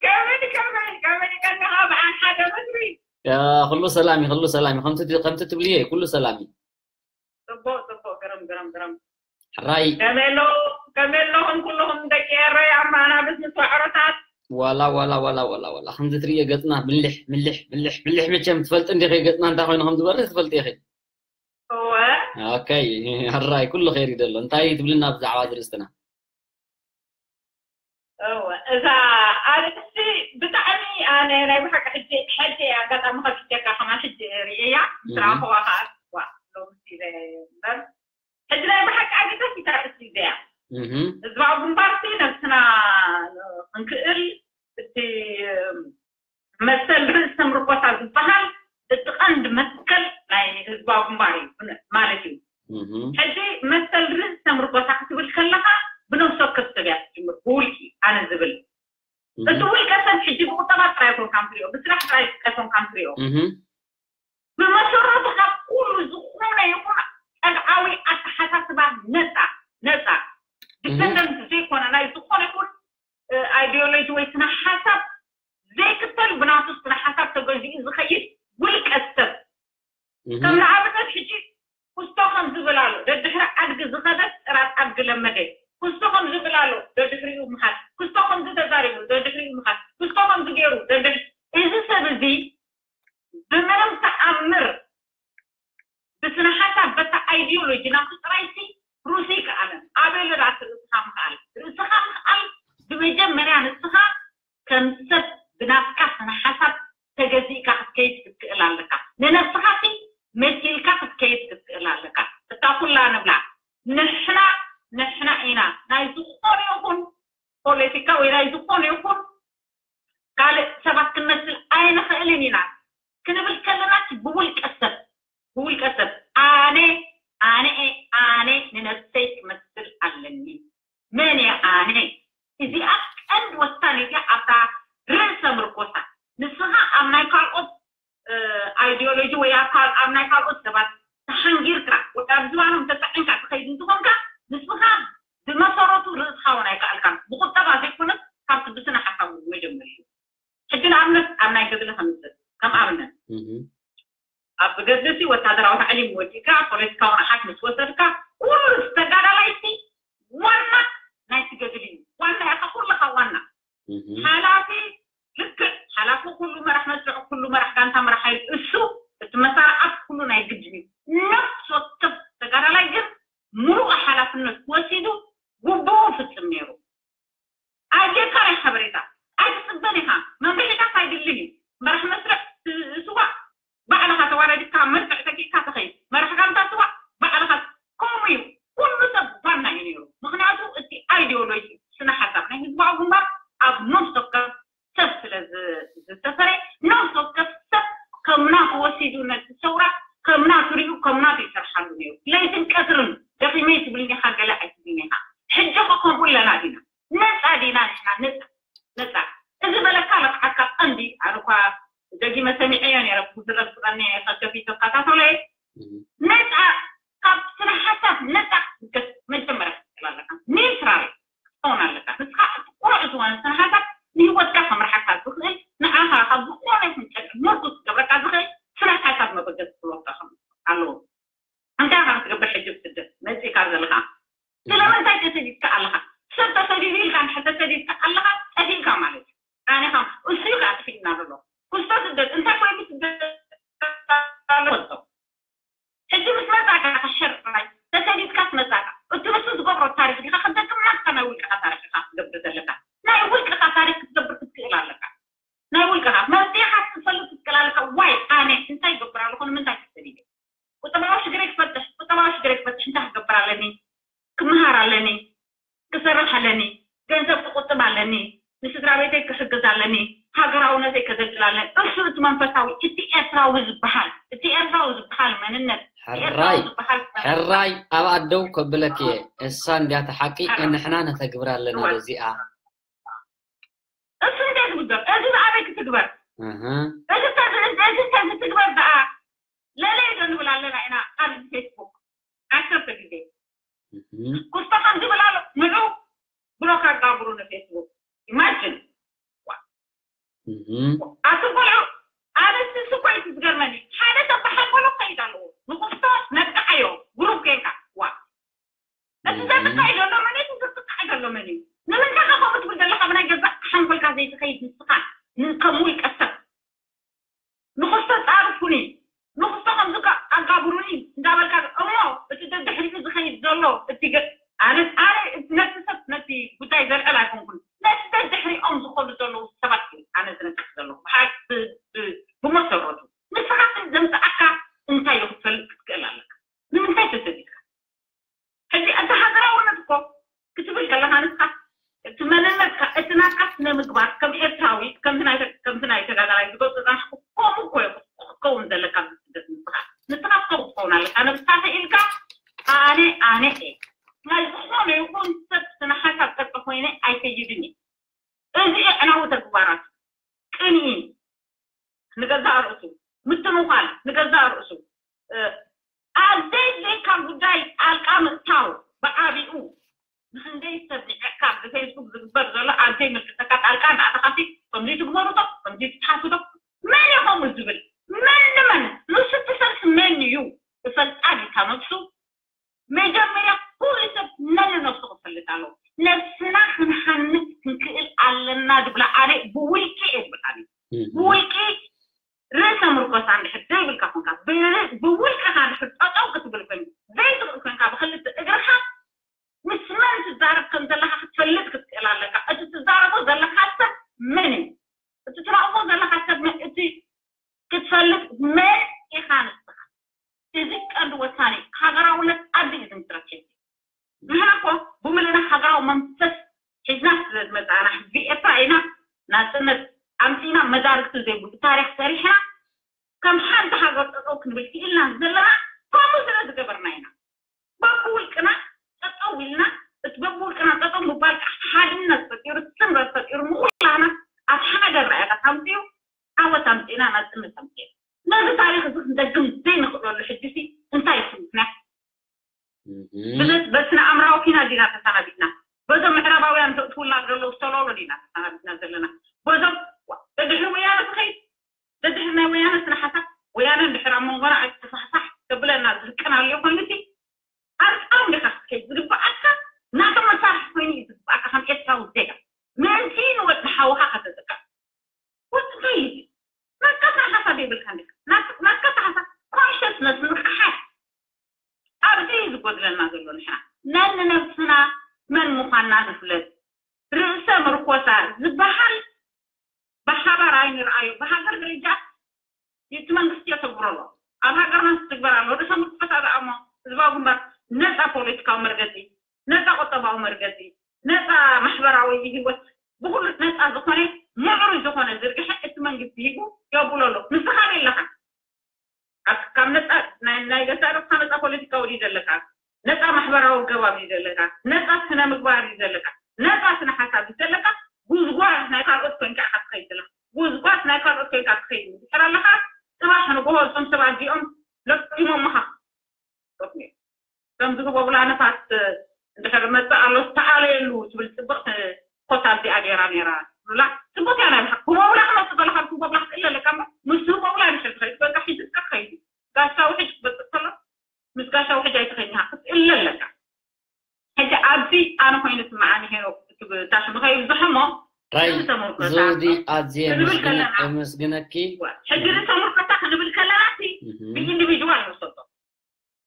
ከመይ ከመይ ከመይ ቀኒኻ በዓል ሓደ መትሪ። ያ፣ ኩሉ ሰላም እዩ፣ ኩሉ ሰላም እዩ። ከምቲ ከምቲ ትብልዮ እዩ፣ ኩሉ ሰላም እዩ። ጽቡቕ ጽቡቕ ግርም ግርም ግርም። ሕራይ ከመይ ኣለኹም ከመይ ኣለኹም ኩልኹም ደቂ ኤረይ ኣማናብስ ምስ ዋዕሮታት። ዋላ ዋላ ዋላ ዋላ ዋላ ከምዚ ትርእዮ ገጽና ምልሕ ምልሕ ምልሕ ምልሕ መቸም ትፈልጢ እንዲኺ ገጽና እንታይ ኮይኑ ከም ዝበርህ ትፈልጢ ኢኺ። እወ ኦኬ ሕራይ ኩሉ ኸይሪ ደሎ እንታይ ትብልና ብዛዕባ ዝርእስትና? እወ እዛ ኣርእስቲ ብጣዕሚ ኣነ ናይ ብሓቂ ሕጂ ሕጂ ኣጋጣሚ ከፊተካ ከማን ሕጂ ርእየያ ምስ ረኣኽዋ ከዓ ዋ ሎምስ ኢለ እምበር ሕጂ ናይ ብሓቂ ኣገዳሲት ኣርእስቲ እዚኣ። እህ ህዝባዊ ግንባርሲ ነብስና ክንክእል እቲ መሰል ርእሲ ተምርኮታ ዝበሃል እቲ ቀንዲ መትከል ናይ ህዝባዊ ግንባር እዩ ማለት እዩ። እህ ሕጂ መሰል ርእሲ ተምርኮታ ክትብል ከለኻ ብነብሲ ወከፍ ሰብ እያ ትጅምር ብውልቂ ኣነ ዝብል እቲ ውልቀ ሰብ ሕጂ ብቁጠባ ጥራይ ኣይኮንካን ትሪኦ ብስራሕ ጥራይ ኣይኮንካን ትሪኦ እህ ብመሰረቱ ካብ ኩሉ ዝኾነ ይኹን ጸግዓዊ ኣተሓሳስባ ነፃ ነፃ ዲፐንደንት ዘይኮነ ናይ ዝኾነ ይኹን ኣይዲዮሎጂ ወይ ስነ ሓሳብ ዘይክተል ብናቱ ስነ ሓሳብ ተገዚኡ ዝኸይድ ውልቀ ሰብ ከም ንኣብነት ሕጂ ኩስቶ ከም ዝብል ኣሎ ደድሕሪ ኣድጊ ዝኸደ ጥራት ኣድጊ ለመደ ኩስቶ ከም ዝብል ኣሎ ደድሕሪኡ ምኻድ ኩስቶ ከም ዝተዛሪቡ ደድሕሪኡ ምኻድ ኩስቶ ከም ዝገይሩ ደድሕሪ እዚ ሰብ እዚ ብምንም ተኣምር ብስነ ሓሳብ በታ ኣይዲዮሎጂ ናቱ ጥራይሲ ሩሲ ይከኣለን ኣበይ ለዳ ርእስኻ ምኽኣል ርእስኻ ምኽኣል ብመጀመርያ ንስኻ ከም ሰብ ብናትካ ስነ ሓሳብ ተገዚእካ ክትከይድ ክትክእል ኣለካ። ንነብስኻ ሲ መሲልካ ክትከይድ ክትክእል ኣለካ። እታ ኩላ ንብላ ንሕና ንሕና ኢና ናይ ዝኾነ ይኹን ፖለቲካ ወይ ናይ ዝኾነ ይኹን ካልእ ሰባት ክንመስል ኣይንኽእልን ኢና ክንብል ከለና ብውልቀ ሰብ ብውልቀ ሰብ ኣነ ኣነ ኣነ ንነብሰይ ክመስል ኣለኒ። መን እየ ኣነ? እዚኣ ቀንዲ ወሳኒት እያ ኣብታ ርእሰ ምርኮሳ። ንስኻ ኣብ ናይ ካልኦት ኣይዲዮሎጂ ወይ ኣብ ናይ ካልኦት ሰባት ተሓንጊርካ ወይ ኣብ ዝባኖም ተጠቂምካ ትኸይድ እንትኾንካ ንስኻ ብመሰረቱ ርእስኻ እውን ኣይከኣልካን። ብቁጠባ ዘይኮነስ ካብቲ ብስነ ሓሳብ እውን መጀመር እዩ። ሕጂ ንኣብነት ኣብ ናይ ገድሊ ከምፅእ ከም ኣብነት ኣብ ገድሊ ወታደራዊ ታዕሊም ወዲእካ ፖለቲካዊ ንቕሓት ምስ ወሰድካ ኩሉ ተጋዳላይ ሲ ዋና ናይቲ ገድሊ እዩ። ዋና ኢኻ ኩልኻ ዋና ሓላፊ ልክዕ ሓላፊ ኩሉ መራሕ መስርዕ ኩሉ መራሕ ጋንታ መራሕ ሓይሊ እሱ እቲ መሳርዓት ኩሉ ናይ ግድን እዩ። ነፍሲ ወከፍ ተጋዳላይ ግን ሙሉእ ሓላፍነት ወሲዱ ግቡኡ ፍፅም ነይሩ። ኣየካ ናይ ሓበሬታ ኣይትፅበን ኢኻ። መምርሒታት ኣይድልን እዩ። መራሕ መስርዕ ስዋ ባዕልኻ ተዋረድካ መርፍዕ ተኪእካ ትኸይድ። መራሕ ጋንታ ስዋ ባዕልኻ ከምኡ እዩ። ኩሉ ሰብ ዋና እዩ ነይሩ። ምክንያቱ እቲ ኣይዲዮሎጂ ስነ ሓሳብ ናይ ህዝባዊ ግንባር ኣብ ነፍሲ ወከፍ ሰብ ስለ ዝተሰረ ነፍሲ ወከፍ ሰብ ከም ናቱ ወሲዱ ነቲ ሰውራ ከም ናቱ ሪኡ ከም ናቱ ይሰርሓሉ ነይሩ። ለይትን ቀትርን ደኺመ ትብል ዲኻ ገለ ኣይትብልን ኢኻ። ሕጂ ከ ከምኡ ኣለና ዲና? ነፃ ዲና ንሕና ነፃ ነፃ እዚ በለካ ለክዓካ ቀንዲ ኣነ እኳ ደጊመ ሰሚዐዮ ነይረ ብዙረብ ዝቀኒ ከከፊ ተከታተሎ ነፃ ካብ ስነ ሓሳብ ነፃ ክትገስ መጀመርያ ክትክእል ኣለካ። ኒውትራል ክትኸውን ኣለካ። ንስኻ እቲ ቁሩዕ ዝኾነ ስነ ሓሳብ ንህይወትካ ከምርሓካ ዝኽእል ንዓኻ ካብ ዝኾነ ይኹን ጨርቂ ምርኩስ ክገብረካ ዝኽእል ስነ ሓሳብ መበገሲ ክህልወካ ከም ኣለዎ። እንታይ ኢኻ ክትገብር ሕጂ ብስደት መፂእካ ዘለኻ? ስለምንታይ ተሰዲድካ ኣለኻ? ሰብ ተሰዲዱ ኢልካ እንድሕር ተሰዲድካ ኣለኻ ጠፊእካ ማለት እዩ። ኣነ ኸም እሱ እዩ ከዓ ጠፊእና ዘሎ ክስቶ ስደት እንታይ ኮይኑ ስደት ኣሎ? ሕጂ ምስ መፃእካ ሕሸር ጥራይ ተሰዲድካስ መፃእካ እቲ ንሱ ዝገብሮ ታሪክ ዲካ ክትደግም ናትካ ናይ ውልቅካ ታሪክ ኢካ ክትገብር ዘለካ። ናይ ውልቅካ ታሪክ ክትገብር ክትክእል ኣለካ። ናይ ውልቅካ መፂእካ ክትፈልጥ ክትክእል ኣለካ። ዋይ ኣነ እንታይ ይገብር ኣለኩ ንምንታይ ተሰዲደ? ቁጠባዊ ሽግረይ ክፈትሕ ቁጠባዊ ሽግረይ ክፈትሕ እንታይ ክገብር ኣለኒ? ክምሃር ኣለኒ፣ ክሰርሕ ኣለኒ፣ ገንዘብ ክቁጥብ ኣለኒ፣ ንስድራ ቤተይ ክሕግዝ ኣለኒ፣ ሃገራውነተይ ከገልግል ኣለኒ። እሱ እቲ መንፈሳዊ እቲ ኤርትራዊ ዝበሃል እቲ ኤርትራዊ ዝበሃል መንነት እቲ ኤርትራዊ ሕራይ ዝበሃል ሕራይ ኣብ ኣደው ከብለክ እየ። እሳ እንዲያተ ሓቂ ንሕና ነተግብር ኣለና በዚኣ። እሱ እንታይ ትግበር? እዚ ብኣበይ ክትግበር? እህ እዚ ተዝእንተ እዚ ተዝትግበር ደኣ ለለይ ዶ ንብል ኣለና ኢና ኣብዚ ፌስቡክ ዓሰርተ ግዜ እህ ኩስቶ ከም ዝብል ኣሎ ንዑ ብሎክ ኣጋብሩ ንፌስቡክ ኢማጅን እህ ኣቲ ቆልዑ ኣነስ ንሱ እኮ እዩ ዝገርመኒ ሓደ ሰብ ብሓንጎሎ ክኸይድ ኣለዎ ንኩስቶ ነቅዓዮ ግሩፕ ጌርካ ዋ እቲ ዘጥቃዕ ዘሎ መን እዩ እቲ ዘጥቃዕ ዘሎ መን እዩ ንምንታይ ከ ከምኡ ትብል ዘለካ ብናይ ገዛእ ሓንጎልካ ዘይትኸይድ ንስኻ ን- ከም ውልቀ ሰብ ንክስቶ ፃርፉኒ ንክስቶ ከምዚ ከ ኣጋብሩኒ እንዳበልካ እሞ እቲ ደድሕሪኡ ዝኸይድ ዘሎ እቲ ገ- ኣነ ኣነ እቲ ነቲ ሰብ ነቲ ጉዳይ ዘልዕል ኣይኮንኩን ነቲ ደድሕሪኦም ዝኸዱ ዘለዉ ሰባት እዩ ኣነ ዝነቅፍ ዘለኹ ብሓ- ብ- ብ- ብመሰረቱ ንስኻ ግን ዘምፅኣካ እንታይ እዩ ክትፈልጥ ክትክእል ኣለካ ንምንታይ ተሰዲድካ ሕጂ እቲ ሃገራውነት እኮ ክትብል ከለካ ንስካ እቲ መንነትካ እቲ ናትካ ስነ ምግባር ከም ኤርትራዊ ከምቲ ናይ ከምቲ ናይ ተጋዳላይ ዝገልፆ ዝፀናሕኩ ከምኡ እኮ እዩ ክትከውን ዘለካ ስደት ንስካ ንስካ ከምኡ ክትከውን ኣለካ ነብስካ ኢልካ ኣነ ኣነ እየ ናይ ዝኾነ ይኹን ሰብ ስነ ሓሳብ ጠጠ ኮይነ ኣይከይድን እዩ እዚ ኣዕናዊ ተግባራት ቅንኢ ንገዛእ ርእሱ ምትንዃል ንገዛእ ርእሱ ኣብ ዘይድልየካ ጉዳይ ጣልቃ ምእታው ብዓቢኡ ንክንደይ ሰብ ንዕካ ብፌስቡክ ዝግበር ዘሎ ኣብ ዘይምልክተካ ጣልቃ እንዳኣተኻሲ ከምዚ ትግበሩ ዶ ከምዚ ትሓቱ ዶ መን ኢኹም ዝብል መን ንመን ንሱ ትፈልሲ መን እዩ እፈልጣ ዲካ ነብሱ መጀመርያ ኩሉ ሰብ ነንነብሱ ክፈልጥ ኣለዎ። ነብስና ክንሃንፅ ክንክእል ኣለና ዝብላ ኣነ ብውልቂ እየ ዝብል ኣነ። ብውልቂ ርእሰ ምርኮሳ እንድሕር ዘይብልካ ኮንካ ብውልቅኻ እንድሕር ጠጠው ክትብል ኮይኑ ዘይትኽእል ኮንካ ብክልተ እግርኻ ምስ መን ትዛረብ ከም ዘለካ ክትፈልጥ ክትክእል ኣለካ። እቲ ትዛረቦ ዘለካ ሰብ መን እዩ? እቲ ትረኽቦ ዘለካ ሰብ መን እቲ ክትፈልጥ መን ኢኻ ንስኻ። እዚ ቀንዲ ወሳኒ እዩ። ሃገራውነት ኣብዚ እዩ ዝምስረት ሕጂ። ንሕና እኮ ብምልእና ሃገራዊ መንፈስ ሒዝና ስለ ዝመፃና፣ ህዝቢ ኤርትራ ኢና፣ ናፅነት ኣምፂና፣ መዳርግቲ ዘይብሉ ታሪኽ ሰሪሕና፣ ከም ሓንቲ ሃገር ጠጠው ክንብል ክኢልና ዘለና ከምኡ ስለ ዝገበርና ኢና። በብውልቅና ጠጠው ኢልና፣ እቲ በብውልቅና ጠጠው ምባል ከዓ ሓድነት ፈጢሩ፣ ስምረት ፈጢሩ፣ ንኩላህና ኣብ ሓደ ራእይታት ኣምፂኡ ዓወት ኣምፂእና፣ ናፅነት ኣምፂእና። ነዚ ታሪኽ እዚ ክንደግም ዘይንኽእለሉ ሕጂሲ እንታይ እዩ ምኽንያት? ብዘት በስነ ኣእምራዊ ኪና ዲና ተሰናቢትና? በዞም ምዕራባውያን ዘእትውልና ዘለዉ ዝተለሎ ዲና ተሰናቢትና ዘለና? በዞም ደድሕሪ ወያነ ትኸይድ፣ ደድሕሪ ናይ ወያነ ስነ ሓሳብ፣ ወያነ እንድሕር ኣብ መንጎና ኣይተፋሕፋሕ ከብለና ዝህቅን ኣሎ ኮይኑ፣ እቲ ኣንጻሮም ዲኻ ክትከይድ ዝግብኣካ? ናቶም መሳርሒ ኮይኑ እዩ ዝግብኣካ ከም ኤርትራዊ ዜጋ። ምእንቲ ንወዲ ሓውኻ ከተጥቅዕ። ወዲ እንታይ እዩ? ናትካ ሓሳብ የብልካን ዲኻ? ናት-፣ ናትካ ሓሳብ፣ ኮንሽስነስ፣ ንቕሓት። ኣብዚ እዩ ዝጎድለና ዘሎ። ንሕና ነንነብስና መን ምዃንና ንፍለጥ። ርእሰ ምርኮሳ ዝበሃል ብሓባር ኣይንርኣዮ። ብሃገር ደረጃ እቲ መንግስቲ የተግብሮ ኣሎ። ኣብ ሃገርና ዝትግበር ኣሎ። ርእሰ ምርኮሳ ደኣ እሞ ህዝባዊ ግንባር ነፃ ፖለቲካዊ መርገፂ፣ ነፃ ቁጠባዊ መርገፂ፣ ነፃ ማሕበራዊ ህይወት፣ ብኩሉ ነፃ ዝኾነ ምዕሩይ ዝኾነ ዝርግሐ እቲ መንግስቲ ሂቡ የብሎ ኣሎ። ንስኻ የለኻ። ኣብ፣ ካብ ነፃ ናይ፣ ናይ ገዛእ ርእስኻ ነፃ ፖለቲካዊ ድዩ ዘለካ? ነፃ ማሕበራዊ ኣገባብ ድዩ ዘለካ? ነፃ ስነ ምግባር ድዩ ዘለካ? ነፃ ስነ ሓሳብ ድዩ ዘለካ? ጉዝጓዝ ናይ ካልኦት ኮይንካ ኢኻ ትኸይድ ዘለኻ። ጉዝጓዝ ናይ ካልኦት ኮይንካ ትኸይድ እንድሕር ኣለኻ፣ ጽባሕ ንግሆ እዞም ሰባት እዚኦም ለጢሞምኻ። ከምዚ ህቦብላ ነፋስ እንድሕር መጽእ ኣሎ፣ ዝተኣለየሉ ትብል ጽብቕቲ ኮታ እዚኣ ገይራ ነይራ። ሉላ፣ ጽቡቕ እያ ናይ ብሓቂ። ህቦብላ ክመጽእ ከሎ ካብ ህቦብላ ክትእለ ኣለካ እሞ፣ ምስ ህቦብላ እንድሕር ትኸይድ፣ በቃ ሒዝካ ትኸይድ። ጋሻ ውሕጅ ክመጽእ ከሎ፣ ምስ ጋሻ ውሕጅ ኣይትኸይድን ኢኻ፣ ክትእለ ኣለካ። ሕጂ ኣብዚ ኣነ ኮይኑ ስምዓኒ ሄኖክ፣ እቲ ብ-፣ እታ ሽምኻ ይብዝሖ እሞ፣ ራይ፣ እዚ ተመርኮሳ ዘውዲ፣ ኣዝየ ክንብል የመስግነ-፣ ከለና፣ የመስግነኪ። ሕጂ እዚ ተመርኮሳ ክንብል ከለና፣ እቲ እህ። ብኢንዲቪጅዋል ንወሰዶ።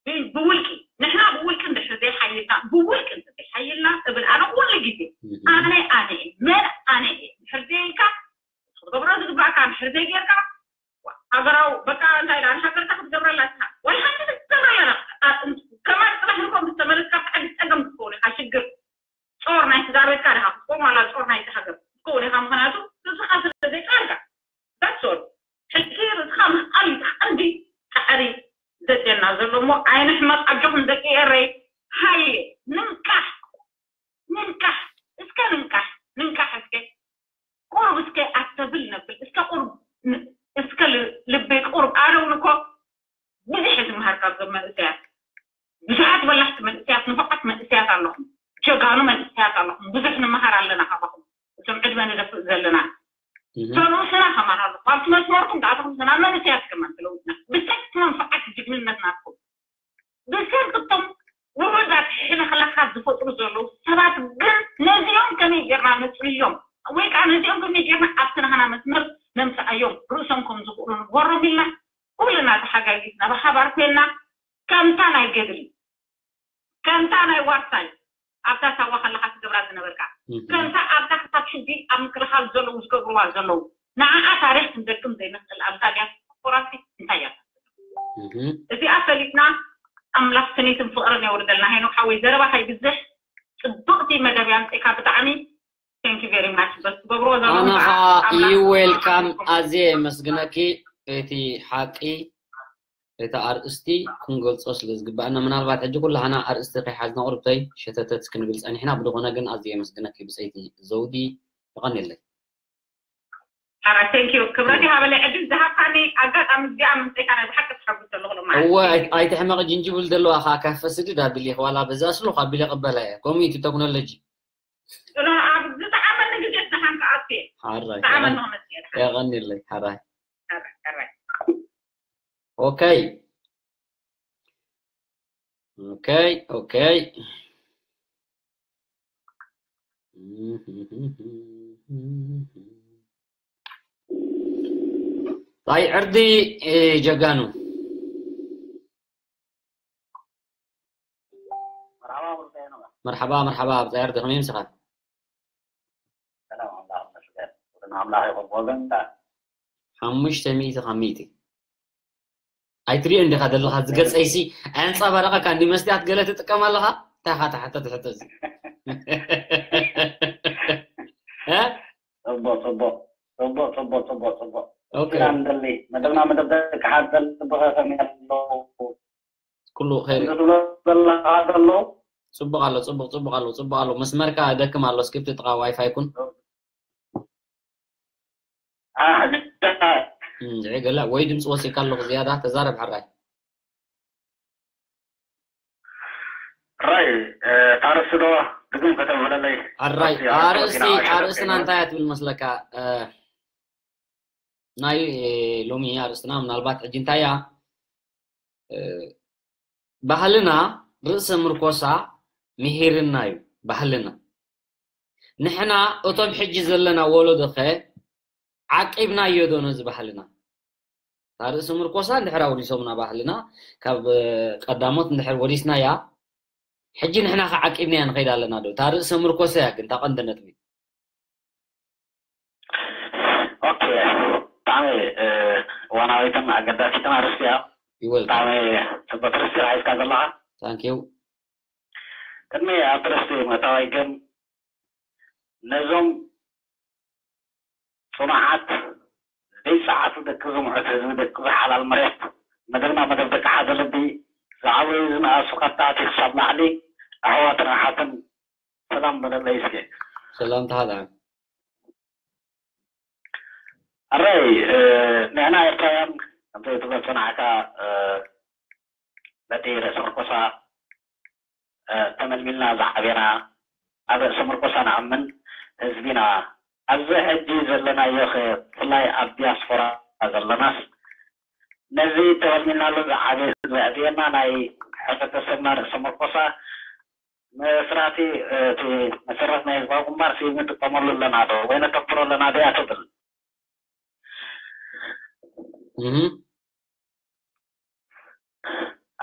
ብ-፣ ብውልቂ፣ ንሕና ብውልቂ እንድሕር ዘይሓይልና፣ ብውልቂ እንድሕር ዘይሓይልና እብል ኣነ ኩሉ ግዜ። እህ። ኣነ፣ ኣነ እየ፣ መን ኣነ እየ፣ እንድሕር ዘይኢልካ፣ ክትገብሮ ዝግባእካ እንድሕር ዘይጌርካ፣ ሃገራዊ፣ በቃ፣ እንታይ ኢላ፣ ንሃገርካ ክትገብረላ ትኻ። ዋላ ሓንቲ ክትገብረላ፣ ኣ-፣ ከማን ጽባሕ ንግሆ ምስ ተመለስካ፣ ብጣዕሚ ጸገም ክትከውን ኢኻ፣ ሽግር። ጾር ናይ ስድራ ቤትካ ዲኻ ክትከውን፣ ዋላ ጾር ናይቲ ሃገር ክትከውን ኢኻ፣ ምኽንያቱ ርእስኻ ስለ ዘይጻርካ። That's all። ሕጂ ርእስኻ ምኽኣል እዩ እቲ ቀንዲ ጻዕሪ ዘድልየና ዘሎ እሞ፣ ኣይንሕመቕ፣ ኣጆኹም ደቂ ኤረይ፣ ሃየ፣ ንንቃሕ፣ ንንቃሕ፣ እስከ ንንቃሕ፣ ንንቃሕ እስከ። ቁሩብ እስከ ኣስተብል ነብል፣ እስከ ቁሩብ ን-፣ እስከ ል-፣ ልበይ ቁሩብ። ኣነ እውን እኮ ብዙሕ እየ ዝመሃር ካብዞም መንእሰያት። ብዙሓት በላሕቲ መንእሰያት፣ ንፉዓት መንእሰያት ኣለኹም፣ ጀጋኑ መንእሰያት ኣለኹም። ብዙሕ ንመሃር ኣለና ካባኹም፣ እቶም ዕድመ ንደፍእ ዘለና። እህ። ተርእስና ከማን ኣለኹም። ኣብቲ መስመርኩም ተኣተኹም፣ ስና መንእሰያት ከማን ትለውጥና። ብሰንኪ መንፍዓት ጅግንነት ናትኩም። ብሰንኪ እቶም ውሑዳት ሕንኽላኻት ዝፈጥሩ ዘለዉ ሰባት ግን ነዚኦም ከመይ ጌርና ነጽርዮም? ወይ ከኣ ነዚኦም ከመይ ጌርና ኣብቲ ናህና መስመር ነምጽኣዮም? ርእሶም ከም ዝኽእሉ ንግበሮም ኢልና ኩልና ተሓጋጊዝና ብሓባር ኮይንና ከምታ ናይ ገድሊ፣ ከምታ ናይ ዋርሳይ ኣብታ ሳዋ ከለኻ ትገብራ ዝነበርካ፣ እህ። ከምታ ኣብታ ክሳብ ሕጂ ኣብ ምክልኻል ዘለዉ ዝገብርዋ ዘለዉ፣ ንዓኣ ታሪኽ ክንደግም ዘይንኽእል ኣብዛ ዲያስፖራ ሲ እንታይ እያ? እህ። እዚኣ ፈሊጥና ኣምላኽ ስኒትን ፍቕርን የውርደልና። ሄኖክ ሓወይ፣ ዘረባ ከይብዝሕ፣ ጽብቕቲ መደብ እያ ኣምጺእካ፣ ብጣዕሚ thank you very much። በቲ ትገብርዎ ዘለኹም ኣነ ከዓ ከዓ ኣምላኽ you welcome፣ ኣዝየ የመስግነኪ። እቲ ሓቂ፣ እቲ ኣርእስቲ ክንገልጾ ስለ ዝግባኣና፣ ምናልባት ሕጂ ኩላህና ኣርእስቲ ከይሓዝና ቁርብተይ ሸተተት ክንብል ጸኒሕና፣ ብዝኾነ ግን ኣዝየ የመስግነኪ ብጸይቲ ዘውዲ፣ የቐንየለይ። ሓራ፣ thank you። ክብረት ይሃበለይ ዕድል ዝሃብካኒ ኣጋጣሚ እዚኣ ምምፀእካ ናይ ብሓቂ ተሐጉሰ ኣለኹ ሎማዓንቲ። እወ፣ ኣይ-፣ ኣይትሕመቕ፣ ጅንጅብል ዘለዋ ከዓ ካፈ ስድድ ኣቢለ ዋላ በዛ ስሉኽ ኣቢለ ቅበላ እየ። ከምኡ እዩ እቲ ቴክኖሎጂ። ኖ፣ ኣብ ዝጠዓመኒ ግዜ ደሓን ክኣቱ እየ። ሓራይ፣ ዝጠዓመኒ ክመጽእ እየ ደሓን። የቐንየለይ፣ ሓራይ። ሓራይ፣ ሓራይ። ኦኬ። ኦኬ፣ ኦኬ። ታይ ዕርዲ፣ እ፣ ጀጋኑ። መርሓባ፣ መርሓባ፣ ብጻይ ዕርዲ፣ ከመይ ምሳኻ? ሰላም ኣምላኽ ይመስገን። ኣምላኽ ይኹን ብወገንካ። ሓሙሽተ ሚእቲ ካብ ሚእቲ ኣይትሪኦ እንዲኻ ዘለኻ ዝገጸይሲ ኣየንጸባረቐካ እንዲ መስትያት ገለ ትጥቀም ኣለኻ እንታይ ኢኻ ትሓተት ሕቶ እዚ እ? ጽቡቅ ጽቡቅ ጽቡቅ ጽቡቅ ጽቡቅ ጽቡቅ ኦኬ ኢና ንደሊ መደብና መደብ ደቂ ሓዘን ጽቡቅ ከመይ ኣለዉ ኩሉ ኸይር ከምዚ ትብሎ ዘለኻ ዘለዉ ጽቡቕ ኣሎ ጽቡቕ ጽቡቕ ኣሎ ጽቡቕ ኣሎ መስመርካ ደክም ኣሎ እስክፕቲ ጥቓ ዋይፋይ ኩን ኣሕዳ እንድዒ ገለ ወይ ድምፂ ወሲድካ ኣለኹ ዝያዳ ተዛረብ ሓራይ ራይ ታርሲ ዶ ድግም ከተብለለይ ሓራይ ኣብቲ ኣርእስቲ ኣርእስቲ ኣርእስትና ኣርእስቲ እንታይ እያ ትብል መስለካ እ፣ ናይ እ፣ ሎሚ ኣርእስትና ምናልባት ሕጂ እንታይ እያ እ፣ ባህልና ርእሰ ምርኮሳ ምሂርና እዩ ባህልና ንሕና እቶም ሕጂ ዘለና ወለዶ ኸ ዓቂብናዮ ዶ ነዚ ባህልና እታ ርእሲ ምርኮሳ እንድሕር ኣውሪሶምና ባህልና ካብ እ፣ ቀዳሞት እንድሕር ወሪስናያ ሕጂ ንሕና ከ ዓቂብናያ ንኸይድ ኣለና ዶ እታ ርእሰ ምርኮሳ እያ ግን እታ ቀንዲ ነጥቢ ኦኬ ብጣዕሚ እ፣ እዋናዊትን ኣገዳሲትን ኣርእስቲ እያ ይወልካ ብጣዕሚ ጽቡቅ ኣርእስቲ ሒዝካ ዘለኻ ታንኪዩ ቅድሚ ኣብ ኣርእስቲ ምእታወይ ግን ነዞም ጽኑዓት ዘይጸዓቱ ደቂ ዝምዑት ህዝቢ ደቂ ዝሓላል መሬት መደብና መደብ ደቂ ሓደ ልቢ ዝዓበዩ ዝነኣሱ ካብ ታሕቲ ክሳብ ላዕሊ ኣሕዋትን ኣሓትን ሰላም በለለይ እስኪ ሰላም ተሃዳ ኣረይ እ፣ ንሕና ኤርትራውያን ከምቲ ትገልጾ ንዓካ እ፣ በቲ ርእሰ ምርኮሳ እ፣ ተመልሚልና ዝዓቤና ኣብ ርእሰ ምርኮሳ ንኣምን ህዝቢና ኣብዚ ሕጂ ዘለናዮ ኸ ብፍላይ ኣብ ዲያስፖራ ዘለናስ ነዚ ተመልሚልናሉ ዝዓበ- ዘዕብየና ናይ ሕብረተሰብና ርእሰ ምርኮሳ መስራቲ እቲ መሰረት ናይ ህዝባዊ ግንባር ሲ ንጥቀመሉ ኣለና ዶ ወይ ነተኩሮ ኣለና ዶ እያ ትብል እህ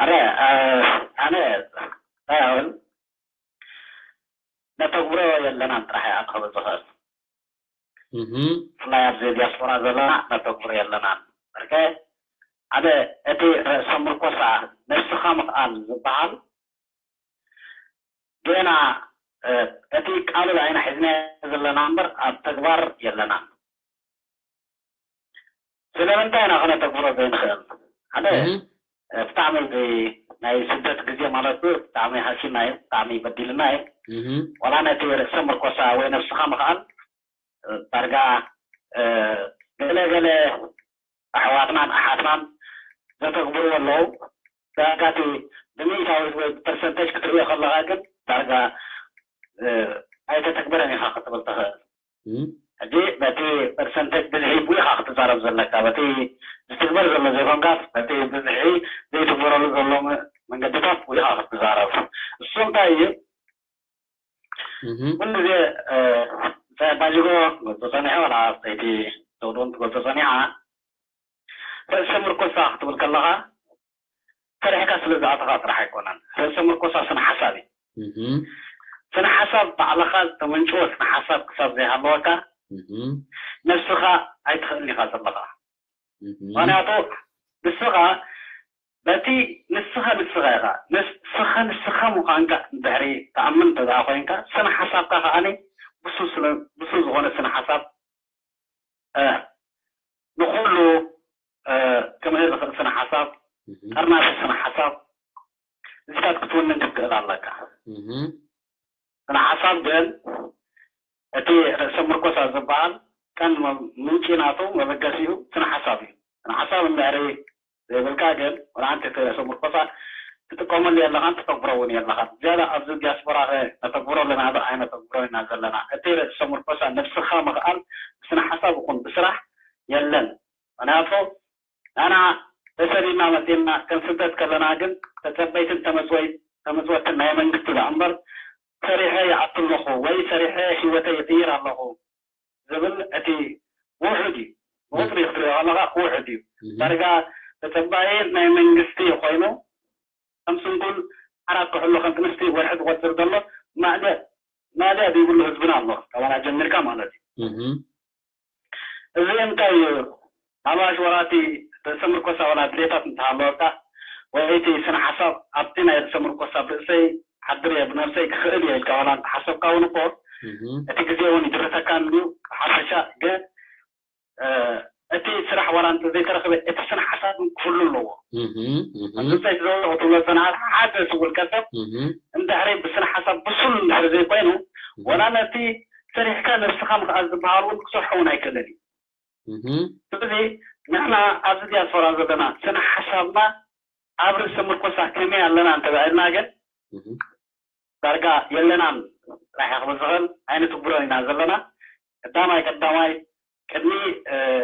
ኣረ ኣነ እንታይ ኣብል ነተግብሮ የለናን ጥራሕ እያ ክብል ዝኽእል እህ ብፍላይ ኣብዚ ዲያስፖራ ዘለና ነተግብሮ የለናን በርከ ሓደ እቲ ርእሰ ምርኮሳ ነብስኻ ምኽኣል ዝበሃል ገና እ፣ እቲ ቃል ኢና ሒዝና ዘለና እምበር ኣብ ተግባር የለና ስለምንታይ ኢና ክነተግብሮ ዘይንኽእል ሓደ እህ እ፣ ብጣዕሚ እዚ ናይ ስደት ግዜ ማለት እዩ ብጣዕሚ ሃሲና እዩ ብጣዕሚ በዲልና እዩ እህ ዋላ ነቲ ርእሰ ምርኮሳ ወይ ነብስኻ ምኽኣል እ፣ ዳርጋ እ፣ ገለ ገለ ኣሕዋትናን ኣሓትናን ዘተግብርዎ ኣለዉ ዳርጋ እቲ ብሚእታዊት ወይ ብፐርሰንቴጅ ክትሪኦ ከለካ ግን ዳርጋ እ፣ ኣይተተግበረን ኢካ ክትብል ትኽእል እህ ሕጂ በቲ ፐርሰንቴጅ ብዝሒ ኢካ ክትዛረብ ዘለካ በቲ ዝትግበር ዘሎ ዘይኮንካስ በቲ ብዝሒ ዘይትግበረሉ ዘሎ መንገድታት ኢካ ክትዛረብ እሱ እንታይ እዩ እህ ኩሉ ግዜ እ፣ እንታይ ባጅጎ ትገልጾ ጸኒሐ ዋላ ሰይቲ ዘውድውን ትገልጾ ጸኒሓ ርእሰ ምርኮሳ ክትብል ከለካ ፈሪሕካ ስለ ዝኣተኻ ጥራሕ ኣይኮነን ርእሰ ምርኮሳ ስነ ሓሳብ እዩ እህ ስነ ሓሳብ ባዕልኻ ዝተመንጭወ ስነ ሓሳብ ክሳብ ዘይሃለወካ እህ ነብስኻ ኣይትኽእልን ኢኻ ዘለኻ እህ ምክንያቱ ንስኻ በቲ ንስኻ ንስኻ ኢኻ ንስኻ ንስኻ ምዃንካ እንድሕሪ ተኣምን እንተደኣ ኮይንካ ስነ ሓሳብካ ከዓኒ ብሱል ስለ ብሱል ዝኾነ ስነ ሓሳብ እ፣ ንኹሉ እ፣ ክምህር ዝኽእል ስነ ሓሳብ እህ ጠርናፊ ስነ ሓሳብ እዚታት ክትውንን ክትክእል ኣለካ እህ ስነ ሓሳብ ግን እቲ ርእሰ ምርኮሳ ዝበሃል ቀን ምንጪ ናቱ መበገሲኡ ስነ ሓሳብ እዩ ስነ ሓሳብ እንድሕሪ ዘይብልካ ግን ወላ ሓንቲ እቲ ርእሰ ምርኮሳ ትጥቀመሉ የለኻን ትተግብሮ እውን የለኻን ዝያዳ ኣብዚ ዲያስፖራ ኸ ነተግብሮ ኣለና ዶ ኣይነተግብሮ ኢና ዘለና እቲ ርእሰ ምርኮሳ ነብስኻ ምኽኣል ብስነ ሓሳብ ይኹን ብስራሕ የለን ምክንያቱ ኣና ተሰዲድና መፂእና ከም ስደት ከለና ግን ተፀበይትን ተመፅወይ ተመፅወትን ናይ መንግስቲ ደኣ እምበር ሰሪሐ ይኣቱ ኣለኹ ወይ ሰሪሐ ህይወተይ ይቅይር ኣለኹ ዝብል እቲ ውሑድ እዩ ብቁፅሪ ክትሪኦ ከለካ ውሑድ እዩ ዳርጋ ተፀባይ ናይ መንግስቲ ኮይኑ ከም ስንኩል ዓራት ክሕሉ ከም ክንስቲ ወርሒ ዝቆፅር ዘሎ ማእለ ማእለ ዘይብሉ ህዝብና ኣሎ ካባና ጀሚርካ ማለት እዩ እዚ እንታይ እዩ ናባሽ ወራቲ ርእሰ ምርኮሳ ዋላ ድሌታት እንተሃለወካ ወይ እቲ ስነ ሓሳብ ኣብቲ ናይ ርእሰ ምርኮሳ ብርእሰይ ሓድር እየ ብነብሰይ ክኽእል እየ ኢልካ ዋላ እንተሓሰብካ እውን እኮ እቲ ግዜ እውን ይድርተካ እንድዩ። ሓፈሻ ግን እቲ ስራሕ ዋላ እንተዘይተረኽበ እቲ ስነ ሓሳብ ክህሉ ኣለዎ። ኣብፀይቲ ዘውሎ ክትብሎ ዝፀናሓት ሓደ ስውልቀ ሰብ እንድሕሪ ብስነ ሓሳብ ብሱል እንድሕሪ ዘይኮይኑ ዋላ ነቲ ሰሪሕካ ነብስኻ ምኽኣል ዝበሃል እውን ክሰርሖ እውን ኣይክእልን እዩ። ስለዚ ንሕና ኣብዚ ዲያስፖራ ዘለና ስነ ሓሳብና ኣብ ርእሰ ምርኮሳ ከመይ ኣለና እንተባልና ግን ዳርጋ የለናን ጥራሕ ክብል ዝኽእል ኣይንትግብሮን ኢና ዘለና። ቀዳማይ ቀዳማይ ቅድሚ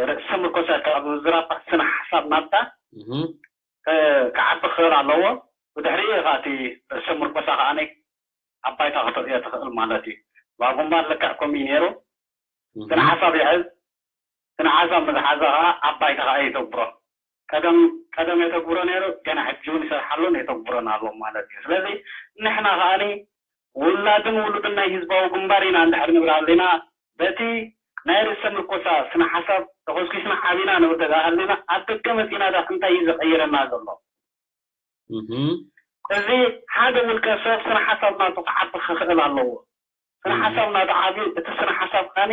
ርእሰ ምርኮሳ ካብ ዝራባ ስነ ሓሳብ ናብታ ክዓቢ ክኽእል ኣለዎ። ብድሕሪ እቲ ርእሰ ምርኮሳ ከዓኒ ኣብ ባይታ ከተርእዮ ትኽእል ማለት እዩ። ኣብ ግንባር ልክዕ ከምኡ እዩ ነይሩ። ስነ ሓሳብ ይሕዝ፣ ስነ ሓሳብ ምስ ሓዘ ከዓ ኣብ ባይታ ከዓ የተግብሮ። ቀደም ቀደም የተግብሮ ነይሩ፣ ገና ሕጂ እውን ይሰርሓሉን የተግብሮን ኣሎ ማለት እዩ። ስለዚ ንሕና ከዓኒ ውላድን ውሉድን ናይ ህዝባዊ ግንባር ኢና እንድሕር ንብል ኣለና፣ በቲ ናይ ርእሰ ምርኮሳ ስነ ሓሳብ ተኾስኪስና ዓቢና ንብል ተጋሃልና ኣብ ደገ መፂና ዳ እንታይ እዩ ዘቐይረና ዘሎ? እዚ ሓደ ውልቀ ሰብ ስነ ሓሳብ ናቱ ክዓቢ ክኽእል ኣለዎ። ስነ ሓሳብ ናቱ ዓብዩ እቲ ስነ ሓሳብ ከዓኒ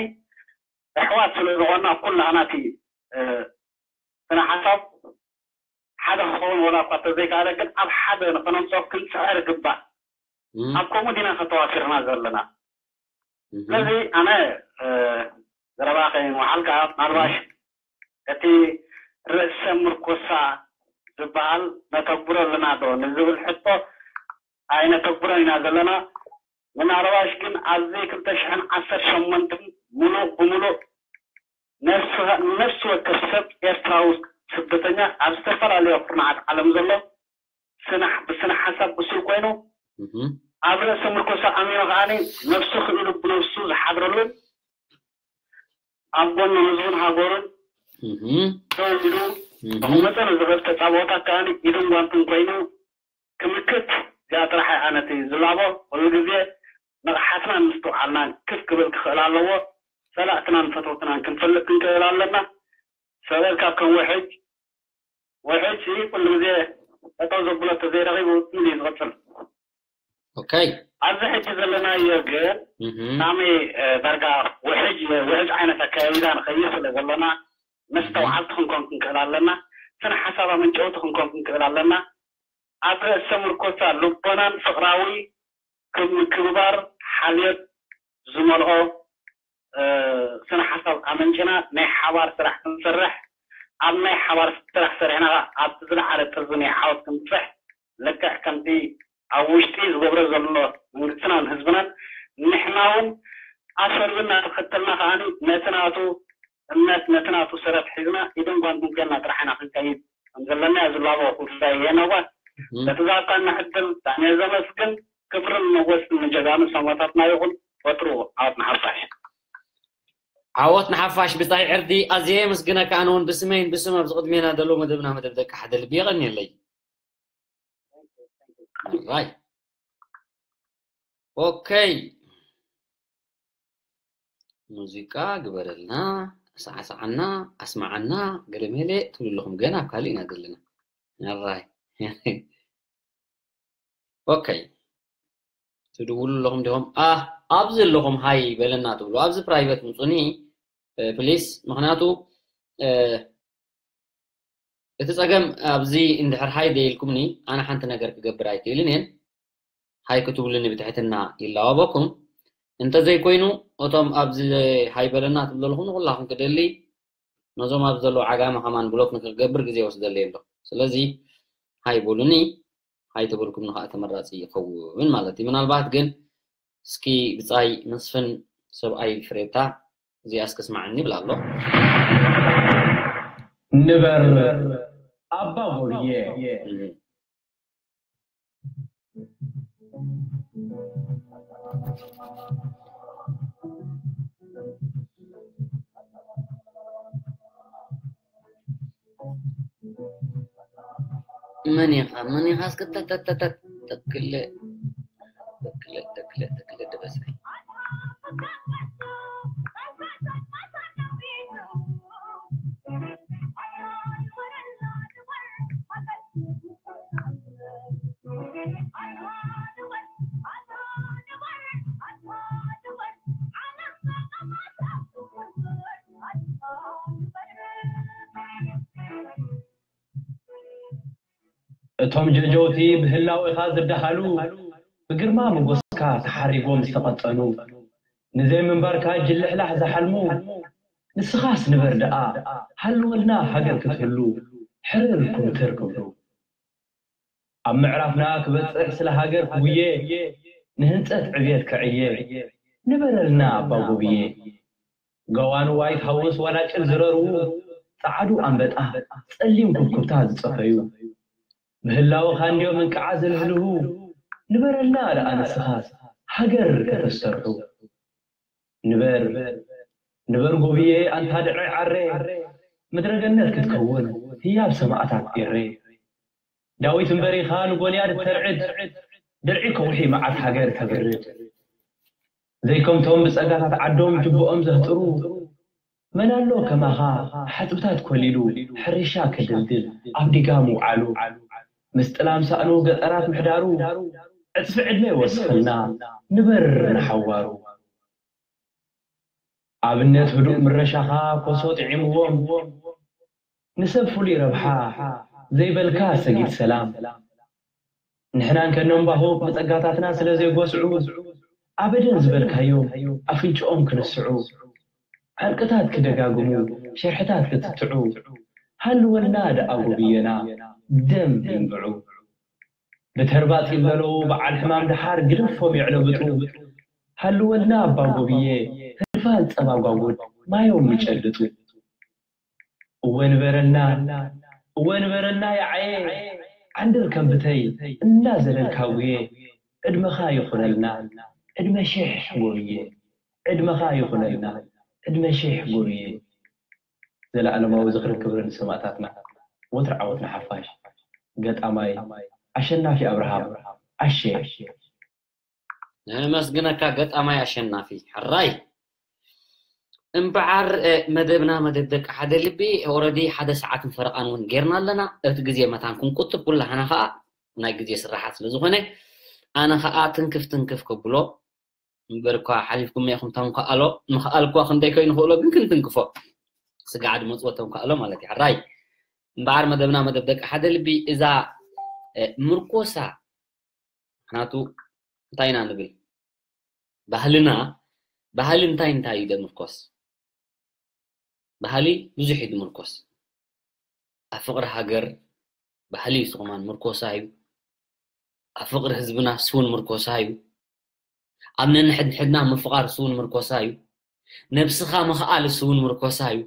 ኣሕዋት ስለ ዝኾና ኩላህና እቲ ስነ ሓሳብ ሓደ ክኸውን ወላ እኳ ተዘይከኣለ ግን ኣብ ሓደ ንኸነምፅኦ ክንፅዕር ይግባእ። ኣብ ከምኡ ዲና ከተዋፊርና ዘለና። ስለዚ ኣነ ዘረባ ከይንወሓልካ ምናልባሽ እቲ ርእሰ ምርኮሳ ዝበሃል ነተግብሮ ኣለና ዶ ንዝብል ሕቶ ኣይነተግብሮን ኢና ዘለና። ምናልባሽ ግን ኣብዚ ክልተ ሽሕን ዓሰርተ ሸሞንተን ሙሉእ ብሙሉእ ነፍሲ ወከፍ ሰብ ኤርትራዊ ስደተኛ ኣብ ዝተፈላለዩ ኩርናዓት ዓለም ዘሎ ስነ ብስነ ሓሳብ ብሱል ኮይኑ ኣብ ርእሰ ምርኮሳ ኣሚኑ ከዓኒ ነፍሱ ክኢሉ ብነፍሱ ዝሓድረሉን ኣብ ጎኒ ህዝቡን ሃገሩን ደው ኢሉ ንክመፀ ንዝኽእል ተፃብኦታት ከዓኒ ኢዱን ጓንቱን ኮይኑ ክምክት እዚኣ ጥራሕ እያ ኣነ እቲ ዝላቦ። ኩሉ ግዜ ንቕሓትናን ምስትውዓልናን ክፍ ክብል ክኽእል ኣለዎ። ጸላእትናን ፈተውትናን ክንፈልጥ ክንክእል ኣለና። ሰበል ካብ ከም ውሕጅ ውሕጅ ኩሉ ግዜ ጠጠው ዘብሎ ተዘይረኺቡ ትምሊ እዩ ዝቕጽል። ኦከይ ኣብዚ ሕጂ ዘለናዮ ግን ናመይ ዳርጋ ውሕጅ ውሕጅ ዓይነት ኣካባቢና ንኸይድ ስለ ዘለና መስተውዓልቲ ክንኮን ክንክእል ኣለና። ስነ ሓሳብ ኣመንጨውቲ ክንኮን ክንክእል ኣለና። ኣብ ርእሰ ምርኮሳ ልቦናን ፍቕራዊ ምክብባር ሓልዮት ዝመልኦ ስነ ሓሳብ ኣመንጭና ናይ ሓባር ስራሕ ክንሰርሕ ኣብ ናይ ሓባር ስራሕ ሰሪሕና ኣብቲ ዝለዓለ ጥርዚ ናይ ዓወት ክንብፅሕ ልክዕ ከምቲ ኣብ ውሽጢ ዝገብሮ ዘሎ መንግስትናን ህዝብናን ንሕና እውን ኣሰሩ እናተኸተልና ከዓኒ ነቲ ናቱ እምነት ነቲ ናቱ ሰረት ሒዝና ኢድን ጓንትን ኮይና ጥራሕ ኢና ክንከይድ ከም ዘለና እያ ዝላቦ ጉዳይ የነዋ በቲ ዝሃብካና ዕድል ብጣዕሚ እየ ዘመስግን ክብርን ሞጎስን ንጀጋኑ ሰማእታትና ይኹን ወትሩ ዓወት ንሓፋሽ ዓወት ንሓፋሽ ብጻይ ዕርዲ ኣዝየ የመስግነካ ኣነ እውን ብስመይን ብስም ኣብዚ ቅድሜና ዘለዉ መደብና መደብ ደቂ ሓደ ልቢ የቐንየለይ ራይ ኦከይ ሙዚቃ ግበረልና ሳዕሳዓና ኣስማዓና ገለመለ ትብሉ ኣለኹም ገና ኣብ ካሊእ ኢና ዘለና ራይ ኦከይ ትድውሉ ኣለኹም ዲኹም ኣብዚ ኣለኹም ሃይ በለና ትብሉ ኣብዚ ፕራይቨት ምፁኒ ፕሊስ ምክንያቱ እቲ ጸገም ኣብዚ እንድሕር ሃይ ደይልኩምኒ ኣነ ሓንቲ ነገር ክገብር ኣይክእልን እየን ሃይ ክትብሉኒ ብትሕትና ይላዋበኩም እንተዘይኮይኑ እቶም ኣብዚ ሃይ በለና ትብለልኹም ንኩላኹም ክደሊ ነዞም ኣብ ዘለዉ ዓጋመ ከማን ብሎክ ንክገብር ግዜ ወስደለይ ኣሎ ስለዚ ሃይ በሉኒ ሃይ ተበልኩም ንኸዓ ተመራፂ ይኸውን ማለት እዩ ምናልባት ግን እስኪ ብፃይ መስፍን ሰብኣይ ፍሬታ እዚኣ እስከ ስማዕኒ ይብል ኣሎ ንበር ኣባ ጎብየ መን ኢኻ መን ኢኻ እስከ ተተተተተክለ ተክለ ተክለ ተክለ ደበሳይ እቶም ጀጀውቲ ብህላወኻ ዝደሃሉ፣ ብግርማ ሞገስካ ተሓሪጎም ዝተቐጠኑ፣ ንዘይምንባርካ ጅልሕላሕ ዝሓልሙ፣ ንስኻስ ንበር ደኣ፣ ሃልወልና ሃገር ክትህሉ፣ ሕርር ኩምትር ክብሉ። ኣብ ምዕራፍና ክበጽሕ ስለ ሃገር ክጉየ፣ ንህንጸት ዕብየት ከዕየ፣ ንበረልና ኣባ ጎብየ። ገዋኑ ዋይት ሃውስ ዋላ ጭል ዝረርዉ፣ ጸዓዱ ኣንበጣ ጸሊም ኩብኩብታ ዝጸፈዩ። ብህላወኻ እንድዮም እንቅዓ ዝልህልሁ፣ ንበረልና ደኣ ንስኻስ ሃገር ከተስተርሑ። ንበር፣ ንበር ጎብየ ኣንታ ድዒ ዓረ፣ ምድረ ገነት ክትከውን ህያብ ሰማእታት ኤረ። ዳዊት እምበሪኻ ንጎልያድ እተርዕድ፣ ድርዒ ከውሒ መዓት ሃገር ተብርድ። ዘይከምቶም ብጸጋታት ዓዶም ጅብኦም ዘህጥሩ፣ መን ኣሎ ከማኻ ሓጽብታት ኮሊሉ ሕርሻ ከደልድል ኣብ ዲጋ ምውዓሉ። ምስ ጥላም ሳእኑ ገጠራት ምሕዳሩ፣ ዕጽፊ ዕድመ ይወስኸልና ንበር ንሓዋሩ። ኣብነት ህዱእ ምረሻኻ ኮሶ ጥዒምዎም፣ ንሰብ ፍሉይ ረብሓ ዘይበልካ ሰጊድ ሰላም። ንሕናን ከነንባሆ ብጸጋታትና ስለ ዘይጎስዑ፣ ኣበደን ዝበልካዮም ኣፍንጭኦም ክንስዑ፣ ዕርቅታት ክደጋግሙ፣ ሸርሕታት ክትትዑ፣ ሃልወልና ደኣ ጎብየና ደም ይንብዑ። ብተርባጽ ይበለዉ በዓል ሕማም ደሓር ግደፎም የዕለብጡ፣ ሃልወልና ኣባ ጎብየ ህርፋን ጸባ ጓጉድ ማዮም ይጨልጡ። እወ ንበረልና፣ እወ ንበረልና የዓየ፣ ዓንድር ከም ብተይ እናዘለልካ ጉየ፣ ዕድመኻ ይኹነልና፣ ዕድመ ሽሕ ጎብየ፣ ዕድመኻ ይኹነልና፣ ዕድመ ሽሕ ጎብየ። ዘለኣለማዊ ዝኽርን ክብርን ንሰማእታትና። ወትሩ ዓወት ንሓፋሽ። ገጣማይ ኣሸናፊ ኣብርሃም ኣሸ። ነመስግነካ ገጣማይ ኣሸናፊ። ሕራይ እምበዓር፣ እ፣ መደብና መደብ ደቂ ሓደ ልቢ ኦረዲ ሓደ ሰዓትን ፈረቓን እውን ጌርና ኣለና። እቲ ግዜ መታን ክንቁጥብ ኩላህና ኸዓ ናይ ግዜ ስራሓት ስለ ዝኾነ ኣነ ኸዓ ትንክፍ ትንክፍ ከብሎ እምበር እኳ ሓሊፍኩም ኢኹም ተንኳኣሎ። ምኽኣል እኳ ክንደይ ከይንኽእሎ ግን ክንትንክፎ። ስጋዕ ድመፅዎ ተንኳኣሎ ማለት እዩ። ሕራይ እምበዓር መደብና መደብ ደቂ ሓደ ልቢ እዛ፣ እ፣ ምርኮሳ ምኽንያቱ እንታይ ኢና ንብል? ባህልና፣ ባህሊ እንታይ እንታይ እዩ ደምርኮስ? ባህሊ ብዙሕ እዩ ድምርኮስ። ኣብ ፍቕሪ ሃገር ባህሊ እዩ ስኹማን ምርኮሳ እዩ። ኣብ ፍቕሪ ህዝብና ስውን ምርኮሳ እዩ። ኣብ ነንሕድሕድና ምፍቓር ስውን ምርኮሳ እዩ። ነብስኻ ምኽኣል ስውን ምርኮሳ እዩ።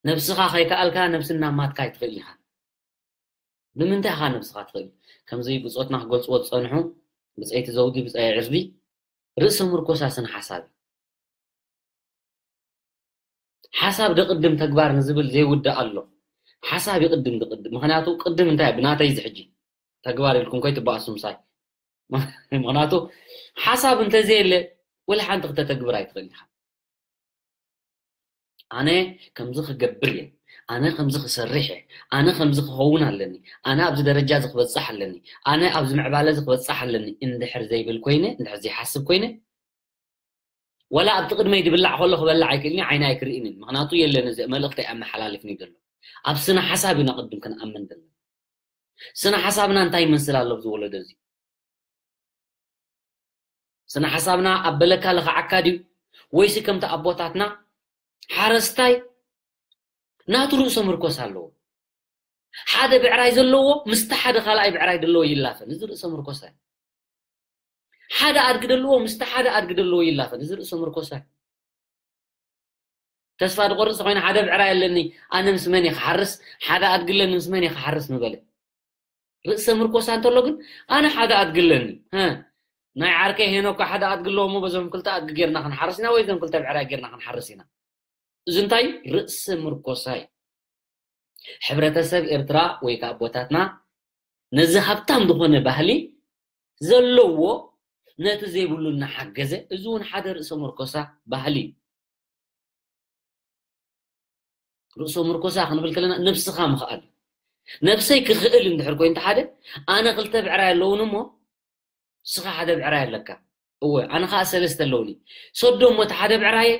ነብስኻ ከይከኣልካ ነብስና ማትካ ኣይትኽእል ኢኻ። ብምንታይ ኢኻ ነብስኻ ትኽእል? ከምዚ ብጾትና ክገልጽዎ ዝጸንሑ ብጸይቲ ዘውዲ ብጸይ ዕርዲ ርእሰ ምርኮሳ ስነ ሓሳብ እዩ። ሓሳብ ደቕድም ተግባር ንዝብል ዘይውዳእ ኣሎ። ሓሳብ ይቕድም ድቕድም። ምኽንያቱ ቅድም እንታይ ብናተይ እዚ ሕጂ ተግባር ኢልኩም ከይትባኣሱ ምሳይ። ምኽንያቱ ሓሳብ እንተዘየለ ወላ ሓንቲ ክተተግብር ኣይትኽእል ኢኻ። ኣነ ከምዚ ክገብር እየ፣ ኣነ ከምዚ ክሰርሕ እየ፣ ኣነ ከምዚ ክኸውን ኣለኒ፣ ኣነ ኣብዚ ደረጃ እዚ ክበፅሕ ኣለኒ፣ ኣነ ኣብዚ ምዕባለ እዚ ክበፅሕ ኣለኒ እንድሕር ዘይብል ኮይነ፣ እንድሕር ዘይሓስብ ኮይነ፣ ወላ ኣብቲ ቅድመይ ድብላዕ ከሎ ክበልዕ ኣይክእልኒ፣ ዓይነ ኣይክርእንን። ምኽንያቱ የለን፣ እዚ መልእኽቲ ኣመሓላልፍኒ ዘሎ። ኣብ ስነ ሓሳብ ኢና ቅድም ክንኣምን ዘለና። ስነ ሓሳብና እንታይ ይመስል ኣሎ ኣብዚ ወለዶ እዚ? ስነ ሓሳብና ኣብ በለካ ለኽዓካ ድዩ? ወይሲ ከምቲ ኣቦታትና ሓረስታይ ናቱ ርእሰ ምርኮስ ኣለዎ? ሓደ ብዕራይ ዘለዎ ምስቲ ሓደ ካልኣይ ብዕራይ ዘለዎ ይላፈን። እዚ ርእሰ ምርኮስ ኣይ። ሓደ ኣድጊ ዘለዎ ምስቲ ሓደ ኣድጊ ዘለዎ ይላፈን። እዚ ርእሰ ምርኮስ ኣይ። ተስፋ ድቆርጽ ተኾይነ ሓደ ብዕራይ ኣለኒ፣ ኣነ ምስ መን እየ ክሓርስ? ሓደ ኣድጊ ኣለኒ፣ ምስ መን እየ ክሓርስ ምበለ። ርእሰ ምርኮሳ እንተሎ ግን ኣነ ሓደ ኣድጊ ኣለኒ። ሀ፣ ናይ ዓርከይ ሄኖክ ሓደ ኣድጊ ኣለዎ እሞ በዞም ክልተ ኣድጊ ጌርና ክንሓርስ ኢና ወይ እዞም ክልተ ብዕራይ ጌርና ክንሓርስ ኢና። እዚ እንታይ? ርእሰ ምርኮሳ እዩ። ሕብረተሰብ ኤርትራ ወይ ከዓ ኣቦታትና ነዚ ሃብታም ዝኾነ ባህሊ ዘለዎ ነቲ ዘይብሉ እናሓገዘ፣ እዚ እውን ሓደ ርእሰ ምርኮሳ ባህሊ እዩ። ርእሰ ምርኮሳ ክንብል ከለና ነብስኻ ምኽኣል እዩ። ነብሰይ ክኽእል እንድሕር ኮይኑ ሓደ ኣነ ክልተ ብዕራይ ኣለውን እሞ ንስኻ ሓደ ብዕራይ ኣለካ። እወ ኣነ ኸዓ ሰለስተ ኣለውኒ። ሰዶ እሞ እቲ ሓደ ብዕራየ፣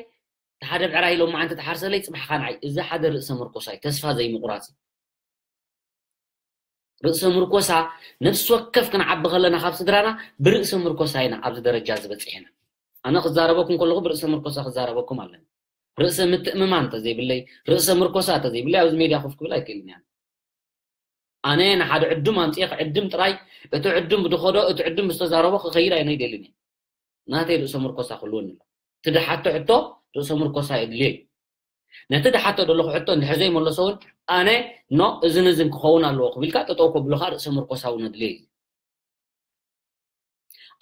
እቲ ሓደ ብዕራይ ሎማዓንቲ ትሓርሰለይ፣ ጽባሕ ኸዓ ንዓይ። እዚ ሓደ ርእሰ ምርኮሳ እዩ፣ ተስፋ ዘይምቑራጽ እዩ። ርእሰ ምርኮሳ ነፍሲ ወከፍ ክንዓቢ ከለና ካብ ስድራና ብርእሰ ምርኮሳ ኢና ኣብዚ ደረጃ ዝበፅሕና። ኣነ ክዛረበኩም ከለኹ ብርእሰ ምርኮሳ ክዛረበኩም ኣለኒ። ርእሰ ምትእምማን እንተዘይብለይ፣ ርእሰ ምርኮሳ እንተዘይብለይ ኣብዚ ሜድያ ኮፍ ክብል ኣይክእልን እያ። ኣነ ንሓደ ዕዱም ኣምፅኤ ክዕድም ጥራይ፣ እቲ ዕዱም ብዝኸዶ እቲ ዕዱም ብዝተዛረቦ ክኸይድ ኣይነ ይደልን እየ። ናተይ ርእሰ ምርኮሳ ክህልወኒ ኣሎ። እቲ ድሓቶ ሕቶ ርእሰ ምርኮሳ የድልዮ እዩ። ነቲ ድሓቶ ዘለኹ ሕቶ እንድሕር ዘይመለሶ እውን ኣነ ኖ እዝን እዝን ክኸውን ኣለዎ ክብልካ ጠጠው ከብሉኻ ርእሰ ምርኮሳ እውን ኣድልዮ እዩ።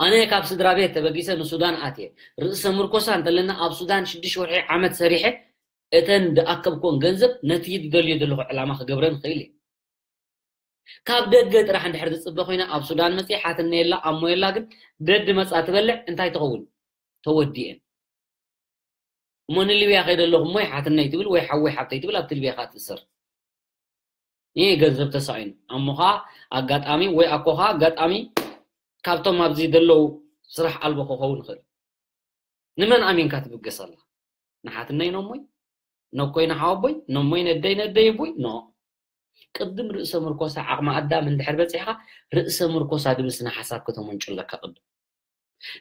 ኣነ ካብ ስድራ ቤት ተበጊሰ ንሱዳን ኣትየ ርእሰ ምርኮሳ እንተለና ኣብ ሱዳን ሽዱሽተ ወርሒ ዓመት ሰሪሐ እተን ዝኣከብኩን ገንዘብ ነቲ ዝደልዮ ዘለኹ ዕላማ ክገብረን ክእል እየ። ካብ ደገ ጥራሕ እንድሕር ዝፅበ ኮይነ ኣብ ሱዳን መፅየ ሓትነ የላ ኣሞ የላ ግን ደድ መፃ ትበልዕ እንታይ ትኸውን ተወዲኤን እሞ ንሊብያ ከይደ ኣለኹ እሞ ሓትነይ ትብል ወይ ሓወይ ሓብተይ ትብል ኣብቲ ሊብያ ከዓ ትእሰር ይህ ገንዘብ ተሳኢኑ ኣሞኻ ኣጋጣሚ ወይ ኣኮኻ ኣጋጣሚ ካብቶም ኣብዚ ዘለዉ ስራሕ ኣልቦ ክኸውን ይኽእል ንመን ኣሚንካ ትብገስ ኣላ ንሓትነይ ነሞይ ነኮይ ንሓወቦይ ነሞይ ነደይ ነደይ ኣቦይ ኖ ቅድም ርእሰ ምርኮሳ ዓቕሚ ኣዳም እንድሕር በፂሕኻ ርእሰ ምርኮሳ ድብል ስነ ሓሳብ ከተመንጩ ኣለካ ቅድም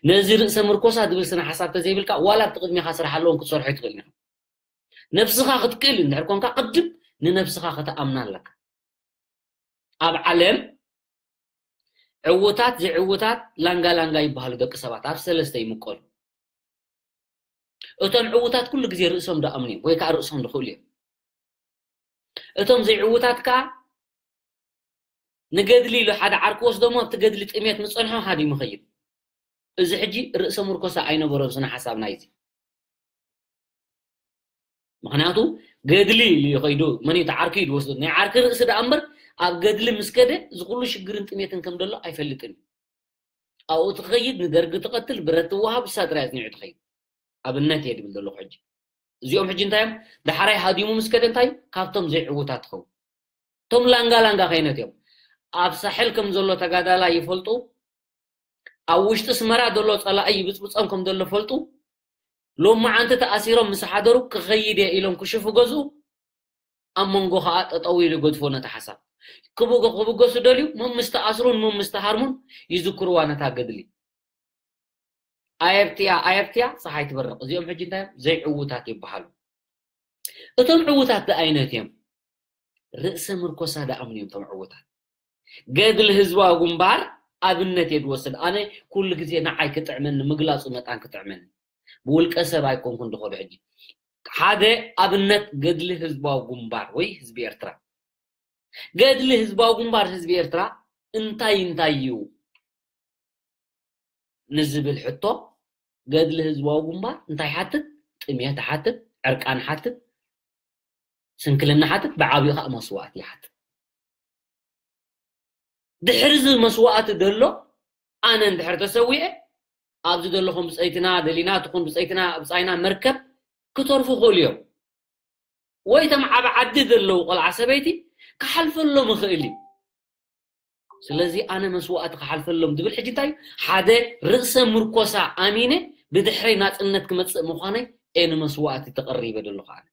ነዚ ርእሰ ምርኮሳ ድብል ስነ ሓሳብ ተዘይብልካ ዋላ ኣብቲ ቅድሚኻ ስራሕ ኣለዎም ክትሰርሖ ይትኽእል ኢኻ ነብስኻ ክትክእል እንድሕር ኮንካ ቅድም ንነብስኻ ከተኣምና ኣለካ ኣብ ዓለም ዕውታት ዘይዕውታት ላንጋ ላንጋ ይበሃሉ ደቂ ሰባት ኣብ ሰለስተ ይምቀሉ እቶም ዕውታት ኩሉ ግዜ ርእሶም ደኣምኑ እዮም ወይ ከዓ ርእሶም ዝኽእሉ እዮም እቶም ዘይዕውታት ከዓ ንገድሊ ኢሉ ሓደ ዓርኪ ወስዶሞ ኣብቲ ገድሊ ጥሜት ምፀንሖ ሃዲሙ ኸይድ እዚ ሕጂ ርእሰ ምርኮሳ ኣይነበሮን ስነ ሓሳብ ናይዚ ምክንያቱ ገድሊ ኢሉ ከይዱ መን ተዓርኪ ድወስዱ ናይ ዓርኪ ርእሲ ደኣ እምበር ኣብ ገድሊ ምስ ከደ እዚ ኩሉ ሽግርን ጥሜትን ከም ዘሎ ኣይፈልጥን ኣብኡ ትኸይድ ንደርጊ ትቐትል ብረት ትወሃብ እሳ ጥራይ ኣጽኒዑ ትኸይድ ኣብነት እየ ድብል ዘለኹ ሕጂ እዚኦም ሕጂ እንታይ እዮም ዳሕራይ ሃዲሙ ምስ ከደ እንታይ ካብቶም ዘይዕውታት ትኸውን እቶም ላንጋ ላንጋ ከይነት እዮም ኣብ ሳሕል ከም ዘሎ ተጋዳላይ ይፈልጡ ኣብ ውሽጢ ስመራ ዘሎ ጸላኢ ይብጽብጾም ከም ዘሎ ፈልጡ ሎማዓንቲ ተኣሲሮም ምስ ሓደሩ ክኸይድ እየ ኢሎም ክሽፉ ገዝኡ ኣብ መንጎ ከዓ ጠጠው ኢሉ ይገድፎ ነቲ ሓሳብ ክብገሱ ደልዩ መምስ ተኣስሩን መምስ ተሃርሙን ይዝክርዋ ነታ ገድሊ ኣየብትያ ኣየብትያ ፀሓይ ትበርቕ እዚኦም ሕጂ እንታይ እዮም ዘይዕውታት ይበሃሉ እቶም ዕውታት ደኣይነት እዮም ርእሰ ምርኮሳ ደኣምን እዮም እቶም ዕውታት ገድሊ ህዝባዊ ግንባር ኣብነት እየ ዝወስድ ኣነ ኩሉ ግዜ ንዓይ ክጥዕመኒ ምግላፁ መጣን ክጥዕመኒ ብውልቀ ሰብ ኣይኮንኩን ዝኸዱ ሕጂ ሓደ ኣብነት ገድሊ ህዝባዊ ግንባር ወይ ህዝቢ ኤርትራ ገድሊ ህዝባዊ ግንባር ህዝቢ ኤርትራ እንታይ እንታይ እዩ ንዝብል ሕቶ ገድሊ ህዝባዊ ግንባር እንታይ ሓትት ጥሜት ሓትት ዕርቃን ሓትት ስንክልና ሓትት ብዓብዩ ከዓ መስዋእቲ ይሓትት ድሕሪ እዚ መስዋእቲ ዘሎ ኣነ እንድሕር ተሰዊኤ ኣብዚ ዘለኹም ብፀይትና ደሊና ትኹን ብፀይትና ብፃይና መርከብ ክተርፉ ክእሉ እዮም ወይ እቶም ዓብ ዓዲ ዘለዉ ቆልዓ ሰበይቲ ክሓልፈሎም ይኽእል እዩ ስለዚ ኣነ መስዋእቲ ክሓልፈሎም ዝብል ሕጂ እንታይ ሓደ ርእሰ ምርኮሳ ኣሚነ ብድሕረይ ናፅነት ክመፅእ ምዃነይ እየ ንመስዋእቲ ተቐሪበ ዘለኹ ኣነ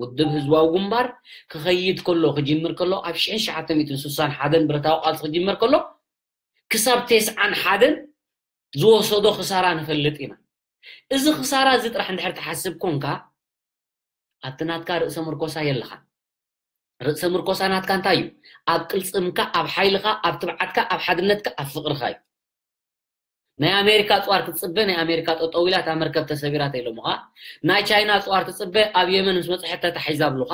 ውድብ ህዝባዊ ግንባር ክኸይድ ከሎ ክጅምር ከሎ ኣብ ሽሕን ሽሓተ ሚእትን ስሳን ሓደን ብረታዊ ቃልሲ ክጅመር ከሎ ክሳብ ቴስዓን ሓደን ዝወሰዶ ክሳራ ንፈልጥ ኢና እዚ ክሳራ እዚ ጥራሕ እንድሕር ትሓስብ ኮንካ ኣብቲ ናትካ ርእሰ ምርኮሳ የለኻን ርእሰ ምርኮሳ ናትካ እንታይ እዩ ኣብ ቅልፅምካ ኣብ ሓይልኻ ኣብ ትብዓትካ ኣብ ሓድነትካ ኣብ ፍቅርኻ እዩ ናይ ኣሜሪካ ኣፅዋር ክትፅበ ናይ ኣሜሪካ ጠጠው ኢላ እታ መርከብ ተሰቢራ ተኢሎምኻ ናይ ቻይና ኣፅዋር ትፅበ ኣብ የመን ምስ መፅሐት ተታሒዛ ብሉኻ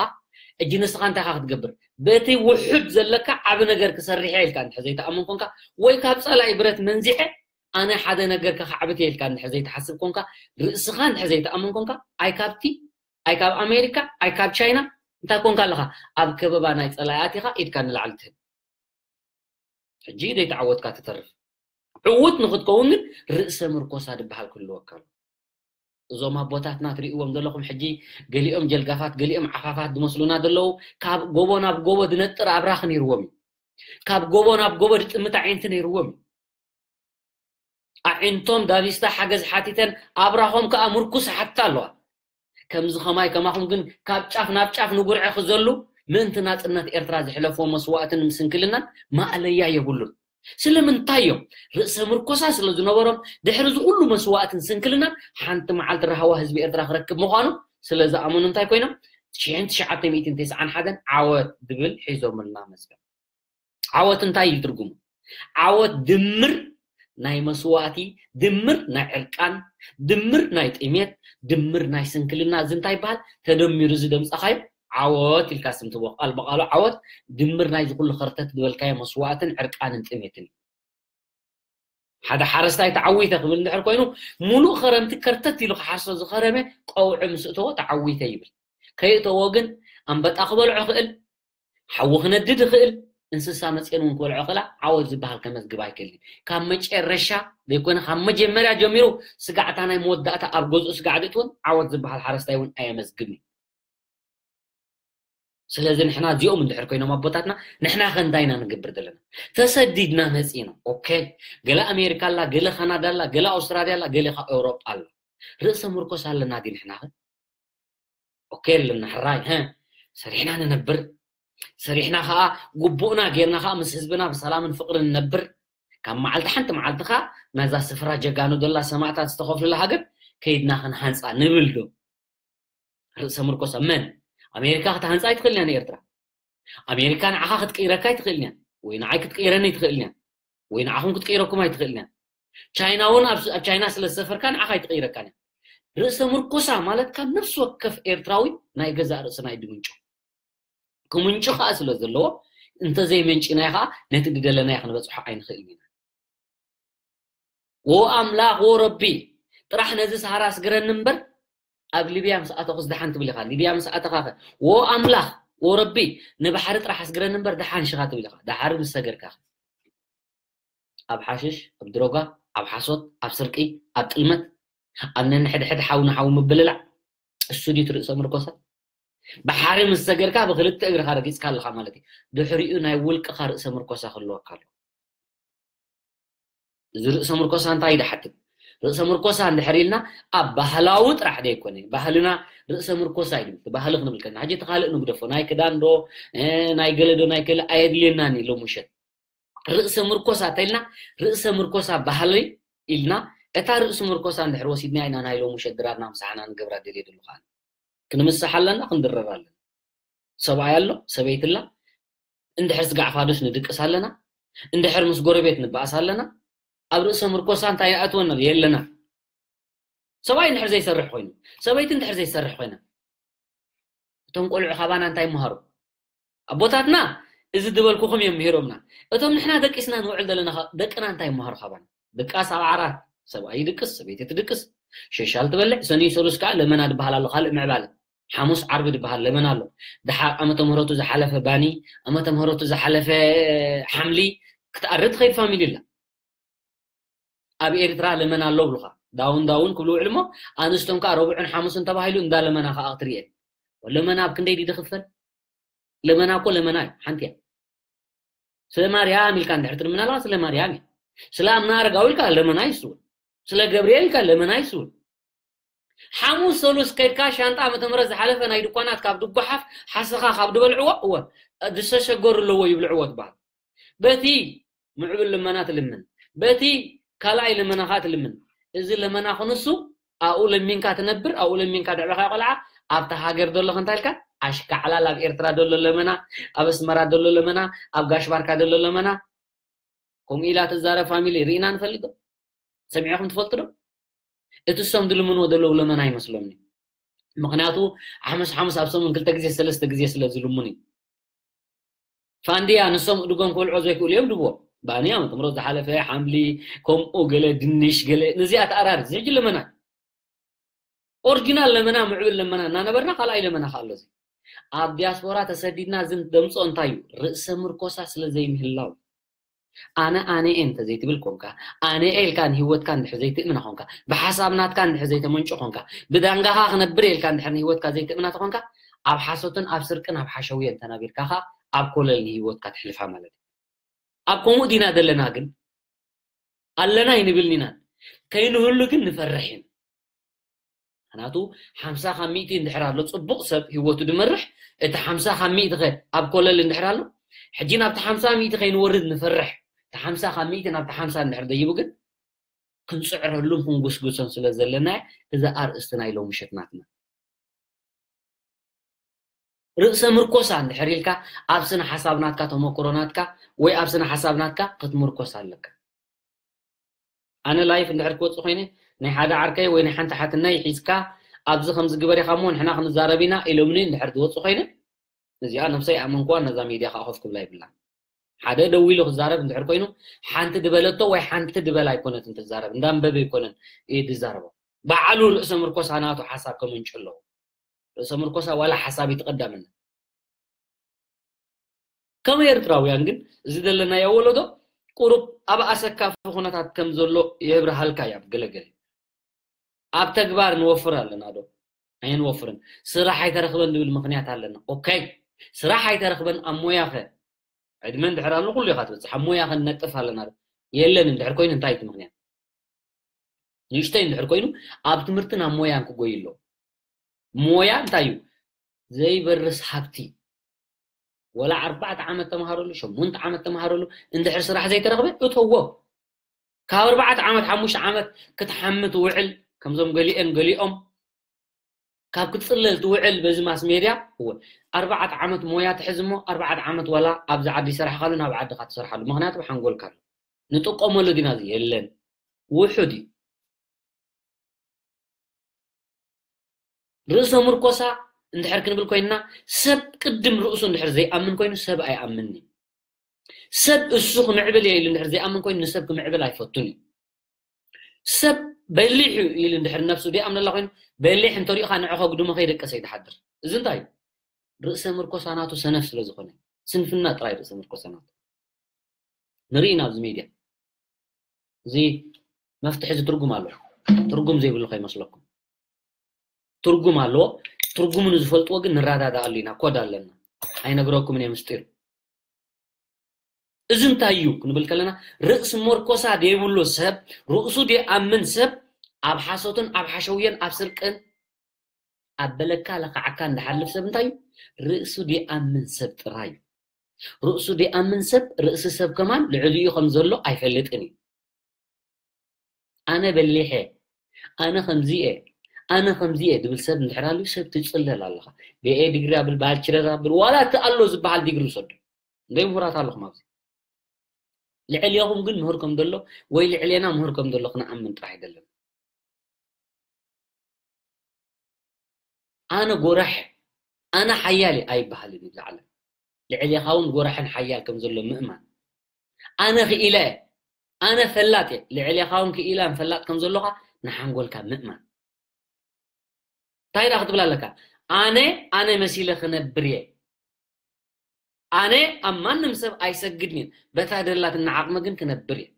እጂ ንስኻ እንታይ ኢኻ ክትገብር በቲ ውሑድ ዘለካ ዓብ ነገር ክሰርሕ እየ ኢልካ እንድሕር ዘይተኣመን ኮንካ ወይ ካብ ፀላኢ ብረት መንዚሐ ኣነ ሓደ ነገር ከካዕብት እየ ኢልካ እንድሕር ዘይትሓስብ ኮንካ ርእስኻ እንድሕር ዘይተኣመን ኮንካ ኣይ ካብቲ ኣይ ካብ ኣሜሪካ ኣይ ካብ ቻይና እንታይ ኮንካ ኣለኻ ኣብ ከበባ ናይ ፀላኢ ኣቲኻ ኢድካ ንላዕሊ ትህብ ሕጂ ዘይተዓወትካ ትተርፍ ዕውት ንክትከውን ግን ርእሰ ምርኮሳ ዝበሃል ክህልወካ ኣሎ እዞም ኣቦታትና ትርእይዎም ዘለኹም ሕጂ ገሊኦም ጀልጋፋት ገሊኦም ዓፋፋት ዝመስሉና ዘለዉ ካብ ጎቦ ናብ ጎቦ ዝነጥር ኣብራኽ ነይርዎም እዩ ካብ ጎቦ ናብ ጎቦ ዝጥምት ኣዒንቲ ነይርዎም እዩ ኣዒንቶም ዳቢስታ ሓገዝ ሓቲተን ኣብራኾም ከዓ ምርኩስ ሓታ ኣለዋ ከምዚ ከማይ ከማኹም ግን ካብ ጫፍ ናብ ጫፍ ንጉርዐ ክዘሉ ምእንቲ ናጽነት ኤርትራ ዘሕለፍዎ መስዋእትን ምስንክልናን ማእለያ የብሉን። ስለምንታይ እዮም? ርእሰ ምርኮሳ ስለ ዝነበሮም፣ ድሕሪ እዚ ኩሉ መስዋእትን ስንክልናን ሓንቲ መዓልቲ ራህዋ ህዝቢ ኤርትራ ክረክብ ምዃኑ ስለ ዝኣመኑ እንታይ ኮይኖም? ሽሕን ትሽዓተ ሚእትን ተስዓን ሓደን ዓወት ዝብል ሒዞምልና መጽዮም። ዓወት እንታይ እዩ ትርጉሙ? ዓወት ድምር ናይ መስዋእቲ፣ ድምር ናይ ዕርቃን፣ ድምር ናይ ጥሜት፣ ድምር ናይ ስንክልና፣ እዚ እንታይ ይበሃል? ተደሚሩ እዚ ደምጻኻዮ ዓወት ኢልካ ስም ትቦ። ቃል ብቃሉ ዓወት ድምር ናይዚ ኩሉ ከርተት ዝበልካዮ መስዋእትን ዕርቃንን ጥሜትን እዩ። ሓደ ሓረስታይ ተዓዊተ ክብል እንድሕር ኮይኑ፣ ሙሉእ ኸረምቲ ከርተት ኢሉ ክሓርሶ ዝኸረመ ቀውዒ ምስ እተዎ ተዓዊተ ይብል። ከይእተዎ ግን ኣንበጣ ክበልዖ ክእል፣ ሓዊ ክነድድ ይኽእል፣ እንስሳ መፅየን እውን ክበልዖ ክእላ፣ ዓወት ዝበሃል ከመዝግብ ኣይክእልን። ካብ መጨረሻ ዘይኮነ ካብ መጀመርያ ጀሚሩ ስጋዕታ ናይ መወዳእታ ኣብ ገዝኡ ስጋዕ ድእትውን ዓወት ዝበሃል ሓረስታይ እውን ኣየመዝግብን እዩ። ስለዚ ንሕና እዚኦም እንድሕር ኮይኖም ኣቦታትና፣ ንሕና ከ እንታይ ኢና ንገብር ዘለና? ተሰዲድና መፂና። ኦኬ፣ ገለ ኣሜሪካ ኣላ፣ ገለ ካናዳ ኣላ፣ ገለ ኣውስትራልያ ኣላ፣ ገለ ካብ ኤውሮጳ ኣላ። ርእሰ ምርኮስ ኣለና ድዩ ንሕና ከ? ኦኬ ኣለና፣ ሕራይ፣ ሀ፣ ሰሪሕና ንነብር። ሰሪሕና ከዓ ግቡእና ጌርና ከዓ ምስ ህዝብና ብሰላምን ፍቅርን ንነብር። ካብ መዓልቲ ሓንቲ መዓልቲ ከዓ ናዛ ስፍራ ጀጋኑ ዘላ ሰማእታት ዝተኸፍሉላ ሃገር ከይድና ክንሃንፃ ንብል ዶ? ርእሰ ምርኮሳ መን? ኣሜሪካ ክትሃንፃ ኣይትኽእልን እያ ንኤርትራ። ኣሜሪካ ንዓኻ ክትቅይረካ ኣይትኽእልን እያ። ወይ ንዓይ ክትቅይረኒ ኣይትኽእልን እያ። ወይ ንዓኹም ክትቅይረኩም ኣይትኽእልን እያ። ቻይና እውን ኣብ ኣብ ቻይና ስለ ዝሰፈርካ ንዓኻ ኣይትቕይረካን እያ። ርእሰ ምርኮሳ ማለት ካብ ነፍሲ ወከፍ ኤርትራዊ ናይ ገዛእ ርእስና እዩ ድምንጮ። ክምንጩ ከዓ ስለ ዘለዎ፣ እንተዘይመንጭናዮ ከዓ ነቲ ዝደለናዮ ክንበፅሖ ኣይንኽእልን ኢና። ዎ ኣምላኽ፣ ዎ ረቢ፣ ጥራሕ ነዚ ሰሃራ ስግረኒ እምበር፣ ኣብ ሊብያ ምስ ኣተኹስ ደሓን ትብል ኢኻ። ሊብያ ምስ ኣተኻ ኸ፣ ዎ ኣምላኽ፣ ዎ ረቢ፣ ንባሕሪ ጥራሕ ኣስግረኒ እምበር ደሓን ሽኻ ትብል ኢኻ። ደሓር ምስ ሰገርካ ኸ፣ ኣብ ሓሽሽ፣ ኣብ ድሮጋ፣ ኣብ ሓሶት፣ ኣብ ስርቂ፣ ኣብ ጥልመት፣ ኣብ ነንሕድሕድ ሓው ንሓው ምብልላዕ፣ እሱ ድዩ እቲ ርእሰ ምርኮሳ? ባሕሪ ምስ ሰገርካ ብክልተ እግርኻ ረጊጽካ ኣለኻ ማለት እዩ። ድሕሪኡ ናይ ውልቅኻ ርእሰ ምርኮሳ ክህልወካ ኣለዎ። እዚ ርእሰ ምርኮሳ እንታይ እዩ ድሓትት? ርእሰ ምርኮሳ እንድሕር ኢልና ኣብ ባህላዊ ጥራሕ ዘይኮነ፣ ባህልና ርእሰ ምርኮሳ እዩ ድብል። ባህሊ ክንብል ከለና፣ ሕጂ እቲ ካልእ ንግደፎ፣ ናይ ክዳን ዶ፣ እ፣ ናይ ገለ ዶ፣ ናይ ገለ ኣየድልየናን እዩ ሎሚ ምሸት። ርእሰ ምርኮሳ እንተኢልና፣ ርእሰ ምርኮሳ ባህሊ ኢልና፣ እታ ርእሲ ምርኮሳ እንድሕር ወሲድና ኢና ናይ ሎሚ ምሸት ድራርና ምሳሕና ንገብራ ደልየ ደሉ ከኣ። ክንምሳሕ ኣለና፣ ክንድረር ኣለና። ሰብኣይ ኣሎ፣ ሰበይቲ ኣላ። እንድሕር ስጋዕ ፋዱስ ንድቅስ ኣለና። እንድሕር ምስ ጎረቤት ንበኣስ ኣለና። ኣብ ርእሰ ምርኮሳ እንታይ ይኣትወና? የለና። ሰብኣይ እንድሕር ዘይሰርሕ ኮይኑ፣ ሰበይቲ እንድሕር ዘይሰርሕ ኮይና፣ እቶም ቆልዑ ካባና እንታይ ይመሃሩ? ኣቦታትና እዚ ዝበልኩኹም እዮም ምሂሮምና። እቶም ንሕና ደቂስና ንውዕል ዘለና ኸ-፣ ደቅና እንታይ ይመሃሩ ካባና? ድቃስ ኣብ ዓራት፣ ሰብኣይ ይድቅስ፣ ሰበይቲ ትድቅስ፣ ሸሻል ትበልዕ፣ ሰኑይ ሰሉስ ከዓ ለመና ድበሃል ኣሎ፣ ካልእ ምዕባለ። ሓሙስ ዓርቢ ድበሃል ለመና ኣሎ። ድሓር ዓመተ ምህረቱ ዝሓለፈ ባኒ፣ ዓመተ ምህረቱ ዝሓለፈ ሓምሊ ክትኣርድ ትኸይድ ፋሚሊ ኣላ። ኣብ ኤርትራ ለመና ኣሎ ብሉኻ። ዳውን ዳውን ክብሉ ውዕል እሞ፣ ኣንስቶም ከዓ ረቡዕን ሓሙስን ተባሂሉ እንዳ ለመና ከዓ ክትርእየን። ለመና ኣብ ክንደይ ድዩ ዝኽፈል? ለመና እኮ ለመና እዩ፣ ሓንቲ እያ። ስለ ማርያም ኢልካ እንድሕር ትልምን ኣለኻ፣ ስለ ማርያም እዩ። ስለ ኣምና ኣረጋዊ ኢልካ ለመና ይስውን። ስለ ገብርኤል ኢልካ ለመና ይስውን። ሓሙስ ሰሉስ ከድካ ሻንጣ ዓመተ ምህረት ዝሓለፈ ናይ ድኳናት ካብ ድጓሓፍ ሓሰኻ ካብ ድበልዕዎ፣ እወ፣ ዝተሸገሩ ኣለዎ ይብልዕዎ ትበሃል። በቲ ምዕብል ልመና ትልምን፣ በቲ ካልኣይ ልመናኻ ትልምን። እዚ ልመና ክንሱ ኣብኡ ለሚንካ ትነብር፣ ኣብኡ ለሚንካ ድዕበኻ ቆልዓ፣ ኣብታ ሃገር ዘሎ እንታይ ኢልካ? ኣሽካዕላል ኣብ ኤርትራ ዘሎ ለመና፣ ኣብ ኣስመራ ዘሎ ለመና፣ ኣብ ጋሽ ባርካ ዘሎ ለመና። ከምኡ ኢላ ትዛረብ ፋሚሊ ርኢና ንፈልጥ ዶ? ሰሚዕኹም ትፈልጡ ዶ? እቲ እሶም ዝልምንዎ ዘለዉ ለመና ኣይመስሎምን እዩ። ምኽንያቱ ሓሙስ ሓሙስ ኣብ ሰሙን ክልተ ግዜ ሰለስተ ግዜ ስለ ዝልምኑ እዩ። ፋንድያ ንሶም እድጎም ክበልዖ ዘይክእሉ እዮም ድብዎ። ባኒ ዓመተ ምህረት ዝሓለፈ፣ ሓምሊ፣ ከምኡ ገለ ድንሽ፣ ገለ ነዚኣ ተኣራርስ። እዚ ሕጂ ለመና። ኦሪጂናል ለመና፣ ምዕብል ለመና እናነበርና ካልኣይ ለመና ከ ኣሎ እዚ። ኣብ ዲያስፖራ ተሰዲድና እዚ ደምጾ እንታይ እዩ? ርእሰ ምርኮሳ ስለ ዘይምህላው። ኣነ ኣነ እየ እንተ ዘይትብል ኮንካ፣ ኣነ እየ ኢልካ ንህይወትካ እንድሕር ዘይትእምና ኮንካ፣ ብሓሳብ ናትካ እንድሕር ዘይተመንጮ ኮንካ፣ ብዳንጋኻ ክነብር እየ ኢልካ እንድሕር ንህይወትካ ዘይትእምና ተኾንካ፣ ኣብ ሓሶትን ኣብ ስርቅን ኣብ ሓሸውየን ተናቢርካ ኸኣ ኣብ ኮለል ንህይወትካ ትሕልፋ ማለት እዩ። ኣብ ከምኡ ዲና ዘለና ግን? ኣለና ኣይንብልን ኢና። ከይንህሉ ግን ንፈርሕ ኢና። ምክንያቱ ሓምሳ ካብ ሚእቲ እንድሕር ኣሎ ጽቡቕ ሰብ ህይወቱ ድመርሕ፣ እቲ ሓምሳ ካብ ሚእቲ ኸ ኣብ ኮለል እንድሕር ኣሎ፣ ሕጂ ናብቲ ሓምሳ ሚእቲ ከይንወርድ ንፈርሕ። እቲ ሓምሳ ካብ ሚእቲ ናብቲ ሓምሳ እንድሕር ደይቡ ግን ክንጽዕረሉን ክንጉስጉሶን ስለ ዘለና፣ እዚ ኣርእስቲ ናይ ሎሚ ምሸት ናትና። ርእሰ ምርኮሳ እንድሕር ኢልካ ኣብ ስነ ሓሳብ ናትካ፣ ተመክሮ ናትካ ወይ ኣብ ስነ ሓሳብ ናትካ ክትምርኮስ ኣለካ። ኣነ ላይፍ እንድሕር ክወጽእ ኮይነ ናይ ሓደ ዓርከይ ወይ ናይ ሓንቲ ሓትነይ ሒዝካ ኣብዚ ከምዚ ግበር ኢኻ እሞ ንሕና ክንዛረብ ኢና ኢሎምኒ እንድሕር ዝወጽእ ኮይነ እዚኣ ነብሰይ ኣመንኩዋ ነዛ ሚድያ ከዓ ኮፍ ክብላ ይብላን። ሓደ ደዊሉ ክዛረብ እንድሕር ኮይኑ ሓንቲ ድበለቶ ወይ ሓንቲ ድበል ኣይኮነትን ትዛረብ እንዳንበበ ኣይኮነን እየ ድዛረቦ። ባዕሉ ርእሰ ምርኮሳ ናቱ ሓሳብ ከምንጭ ኣለዎ። ርእሰ ምርኮሳ ዋላ ሓሳብ ይትቐዳምና ከም ኤርትራውያን ግን እዚ ዘለናዮ ወለዶ ቁሩብ ኣብ ኣሰካፊ ኩነታት ከም ዘሎ የብርሃልካ እያ ገለገለ ኣብ ተግባር ንወፍር ኣለና ዶ ኣይንወፍርን ስራሕ ኣይተረኽበን ዝብል ምክንያት ኣለና ኦኬ ስራሕ ኣይተረኽበን ኣብ ሞያኸ ዕድመ እንድሕር ኣሎ ኩሉ ኢኻ ትበፅሕ ኣብ ሞያኸ ንነጥፍ ኣለና ዶ የለን እንድሕር ኮይኑ እንታይ እቲ ምክንያት ንእሽተይ እንድሕር ኮይኑ ኣብ ትምህርትን ኣብ ሞያን ክጎይ ኣሎ ሞያ እንታይ እዩ ዘይበርስ ሃብቲ ወላ ኣርባዕተ ዓመት ተምሃረሉ ሸሞንተ ዓመት ተምሃረሉ እንድሕር ስራሕ ዘይተረኽበ እተዎ ካብ ኣርባዕተ ዓመት ሓሙሽተ ዓመት ክትሓሚ ትውዕል ከምዞም ገሊአን ገሊኦም ካብ ክትፅለል ትውዕል በዚ ማስ ሜድያ እወ ኣርባዕተ ዓመት ሞያ ትሕዝ እሞ ኣርባዕተ ዓመት ዋላ ኣብዚ ዓዲ ይሰራሕካሉ ናብ ዓድካ ትሰርሓሉ ምክንያቱ ሓንጎልካ ኣሎ ንጥቀመሉ ዲና እዚ የለን ውሑድ እዩ ርእሰ ምርኮሳ እንድሕር ክንብል ኮይንና ሰብ ቅድም ርእሱ እንድሕር ዘይኣምን ኮይኑ ሰብ ኣይኣምን እዩ ሰብ እሱ ክምዕብል እየ ኢሉ እንድሕር ዘይኣምን ኮይኑ ንሰብ ክምዕብል ኣይፈቱን እዩ ሰብ በሊሑ ኢሉ እንድሕር ነብሱ ዘይኣምነላ ኮይኑ በሊሕ እንተሪእኻ ንዕኸ ግድሞ ከይደቀሰ ይድሓድር እዚ እንታይ እዩ ርእሰ ምርኮሳ ናቱ ሰነፍ ስለ ዝኾነ ስንፍና ጥራይ ርእሰ ምርኮሳ ናቱ ንርኢ ናብዚ ሜድያ እዚ መፍትሒ እዚ ትርጉም ኣለዎ ትርጉም ዘይብሉ ከይመስለኩም ትርጉም ኣለዎ ትርጉሙ ንዝፈልጥዎ ግን ንረዳዳኣሉ ኢና ኮድ ኣለና ኣይነግረኩምን እየ ምስጢር እዚ እንታይ እዩ ክንብል ከለና ርእሲ መርኮሳ ደይብሉ ሰብ ርእሱ ደይኣምን ሰብ ኣብ ሓሶትን ኣብ ሓሸውየን ኣብ ስርቅን ኣብ በለካ ለካዓካ እንዳሓልፍ ሰብ እንታይ እዩ ርእሱ ደይኣምን ሰብ ጥራይ እዩ ርእሱ ደይኣምን ሰብ ርእሲ ሰብ ከማን ልዕሊኡ ከም ዘሎ ኣይፈልጥን እዩ ኣነ በሊሐ ኣነ ከምዚኤ ኣነ ከምዚኤ ድብል ሰብ እንድሕር ኣልዩ ሰብ ትፅለል ኣለኻ ብኤ ዲግሪ ኣብል ባችለር ኣብል ዋላ እቲ ኣሎ ዝበሃል ዲግሪ ውሰዱ እንደይ ምሁራት ኣለኹም ኣብዚ ልዕልኹም ግን ምህር ከም ዘሎ ወይ ልዕሌና ምህር ከም ዘሎ ክንኣምን ጥራሕ ኣይደለም ኣነ ጎራሕ ኣነ ሓያል ኣይበሃልን እዩ ዓለም ልዕሌኻ እውን ጎራሕን ሓያል ከም ዘሎ ምእማን ኣነ ክኢለ ኣነ ፈላጥ እየ ልዕሌኻ እውን ክኢላን ፈላጥ ከም ዘሎኻ ንሓንጎልካ ምእማን እንታይ ዳ ክትብል ኣለካ ኣነ ኣነ መሲለ ክነብር እየ ኣነ ኣብ ማንም ሰብ ኣይሰግድን እየ በታ ደላትና ዓቕሚ ግን ክነብር እየ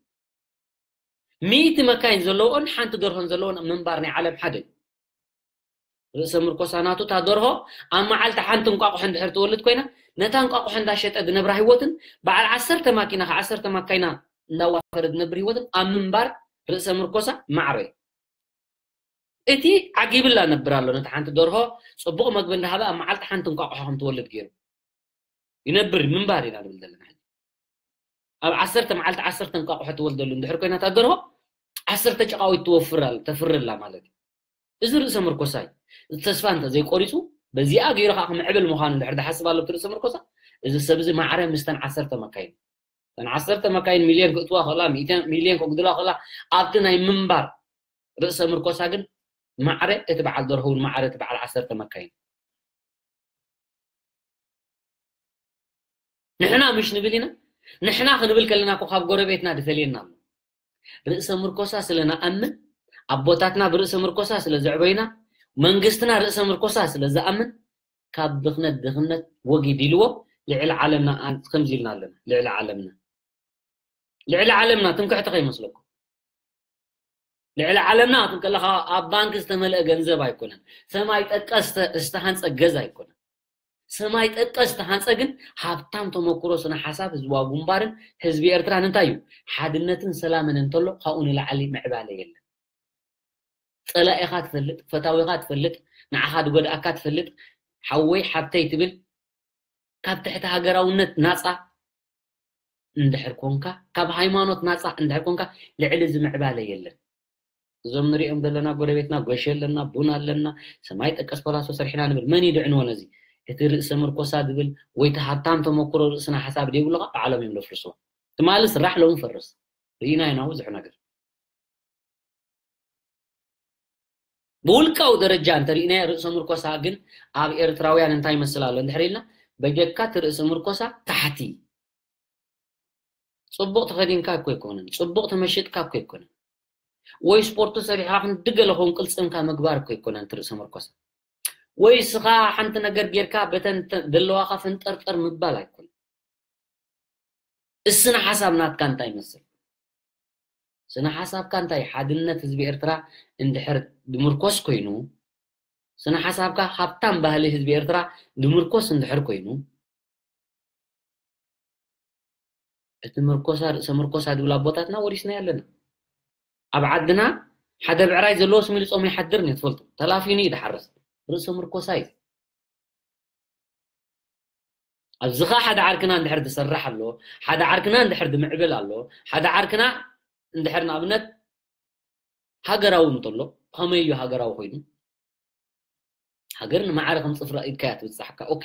ሚእቲ መካይን ዘለዎን ሓንቲ ደርሆን ዘለዎን ምንባር ናይ ዓለም ሓደ እዩ ርእሰ ምርኮሳ ናቱ እታ ደርሆ ኣብ መዓልቲ ሓንቲ እንቋቑሖ እንድሕር ትወልድ ኮይና ነታ እንቋቑሖ እንዳሸጠ ዝነብራ ህይወትን በዓል ዓሰርተ ማኪና ከ ዓሰርተ ማካይና እንዳዋፈረ ዝነብር ህይወትን ኣብ ምንባር ርእሰ ምርኮሳ ማዕረ እዩ እቲ ዓጊብላ ነብር ኣሎ ነቲ ሓንቲ ደርሆ ጽቡቕ መግቢ እንዳሃበ ኣብ መዓልቲ ሓንቲ እንቋቑሖ ከም ትወልድ ገይሩ ይነብር ምንባር ኢና ንብል ዘለና ሕጂ ኣብ ዓሰርተ መዓልቲ ዓሰርተ እንቋቑሖ ትወልደሉ እንድሕር ኮይና እታ ደርሆ ዓሰርተ ጨቃዊት ትወፍር ኣል- ተፍሪ ኣላ ማለት እዩ እዚ ርእሰ ምርኮሳ እዩ እዚ ተስፋ እንተ ዘይቆሪፁ በዚኣ ገይሩ ከዓ ክምዕብል ምዃኑ እንድሕር ዝሓስብ ኣሎ እቲ ርእሰ ምርኮሳ እዚ ሰብ እዚ ማዕረ ምስተን ዓሰርተ መካይን እተን ዓሰርተ መካይን ሚልዮን ክእትዋ ክእላ ሚእተ ሚልዮን ከጉድላ ክእላ ኣብቲ ናይ ምንባር ርእሰ ምርኮሳ ግን ማዕረ እቲ በዓል ደርሆ እውን ማዕረ እቲ በዓል ዓሰርተ መካይን ንሕና ምሽ ንብል ኢና ንሕና ክንብል ከለና እኮ ካብ ጎረቤትና ድፈልየና ኣሎ ርእሰ ምርኮሳ ስለ ንኣምን ኣቦታትና ብርእሰ ምርኮሳ ስለ ዘዕበዩና መንግስትና ርእሰ ምርኮሳ ስለ ዝኣምን ካብ ድኽነት ድኽነት ወጊድ ኢልዎ ልዕሊ ዓለምና ኣን- ከምዚ ኢልና ኣለና ልዕሊ ዓለምና ልዕሊ ዓለምና ትምክሕቲ ከይመስለኩም ልዕሊ ዓለምና ትብል ከለኻ ኣብ ባንክ ዝተመልአ ገንዘብ ኣይኮነን ሰማይ ጠቀስ ዝተ- ዝተሃንፀ ገዛ ኣይኮነን ሰማይ ጠቀስ ዝተሃንፀ ግን ሃብታም ተመክሮ ስነ ሓሳብ ህዝባዊ ግንባርን ህዝቢ ኤርትራን እንታይ እዩ ሓድነትን ሰላምን እንተሎ ካብኡ ንላዕሊ ምዕባለ የለን ጸላኢኻ ትፈልጥ፣ ፈታዊኻ ትፈልጥ፣ ንዓኻ ዝጎድኣካ ትፈልጥ፣ ሓወይ ሓብተይ ትብል፣ ካብ ትሕቲ ሃገራውነት ናጻ እንድሕር ኮንካ፣ ካብ ሃይማኖት ናጻ እንድሕር ኮንካ፣ ልዕሊ እዚ ምዕባለ የለን። እዞም ንሪኦም ዘለና ጎረቤትና፣ ጎሽ ኣለና፣ ቡን ኣለና፣ ሰማይ ጠቀስ ፖላሶ ሰሪሕና ንብል፣ መን ይድዕንዎ ነዚ? እቲ ርእሰ ምርኮሳ ዝብል ወይ እቲ ሃብታም ተመክሮ ርእስና ሓሳብ ዘይብሉ ከዓ ባዕሎም እዮም ዘፍርስዎ። ትማሊ ስራሕ ሎሚ ፈርስ ርኢና ኢና ብዙሕ ነገር። ብውልቃዊ ደረጃ እንተሪእናዮ ርእሰ ምርኮሳ ግን ኣብ ኤርትራውያን እንታይ ይመስል ኣሎ እንድሕር ኢልና፣ በጀካ እቲ ርእሰ ምርኮሳ ታሕቲ። ጽቡቕ ተኸዲንካ እኮ ኣይኮነን፣ ጽቡቕ ተመሽጥካ እኮ ኣይኮነን፣ ወይ ስፖርቱ ሰሪሕካ ክንዲ ገለ ኸውን ቅልጽምካ ምግባር እኮ ኣይኮነን እቲ ርእሰ ምርኮሳ። ወይ እስኻ ሓንቲ ነገር ጌርካ በተን ተ-፣ ዘለዋኻ ፈንጠርጠር ምባል ኣይኮነን። እስነ ሓሳብ ናትካ እንታይ ይመስል? ስነ ሓሳብካ እንታይ? ሓድነት ህዝቢ ኤርትራ እንድሕር ድምርኮስ ኮይኑ፣ ስነ ሓሳብካ ሃብታም ባህሊ ህዝቢ ኤርትራ ድምርኮስ እንድሕር ኮይኑ፣ እቲ ምርኮሳ፣ ርእሰ ምርኮሳ ዝብል ኣቦታትና ወሪስናዮ ኣለና። ኣብ ዓድና ሓደ ብዕራይ ዘለዎ ስሚሉ ጾሙ ይሓድር እዩ፣ ትፈልጡ። ተላፊኑ እዩ ዝሓርስ። ርእሰ ምርኮሳ እዩ። ኣብዚ ኸኣ ሓደ ዓርክና እንድሕር ዝሰርሕ ኣሎ፣ ሓደ ዓርክና እንድሕር ዝምዕብል ኣሎ፣ ሓደ ዓርክና እንድሕር ንኣብነት ሃገራዊ እንተሎ፣ ከመይ እዩ ሃገራዊ ኮይኑ? ሃገር ንማዕረ ከም ጽፍሪ ኢድካ እያ ትብጻሕካ። ኦኬ፣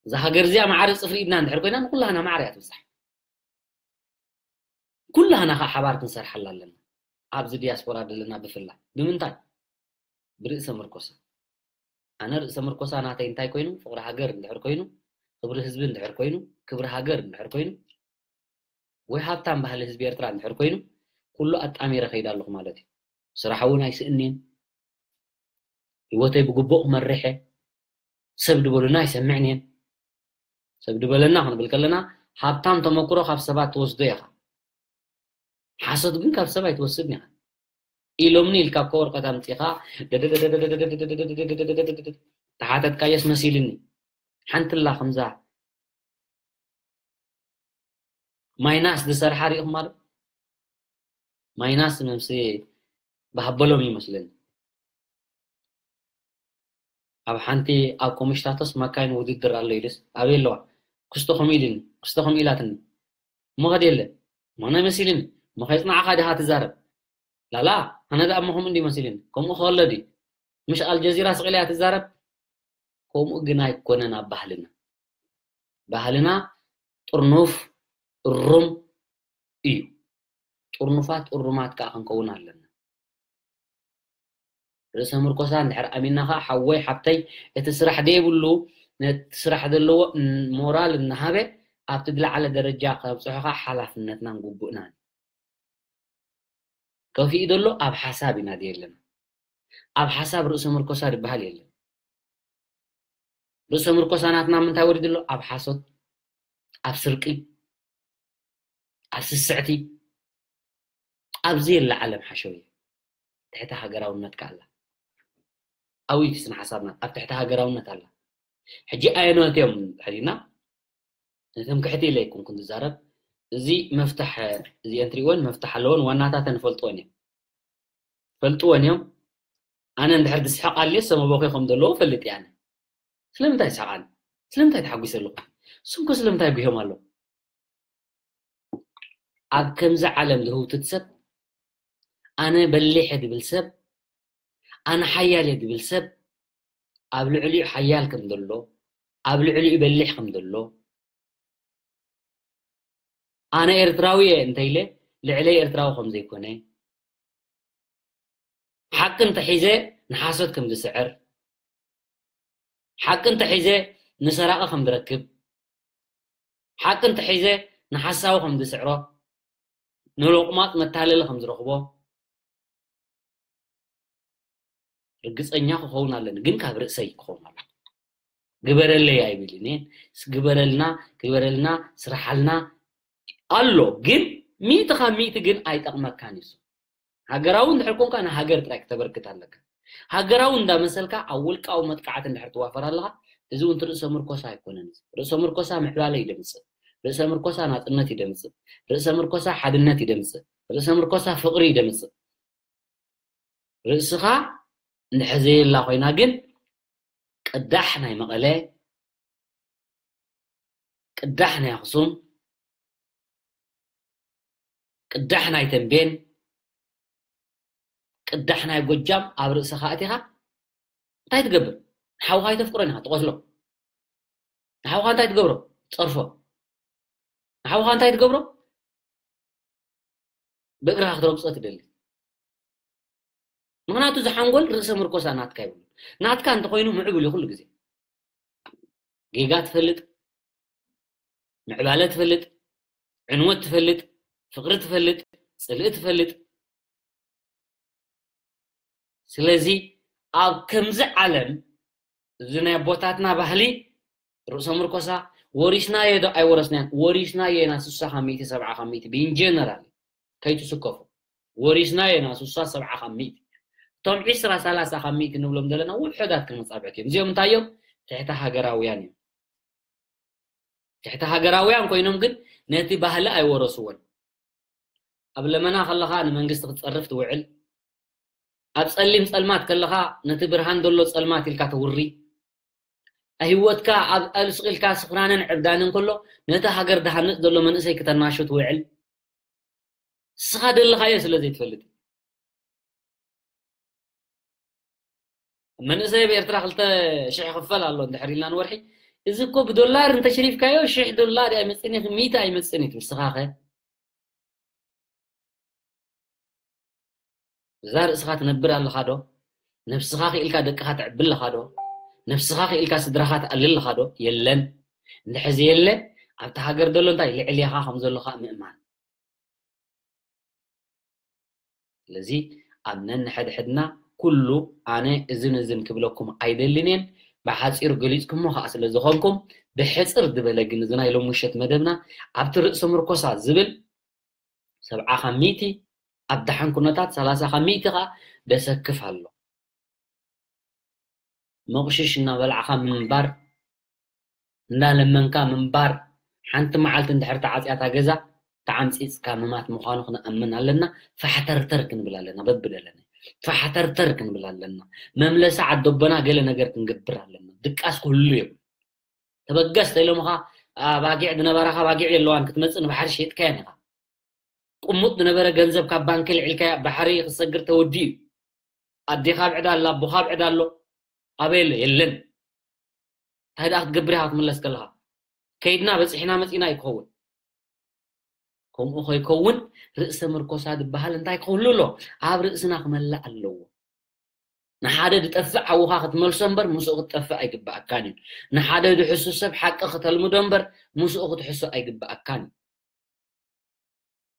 እዛ ሃገር እዚኣ ማዕረ ጽፍሪ ኢድና እንድሕር ኮይና፣ ንኩላህና ማዕረ እያ ትብጻሕ። ኩላህና ኸዓ ሓባር ክንሰርሓላ ኣለና። ኣብዚ ዲያስፖራ ዘለና ብፍላይ። ብምንታይ? ብርእሰ ምርኮሳ። ኣነ ርእሰ ምርኮሳ ናተይ እንታይ ኮይኑ? ፍቕሪ ሃገር እንድሕር ኮይኑ፣ ክብሪ ህዝቢ እንድሕር ኮይኑ፣ ክብሪ ሃገር እንድሕር ኮይኑ፣ ወይ ሃብታም ባህሊ ህዝቢ ኤርትራ እንድሕር ኮይኑ፣ ኩሉ ኣጣሚረ ከይድ ኣለኹ ማለት እዩ። ስራሕ እውን ኣይስእንን እየ። ህይወተይ ብግቡእ ክመርሕ እየ። ሰብ ዝበሉና ኣይሰምዕን እየ። ሰብ ዝበለና ክንብል ከለና፣ ሃብታም ተመክሮ ካብ ሰባት ትወስዶ ኢኻ። ሓሶት ግን ካብ ሰብ ኣይትወስድን ኢኻ። ኢሎምኒ ኢልካ እኮ ወረቐት ኣምጺኻ ተሓተትካዮስ መሲልኒ። ሓንቲ ኣላ ከምዛ ማይናስ ዝሰርሓ ሪኢኹም ኣሎ? ማይናስ ነብሲ ባህበሎም ይመስለኒ። ኣብ ሓንቲ ኣብ ኮምሽታቶስ መካይን ውድድር ኣሎ ኢልስ፣ ኣበይ ኣለዋ? ክስቶ ከምኡ ኢልኒ፣ ክስቶ ከምኡ ኢላትኒ። እሞ ከድ የለ፣ እሞ ናይ መሲልኒ፣ እሞ ከይጽናዕኻ ዲኻ ትዛረብ? ላላ፣ ኣነ ደኣ እሞ ከምኡ እንዲ መሲልኒ፣ ከምኡ ከሎ ድዩ? ምሽ ኣልጀዚራ ስቕ ኢላ እያ ትዛረብ? ከምኡ ግን ኣይኮነን ኣብ ባህልና። ባህልና ጥርኑፍ፣ እሩም እዩ። ጥርኑፋት፣ እሩማት ከኣ ክንከውን ኣለና። ርእሰ ምርኮሳ እንድሕር ኣሚንና ኸዓ፣ ሓወይ፣ ሓብተይ፣ እቲ ስራሕ ደይብሉ፣ ነቲ ስራሕ ዘለዎ ን-፣ ሞራል እናሃበ፣ ኣብቲ ዝለዓለ ደረጃ ከብጽሖ ኸዓ ሓላፍነትናን ግቡእናን። ከፊኡ ዘሎ ኣብ ሓሳብ ኢና ዘለና። ኣብ ሓሳብ ርእሰ ምርኮሳ ዝበሃል የለን። ርእሰ ምርኮሳ ናትና ምንታይ ወሪዱ ኣሎ? ኣብ ሓሶት፣ ኣብ ስርቂ፣ ኣብ ስስዕቲ፣ ኣብዚ የለ ዓለም ሓሸውየ። ትሕቲ ሃገራውነት ከኣ ኣላ። ኣብይ እቲ ስነ ሓሳብና? ኣብ ትሕቲ ሃገራውነት ኣላ። ሕጂ ኣየኖት እዮም ሕሊና? ነቶም ክሕቲ ኢለ ኣይኮንኩን ዝዛረብ። እዚ መፍትሕ፣ እዚአን ትሪእወን መፍትሕ ኣለወን፣ ዋናታተን ፈልጥወን እዮም። ፈልጥወን እዮም። ኣነ እንድሕር ዝስሕቕ ኣልየ ሰመቦኺ ከም ዘለዎ ፈልጥ እየ ኣነ። ስለምንታይ ይስሕቕ ኣነ? ስለምንታይ ተሓጒሰ ኣለኹ? እሱም ከ ስለምንታይ ጉህዮም ኣለዉ? ኣብ ከምዚ ዓለም ዝህውትት ሰብ፣ ኣነ በሊሕ እየ ዝብል ሰብ፣ ኣነ ሓያል እየ ዝብል ሰብ፣ ኣብ ልዕሊኡ ሓያል ከም ዘሎ፣ ኣብ ልዕሊኡ በሊሕ ከም ዘሎ፣ ኣነ ኤርትራዊ እየ እንተኢለ፣ ልዕለይ ኤርትራዊ ከም ዘይኮነ፣ ሓቂ እንተሒዘ ንሓሶት ከም ዝስዕር፣ ሓቂ እንተሒዘ ንሰራቒ ከም ዝረክብ፣ ሓቂ እንተሒዘ ንሓሳዊ ከም ዝስዕሮ፣ ንሎቕማጽ መታለሊ ከም ዝረኽቦ ርግጸኛ ክኸውን ኣለኒ። ግን ካብ ርእሰይ ክኸውን ኣሎ። ግበረለይ ኣይብልን እየ። ስ-፣ ግበረልና፣ ግበረልና፣ ስርሓልና ኣሎ። ግን ሚእቲ ካብ ሚእቲ ግን ኣይጠቕመካን እዩ። ሃገራዊ እንድሕር ኮንካ ንሃገር ጥራይ ክተበርክት ኣለካ። ሃገራዊ እንዳመሰልካ ኣብ ውልቃዊ መጥቃዕቲ እንድሕር ትዋፈር ኣለኻ፣ እዚ እውን ርእሰ ምርኮሳ ኣይኮነን። ርእሰ ምርኮሳ ምዕባለ እዩ ደምጽእ። ርእሰ ምርኮሳ ናጽነት እዩ ደምጽእ። ርእሰ ምርኮሳ ሓድነት እዩ ደምጽእ። ርእሰ ምርኮሳ ፍቕሪ እዩ ደምጽእ። ርእስኻ እንድሕር ዘየላ ኮይና ግን ቅዳሕ ናይ መቐለ፣ ቅዳሕ ናይ ኣኽሱም፣ ቅዳሕ ናይ ተንቤን፣ ቅዳሕ ናይ ጎጃም ኣብ ርእስኻ ኣቲኻ እንታይ ትገብር? ንሓውኻ ኣይተፍቅሮን ኢኻ፣ ትቐትሎ። ንሓውኻ እንታይ ትገብሮ? ትጸርፎ። ንሓውኻ እንታይ ትገብሮ? ብእግርኻ ክትረግጾ ትደሊ። ምኽንያቱ ዝሓንጎል ርእሰ ምርኮሳ ናትካ ይብሉ። ናትካ እንተኾይኑ ምዕቡል እዩ ኩሉ ግዜ። ጌጋ ትፈልጥ፣ ምዕባለ ትፈልጥ፣ ዕንወት ትፈልጥ፣ ፍቕሪ ትፈልጥ፣ ጽልኢ ትፈልጥ። ስለዚ ኣብ ከምዚ ዓለም እዚ ናይ ኣቦታትና ባህሊ ርእሰ ምርኮሳ ወሪስናዮ ዶ ኣይወረስናዮን? ወሪስናዮ ኢና፣ ስሳ ካብ ሚእቲ፣ ሰብዓ ካብ ሚእቲ፣ ብኢንጀነራል ከይትስከፉ። ወሪስናዮ ኢና፣ ስሳ፣ ሰብዓ ካብ ሚእቲ። እቶም ዒስራ፣ ሰላሳ ካብ ሚእቲ ንብሎም ዘለና ውሑዳት ከመጻብዕቲ እዮም። እዚኦም እንታይ እዮም? ትሕቲ ሃገራውያን እዮም። ትሕቲ ሃገራውያን ኮይኖም ግን ነቲ ባህሊ ኣይወረስዎን። ኣብ ለመና ከለኻ ንመንግስቲ ክትጸርፍ ትውዕል። ኣብ ጸሊም ጸልማት ከለኻ ነቲ ብርሃን ዘሎ ጸልማት ኢልካ ተውሪ። ህይወትካ ኣብ ኣልስቕ ኢልካ ስኽራንን ዕብዳንን ከሎ ነቲ ሃገር ድሃንጽ ዘሎ መንእሰይ ክተናሹ ትውዕል። ንስኻ ደለኻዮ ስለ ዘይትፈልጥ። መንእሰይ ኣብ ኤርትራ ክልተ ሽሕ ይኽፈል ኣሎ እንድሕር ኢልና ንወርሒ። እዚ እኮ ብዶላር እንተሽሪፍካዮ ሽሕ ዶላር ኣይመጽእን እዩ፣ ሚእቲ ኣይመጽእን እዩ። ንስኻ ኸ? እዛ ርእስኻ ትነብር ኣለኻ ዶ? ነብስኻ ክኢልካ ደቅኻ ተዕቢ ኣለኻ ዶ? ነብስኻ ክኢልካ ስድራኻ ትኣሊ ኣለኻ ዶ? የለን። እንድሕር ዘየለ ኣብቲ ሃገር ዘሎ እንታይ ልዕሌኻ ከም ዘሎ ኸኣ ምእማን። ስለዚ ኣብ ነንሕድሕድና ኩሉ ኣነ እዝን እዝን ክብለኩም ኣይደልን እየን። ብሓጺሩ ገሊጽኩሞ ኸኣ ስለ ዝኾንኩም ብሕጽር ዝበለ ግን እዚ ናይ ሎሚ ምሸት መደብና ኣብቲ ርእሰ ምርኮሳ ዝብል ሰብዓ ካብ ሚእቲ ኣብ ደሓን ኩነታት ሰላሳ ካብ ሚእቲ ኸኣ ደሰክፍ ኣሎ። መቑሽሽ እናበላዕኻ ምንባር፣ እንዳለመንካ ምንባር፣ ሓንቲ መዓልቲ እንድሕር ተዓጽያታ ገዛ ተዓምጺጽካ ምማት ምዃኑ ክንኣምን ኣለና። ፋሕተርተር ክንብል ኣለና። በብደለና ፋሕተርተር ክንብል ኣለና። መምለሲ ዓደቦና ገለ ነገር ክንገብር ኣለና። ድቃስ ክህሉ የብሉ። ተበገስ ተኢሎምኻ፣ ኣባጊዕ ዝነበራኻ ኣባጊዕ የለዋን፣ ክትመጽእ ንባሕሪ ሸይጥካየን ኢኻ። ቅሙጥ ዝነበረ ገንዘብ ካብ ባንኪ ልዒልካዮ ኣብ ባሕሪ ክሰግር ተወዲኡ። ኣዴኻ ኣብ ዕዳ ኣላ፣ ኣቦኻ ኣብ ዕዳ ኣሎ። ኣበይ ኣሎ? የለን። እንታይ ደኣ ክትገብር ኢኻ ክትምለስ ከለኻ? ከይድና በጺሕና መጺእና ኣይክኸውን። ከምኡ ከይከውን ርእሰ ምርኮሳ ዝበሃል እንታይ ክህሉ ኣሎ? ኣብ ርእስና ክመልእ ኣለዎ። ንሓደ ዝጠፍእ ሓውኻ ክትመልሶ እምበር ምስኡ ክትጠፍእ ኣይግብኣካን እዩ። ንሓደ ዝሕሱ ሰብ ሓቂ ክተልምዶ እምበር ምስኡ ክትሕሱ ኣይግብኣካን እዩ።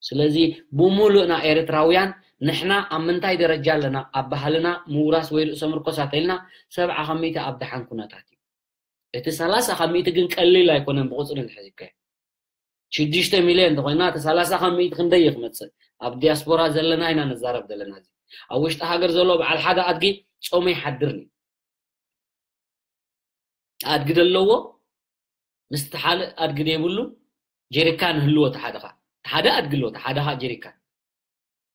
ስለዚ ብምሉእና ኤርትራውያን ንሕና ኣብ ምንታይ ደረጃ ኣለና? ኣብ ባህልና ምውራስ ወይ ርእሰ ምርኮሳ ተልና ሰብዓ ካብ ሚእቲ ኣብ ደሓን ኩነታት እዩ። እቲ ሰላሳ ካብ ሚእቲ ግን ቀሊል ኣይኮነን ብቁጽሪ እንተሒዝካዮ። ሽዱሽተ ሚልዮን እንተኾይና እቲ ሰላሳ ካብ ሚእቲ ክንደይ እዩ ክመጽእ? ኣብ ዲያስፖራ ዘለና ኢና ንዛረብ ዘለና። እዚ ኣብ ውሽጢ ሃገር ዘሎ በዓል ሓደ ኣድጊ ጾሙ ይሓድርን እዩ። ኣድጊ ዘለዎ ምስቲ ሓደ ኣድጊ ዘይብሉ ጀሪካን ህልዎ፣ እቲ ሓደ ኸዓ፣ እቲ ሓደ ኣድጊ ኣለዎ፣ እቲ ሓደ ኸዓ ጀሪካን።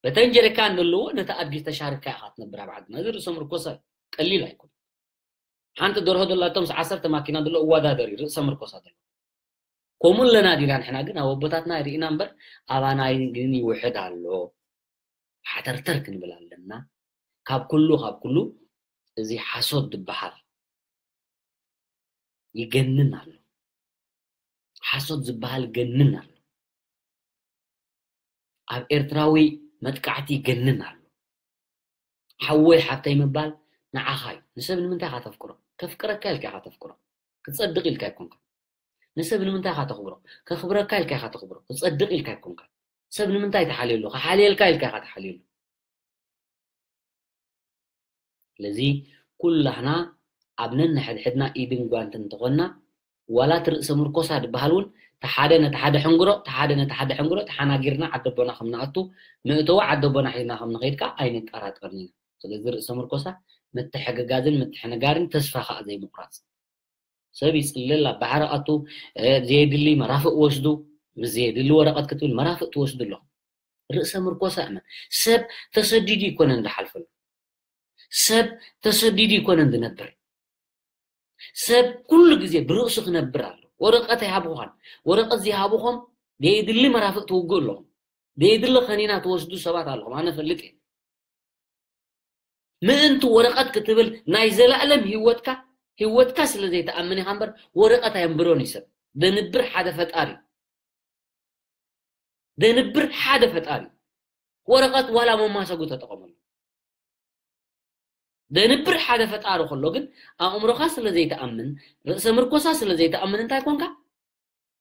በተን ጀሪካን ዘለዎ ነቲ ኣድጊ ተሻሪካ ኢኻ ትነብር ኣብ ዓድና። እዚ ርእሰ ምርኮሳ ቀሊል ኣይኮነን። ሓንቲ ደርሆ ደላቶም ምስ ዓሰርተ ማኪና ደሎ እወዳደር እዩ ርእሰ ምርኮሳ ደሎ። ከምኡ ኣለና ዲና ንሕና ግን ኣብ ኣቦታትና ርኢና እምበር ኣባና ግን ይውሕድ ኣሎ። ሓተርተር ክንብል ኣለና። ካብ ኩሉ፣ ካብ ኩሉ እዚ ሓሶት ዝበሃል ይገንን ኣሎ። ሓሶት ዝበሃል ገንን ኣሎ። ኣብ ኤርትራዊ መጥቃዕቲ ይገንን ኣሎ። ሓወይ ሓብተይ ምባል ንዓኻ እዩ። ንሰብ ንምንታይ ኢኻ ተፍቅሮ? ከፍቅረካ ኢልካ ኢኻ ተፍቅሮ። ክጸድቕ ኢልካ ኣይኮንካ። ንሰብ ንምንታይ ኢኻ ተኽብሮ? ከኽብረካ ኢልካ ኢኻ ተኽብሮ። ክጸድቕ ኢልካ ኣይኮንካ። ሰብ ንምንታይ ትሓልየሉ? ክሓልየልካ ኢልካ ኢኻ ትሓልየሉ። ስለዚ ኩላህና ኣብ ነንሕድሕድና ኢድን ጓንትን እንተኾንና፣ ዋላ እቲ ርእሰ ምርኮሳ ዝበሃል እውን፣ እቲ ሓደ ነቲ ሓደ ሕንግሮ፣ እቲ ሓደ ነቲ ሓደ ሕንግሮ፣ ተሓናጊርና ዓደቦና ከም ንኣቱ፣ መእተዊ ዓደቦና ሒዝና ከም ንኸይድ ከኣ ኣይንጠራጠርን ኢና። ስለዚ ርእሰ ምርኮሳ ምትሕግጋዝን ምትሕንጋርን ተስፋ ከኣ ዘይምቑራጽ። ሰብ ይጽልል፣ ኣብ ባሕሪ ኣቱ፣ እ፣ ዘየድሊ መራፍእ ወስዱ፣ ምስ ዘየድሊ ወረቐት ክትብል መራፍእ ትወስዱ ኣለኹም። ርእሰ ምርኮሳ እመን። ሰብ ተሰዲዱ ይኮነን ዝሓልፈሉ። ሰብ ተሰዲዱ ይኮነን ዝነብር። ሰብ ኩሉ ግዜ ብርእሱ ክነብር ኣሎ። ወረቐት ኣይሃብኹኻን። ወረቐት ዘይሃብኹም፣ ደይድሊ መራፍእ ትውግኡ ኣለኹም። ደይድሊ ከኒና ትወስዱ ሰባት ኣለኹም። ኣነ ፈልጥ እየ። ምእንቲ ወረቐት ክትብል ናይ ዘላለም ህይወትካ፣ ህይወትካ ስለ ዘይተኣምን ኢኻ እምበር፣ ወረቐት ኣየንብሮን እዩ ሰብ። ደንብር ሓደ ፈጣሪ እዩ። ደንብር ሓደ ፈጣሪ እዩ። ወረቐት ዋላ መማሰጉ ተጠቐመሉ። ደንብር ሓደ ፈጣሪ ከሎ ግን፣ ኣእምሮኻ ስለ ዘይተኣምን፣ ርእሰ ምርኮሳ ስለ ዘይተኣምን፣ እንታይ ኮንካ?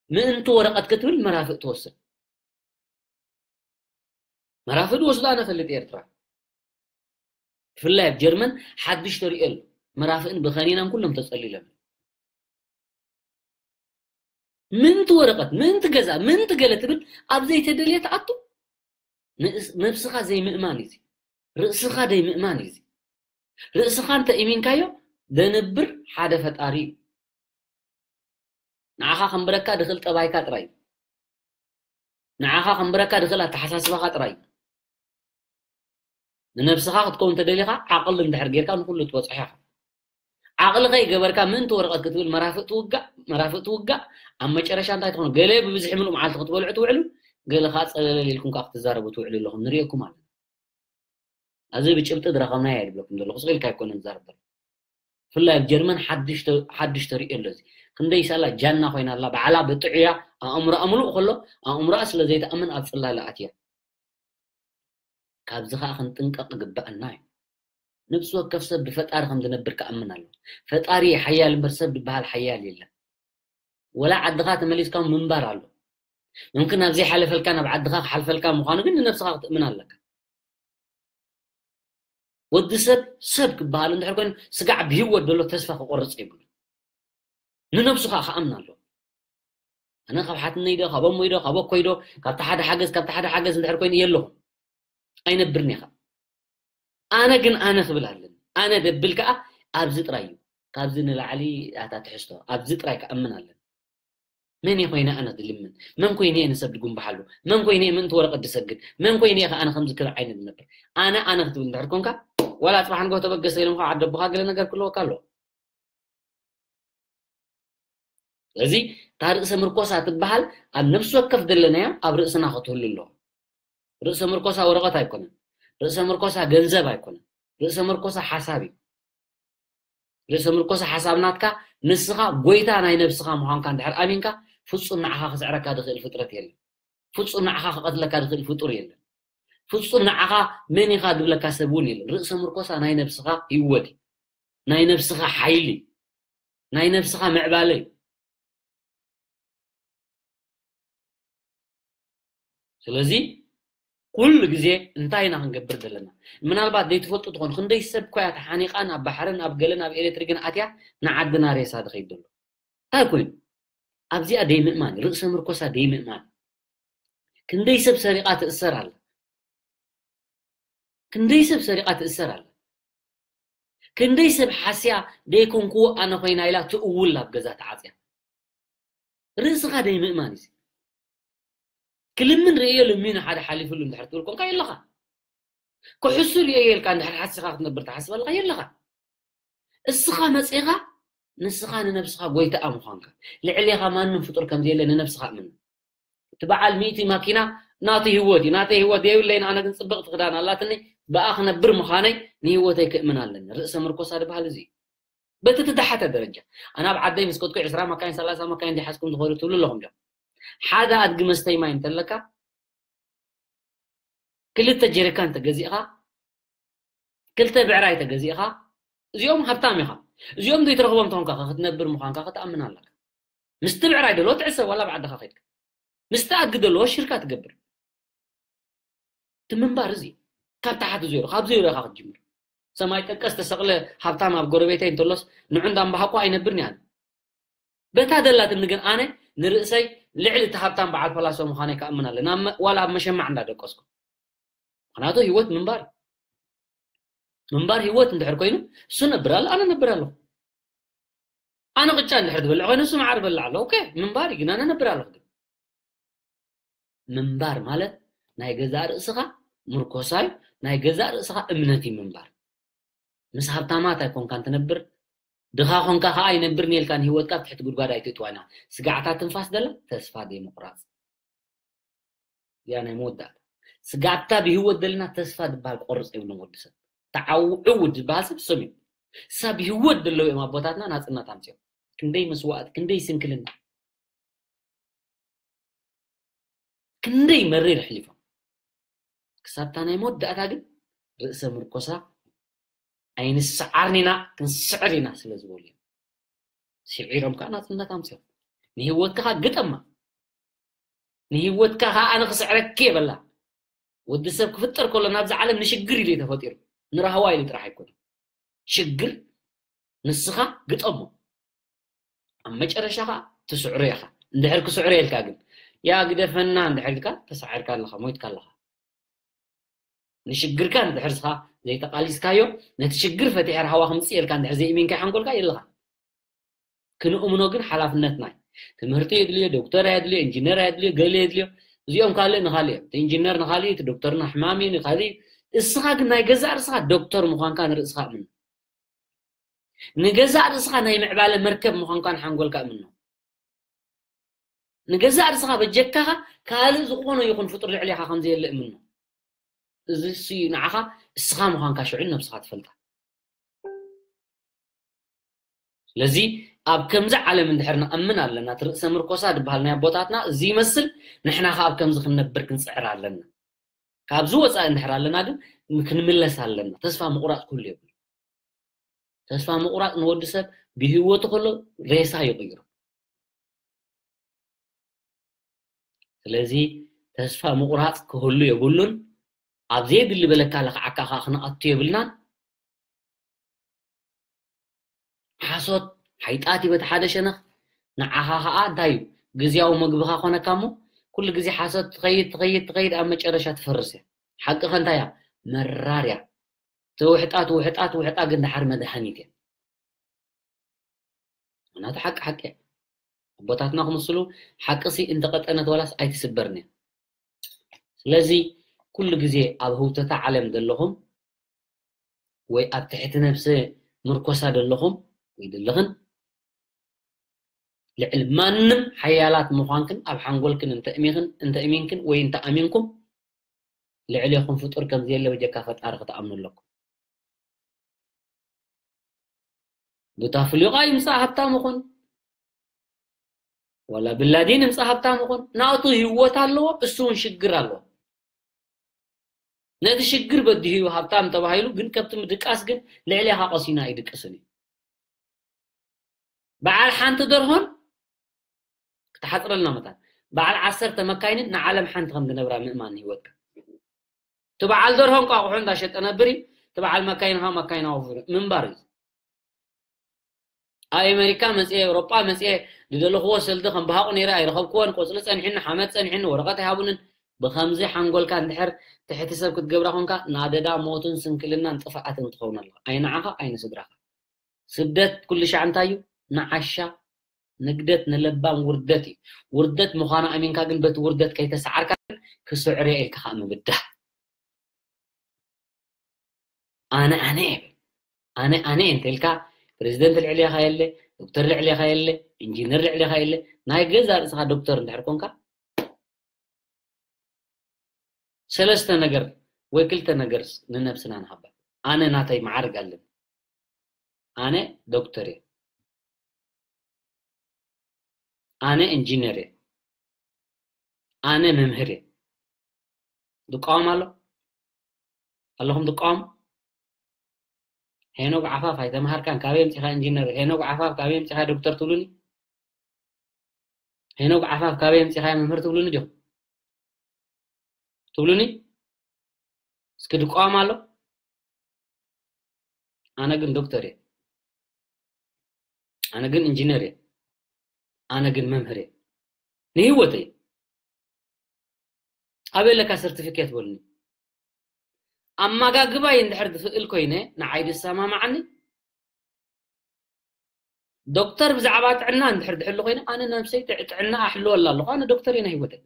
ምእንቲ ወረቐት ክትብል መራፍእ ትወስድ። መራፍእ ዝወስዱ ኣነ ፈልጥ ኤርትራ። ብፍላይ ኣብ ጀርመን ሓድሽ ተርእዮ ኣሎ። መራፍእን ብኸኒናን ኩሎም ተጸሊሎም። ምእንቲ ወረቐት፣ ምእንቲ ገዛ፣ ምእንቲ ገለ ትብል፣ ኣብ ዘይተደልየ ትኣቱ። ንእስ-፣ ነብስኻ ዘይምእማን እዩ እዚ። ርእስኻ ዘይምእማን እዩ እዚ። ርእስኻ እንተ እሚንካዮ፣ ደንብር ሓደ ፈጣሪ እዩ። ንዓኻ ከንብረካ ድኽእል ጠባይካ ጥራይ እዩ። ንዓኻ ከንብረካ ድኽእል ኣተሓሳስባኻ ጥራይ እዩ። ንነብስኻ ክትከውን እንተደሊኻ፣ ዓቕሊ እንድሕር ጌርካ ንኹሉ ትበጽሖ ኢኻ። ዓቕሊ ከይገበርካ ምእንቲ ወረቐት ክትብል መራፍእ ትውጋእ፣ መራፍእ ትውጋእ፣ ኣብ መጨረሻ እንታይ ትኾኑ? ገለ ብብዝሒ ምሉእ መዓልቲ ክትበልዑ ትውዕሉ፣ ገለ ኸኣ ጸለለል ኢልኩም ከኣ ክትዛረቡ ትውዕሉ ኣለኹም፣ ንርእየኩም ኣለና። እዚ ብጭብጢ ዝረኸብናዮ እየ ዝብለኩም ዘለኹ፣ ስቕ ኢልካ ኣይኮነን ዝዛረብ ዘለኹ። ብፍላይ ኣብ ጀርመን ሓድሽ ተ-፣ ሓድሽ ተርእዮ ኣሎ እዚ። ክንደይ ሳላ ጃና ኮይና ኣላ፣ ባዕላ ብጥዑያ ኣእምሮኣ ምሉእ ከሎ፣ ኣእምሮኣ ስለ ዘይትኣምን ኣብ ጽላለ ኣትያ። ካብዚ ኸኣ ክንጥንቀቕ ይግበኣና እዩ። ነፍሲ ወከፍ ሰብ ብፈጣሪ ከም ዝነብር ክኣምን ኣለዎ። ፈጣሪ ሓያል እምበር ሰብ ዝበሃል ሓያል የለን። ወላ ዓድኻ ተመሊስካ እውን ምንባር ኣሎ። ምምክን ኣብ ዘይሓለፈልካ ናብ ዓድኻ ክሓልፈልካ ምዃኑ ግን ንነብስኻ ክትእምን ኣለካ። ወዲ ሰብ ሰብ ክበሃል እንድሕር ኮይኑ ስጋዕ ብህይወት ዘሎ ተስፋ ክቆርጽ የብሉ። ንነብሱ ኸኣ ክኣምን ኣለዎ። ኣነ ካብ ሓትነይ ዶ፣ ካብ ኣሞይ ዶ፣ ካብ ኣኮይ ዶ፣ ካብቲ ሓደ ሓገዝ፣ ካብቲ ሓደ ሓገዝ እንድሕር ኮይኑ የለኹም። ኣይነብርን ኢኻ። ኣነ ግን ኣነ ክብል ኣለኒ። ኣነ ደብል ከኣ ኣብዚ ጥራይ እዩ። ካብዚ ንላዕሊ ኣታ ትሕዝቶ፣ ኣብዚ ጥራይ ክኣምን ኣለኒ። መን እየ ኮይነ ኣነ ዝልምን? መን ኮይነ እየ ንሰብ ዝጉንብሓሉ? መን ኮይነ እየ ምእንቲ ወረቐት ዝሰግድ? መን ኮይነ እየ ከኣ ኣነ ከምዚ ክብል ዓይነት ዝነብር? ኣነ ኣነ ክትብል እንድሕር ኮንካ፣ ዋላ ጽባሕ ንግሆ ተበገሰ ኢሎም ከዓ ዓዲ ኣቦኻ ገለ ነገር ክህልወካ ኣለዎ። ስለዚ እታ ርእሰ ምርኮሳ ትበሃል ኣብ ነፍሲ ወከፍ ዘለናዮ ኣብ ርእስና ክትህሉ ኣለዎ። ርእሰ ምርኮሳ ወረቐት ኣይኮነን። ርእሰ ምርኮሳ ገንዘብ ኣይኮነን። ርእሰ ምርኮሳ ሓሳብ እዩ። ርእሰ ምርኮሳ ሓሳብ ናትካ፣ ንስኻ ጎይታ ናይ ነብስኻ ምዃንካ እንድሕር ኣሚንካ፣ ፍጹም ንዓኻ ክስዕረካ ዝኽእል ፍጥረት የለን። ፍጹም ንዓኻ ክቐትለካ ዝኽእል ፍጡር የለን። ፍጹም ንዓኻ መን ኢኻ ዝብለካ ሰብ እውን የለን። ርእሰ ምርኮሳ ናይ ነብስኻ ህይወት እዩ። ናይ ነብስኻ ሓይሊ፣ ናይ ነብስኻ ምዕባለ እዩ። ስለዚ ኩሉ ግዜ እንታይ ኢና ክንገብር ዘለና? ምናልባት ዘይትፈልጡ ትኾኑ፣ ክንደይ ሰብ ኮያ ተሓኒቓ ናብ ባሕርን ኣብ ገለን ኣብ ኤሌክትሪክን ኣትያ ንዓድና ሬሳ ዝኸይድ ዘሎ። እንታይ ኮይኑ? ኣብዚኣ ደይምእማን፣ ርእሰ ምርኮሳ ደይምእማን። ክንደይ ሰብ ሰሪቓ ትእሰር ኣላ። ክንደይ ሰብ ሰሪቓ ትእሰር ኣላ። ክንደይ ሰብ ሓስያ ደይኮንክዎ ኣነ ኮይና ኢላ ትእውል ኣብ ገዛ ተዓጽያ። ርእስኻ ደይምእማን እዩ። ክልምን ርእዮ ለሚኑ ሓደ ሓሊፉሉ እንድሕር ትብል ኮንካ የለኻ። ክሕሱ ርእዮ ኢልካ እንድሕር ሓሲኻ ክትነብር ትሓስብ ኣለኻ የለኻ። እስኻ መጺኻ ንስኻ ንነብስኻ ጎይታኣ ምዃንካ፣ ልዕሌኻ ማንም ፍጡር ከም ዘየለ ንነብስኻ እመን። እቲ በዓል ሚእቲ ማኪና ናቱ ህይወት እዩ። ናተይ ህይወት የብለይን፣ ኣነ ግን ጽብቕቲ ክዳን ኣላትኒ፣ ብኣ ክነብር ምዃነይ ንህይወተይ ክእምን ኣለኒ። ርእሰ ምርኮሳ ዝበሃል እዚ እዩ። በቲ ትተሓተ ደረጃ። ኣነ ኣብ ዓደይ ምስ ከድኩ ዕስራ ማካይን፣ ሰላሳ ማካይን እንዲሓዝኩም ትኸዱ ትብሉ ኣለኹም ዲኹም? ሓደ ኣድጊ መስተይ ማይ እንተለካ፣ ክልተ ጀሪካን ተገዚእኻ፣ ክልተ ብዕራይ ተገዚእኻ፣ እዚኦም ሃብታም ኢኻ። እዚኦም ዘይትረኽቦም ተኾንካ ከ ክትነብር ምዃንካ ክትኣምን ኣለካ። ምስቲ ብዕራይ ደሎ ትዕሰብ ዋላ ኣብ ዓድኻ ከድካ። ምስቲ ኣድጊ ደሎ ሽርካ ትገብር። እቲ ምንባር እዚ ካብ ታሕቲ ዜሮ፣ ካብ ዜሮ ኢኻ ክትጅምር። ሰማይ ጠቀስ ተሰቕለ ሃብታም ኣብ ጎረቤተይ እንተሎስ ንዑ እንዳምባሃኩ ኣይነብርን እየ ኣነ። በታ ደላትኒ ግን ኣነ ንርእሰይ ልዕሊ እቲ ሃብታም በዓል ፓላሶ ምዃነይ ክኣምን ኣለኒ። ናብ መ-፣ ዋላ ኣብ መሸማዕ እንዳደቀስኩ። ምኽንያቱ ህይወት ምንባር እዩ። ምንባር ህይወት እንድሕር ኮይኑ እሱ ነብር ኣሎ፣ ኣነ ነብር ኣለኹ። ኣነ ቅጫ እንድሕር ዝበልዕ ኮይኑ እሱ መዓር በልዕ ኣሎ። ኦኬ፣ ምንባር እዩ፣ ግን ኣነ ነብር ኣለኹ። ግን ምንባር ማለት ናይ ገዛእ ርእስኻ ምርኮሳ እዩ፣ ናይ ገዛእ ርእስኻ እምነት እዩ ምንባር። ምስ ሃብታማት ኣይኮንካን ትነብር፣ ድኻ ኾንካ ኸዓ ኣይነብርን እየ ኢልካ ንህይወትካ ኣብ ትሕቲ ጉድጓድ ኣይትእትዋና። ስጋዕታ ትንፋስ ደላ ተስፋ ዘይምቑራጽ። እዚኣ ናይ መወዳእታ። ስጋዕታ ብህይወት ደለና ተስፋ ዝበሃል ክቆርጽ የብሉን ወዲ ሰብ። ተዓውዑ ዝበሃል ሰብ ስም እዩ። ሰብ ህይወት ደለዉ እዮም ኣቦታትና ናጽነት ኣምጽኦም። ክንደይ መስዋእቲ፣ ክንደይ ስንክልና፣ ክንደይ መሪር ኣሕሊፎም። ክሳብታ ናይ መወዳእታ ግን ርእሰ ምርኮሳ ኣይንስዓርን ኢና፣ ክንስዕር ኢና ስለ ዝበሉ እዮም። ስዒሮም ከዓ ናጽነት ኣምጽኦም። ንህይወትካ ግጠማ። ንህይወትካ ከዓ ኣነ ክስዕረኪ የበላ። ወዲ ሰብ ክፍጠር ከሎ ናብዚ ዓለም ንሽግር ኢሉ እዩ ተፈጢሩ። ንራህዋ ኢሉ ጥራሕ ኣይኮነን። ሽግር ንስኻ ግጠሞ። ኣብ መጨረሻ ከዓ ትስዕሮ ኢኻ። እንድሕር ክስዕሮ ኢልካ ግን፣ ያ ግደፈና እንድሕር ኢልካ፣ ተሳዒርካ ኣለኻ፣ ሞይትካ ኣለኻ። ንሽግርካ እንድሕር ስኻ ዘይተቓሊስካዮ፣ ነቲ ሽግር ፈቲሐ ራህዋ ክምጽእ ኢልካ እንድሕር ዘይእሚንካ ሓንጎልካ የለኻ። ክንእምኖ ግን ሓላፍነትና እዩ። ትምህርቲ የድልዮ፣ ዶክተር የድልዮ፣ ኢንጂነር የድልዮ፣ ገለ የድልዮ። እዚኦም ካልእ ንኻልእ እዮም። እቲ ኢንጂነር ንኻልእ እዩ፣ እቲ ዶክተር ንሕማም እዩ፣ ንኻልእ እዩ። እስኻ ግን ናይ ገዛእ ርእስኻ ዶክተር ምዃንካ ንርእስኻ እምኖ። ንገዛእ ርእስኻ ናይ ምዕባለ መርከብ ምዃንካ ንሓንጎልካ እምኖ። ንገዛእ ርእስኻ በጀካኻ ካልእ ዝኾነ ይኹን ፍጡር ልዕሌኻ ከም ዘየለ እምኖ። እዚ እሱ እዩ ንዓኻ እስኻ ምዃንካ ሽዑ ነብስኻ ትፈልጣ። ስለዚ ኣብ ከምዚ ዓለም እንድሕር ንኣምን ኣለና፣ እቲ ርእሰ ምርኮሳ ዝበሃል ናይ ኣቦታትና እዚ ይመስል፣ ንሕና ኸኣ ኣብ ከምዚ ክንነብር ክንጽዕር ኣለና። ካብዚ ወጻኢ እንድሕር ኣለና ግን ክንምለስ ኣለና። ተስፋ ምቑራጽ ክህሉ የብሉ። ተስፋ ምቑራጽ ንወዲ ሰብ ብህይወቱ ከሎ ሬሳ ይቕይሮ። ስለዚ ተስፋ ምቑራጽ ክህሉ የብሉን። ኣብ ዘየድሊ በለካ ለኽዓካ ኸኣ ክንኣቱ የብልናን። ሓሶት ሓይጣት እዩ በቲ ሓደ ሸነኽ፣ ንዓኻ ኸኣ እንታይ እዩ፣ ግዝያዊ መግብኻ ኮነካ እሞ፣ ኩሉ ግዜ ሓሶት ትኸይድ፣ ትኸይድ፣ ትኸይድ፣ ኣብ መጨረሻ ትፈርስ እያ። ሓቂ ኸ እንታይ እያ? መራር እያ። ትውሕጣ፣ ትውሕጣ፣ ትውሕጣ፣ ግን ደሓር መድሃኒት እያ። ምኽንያቱ ሓቂ ሓቂ እያ። ኣቦታትና ክምስሉ፣ ሓቅሲ እንተቐጠነት ዋላስ ኣይትስበርን እያ። ስለዚ ኩሉ ግዜ ኣብ ህውተታ ዓለም ዘለኹም ወይ ኣብ ትሕቲ ነብሲ ምርኮሳ ዘለኹም ወይ ዘለኽን፣ ልዕሊ ማንም ሓያላት ምዃንክን ኣብ ሓንጎልክን እንተእሚኽን፣ እንተእሚንክን ወይ እንተኣሚንኩም፣ ልዕሌኹም ፍጡር ከም ዘየለ በጀካ ፈጣሪ ክትኣምኑ ኣለኩም። ቡታ ፍሉቃ ይምጻእ ሃብታም ይኹን፣ ዋላ ብላዲን ይምጻእ ሃብታም ይኹን፣ ናቱ ህይወት ኣለዎ፣ እሱ እውን ሽግር ኣለዎ። ነቲ ሽግር በዲሁ እዩ ሃብታም ተባሂሉ፣ ግን ከብቲ ምድቃስ ግን ልዕሌኻ ቀሲና ኣይድቅስን እዩ። በዓል ሓንቲ ደርሆን ክትሓጽረልና መታን፣ በዓል ዓሰርተ መካይንን ንዓለም ሓንቲ ከም ዝነብራ ምእማን ህይወትካ። እቲ በዓል ደርሆ እንቋቑሖ እንዳሸጠ ነብር እዩ፣ እቲ በዓል መካይን ኸዓ መካይን ኣውፍሩ ምንባር እዩ። ኣብ ኣሜሪካ መፅየ፣ ኤውሮጳ መፅየ፣ ዝደለኽዎ ሰልዲ ከም ብሃቑ ነይረ ኣይረኸብክዎን፣ ቆፅሊ ፀኒሕኒ፣ ሓመድ ፀኒሕኒ፣ ወረቐት ኣይሃቡንን። ብኸምዚ ሓንጎልካ እንድሕር ትሕቲ ሰብ ክትገብራ ኾንካ፣ ናደዳ ሞትን ስንክልናን ጥፍኣትን ትኸውን ኣለኻ። ኣይንዓኻ ኣይንስድራኻ። ስደት ኩሉ ሻዕ እንታይ እዩ? ንዓሻ፣ ንግደት፣ ንለባም ውርደት እዩ። ውርደት ምዃኑ ኣሚንካ ግን በቲ ውርደት ከይተሰዓርካ ግን ክስዕር እየ ኢልካ ኸዓ ምብዳህ። ኣነ ኣነ እየ። ኣነ ኣነ እንተ ኢልካ ፕሬዚደንት ልዕሌኻ የለ፣ ዶክተር ልዕሌኻ የለ፣ ኢንጂነር ልዕሌኻ የለ። ናይ ገዛ ርእስኻ ዶክተር እንድሕር ኮንካ ሰለስተ ነገር ወይ ክልተ ነገር ንነብስና ንሃባ። ኣነ ናተይ መዓርግ ኣለኒ። ኣነ ዶክተር እየ። ኣነ ኢንጂነር እየ። ኣነ መምህር እየ። ዝቃወም ኣሎ? ኣለኹም ትቃወሙ? ሄኖግ ዓፋፍ ኣይተምሃርካን፣ ካበይ ኣምጺኻ ኢንጂነር? ሄኖግ ዓፋፍ ካበይ ኣምጺኻ ዶክተር ትብሉኒ? ሄኖግ ዓፋፍ ካበይ ኣምጺኻ መምህር ትብሉኒ ዲኹም? ትብሉኒ? እስኪ ድቃወም ኣሎ? ኣነ ግን ዶክተር እየ። ኣነ ግን ኢንጂነር እየ። ኣነ ግን መምህር እየ። ንህይወተይ። ኣበይ ኣለካ ሰርቲፊኬት በሉኒ። ኣመጋግባይ እንድሕር ዝኽእል ኮይነ ንዓይ ዝሰማማዓኒ፣ ዶክተር ብዛዕባ ጥዕና እንድሕር ዝሕሉ ኮይነ ኣነ ነብሰይ ጥዕ-፣ ጥዕና ኣሕልወላ ኣለኹ። ኣነ ዶክተር እየ ናይ ህይወተይ።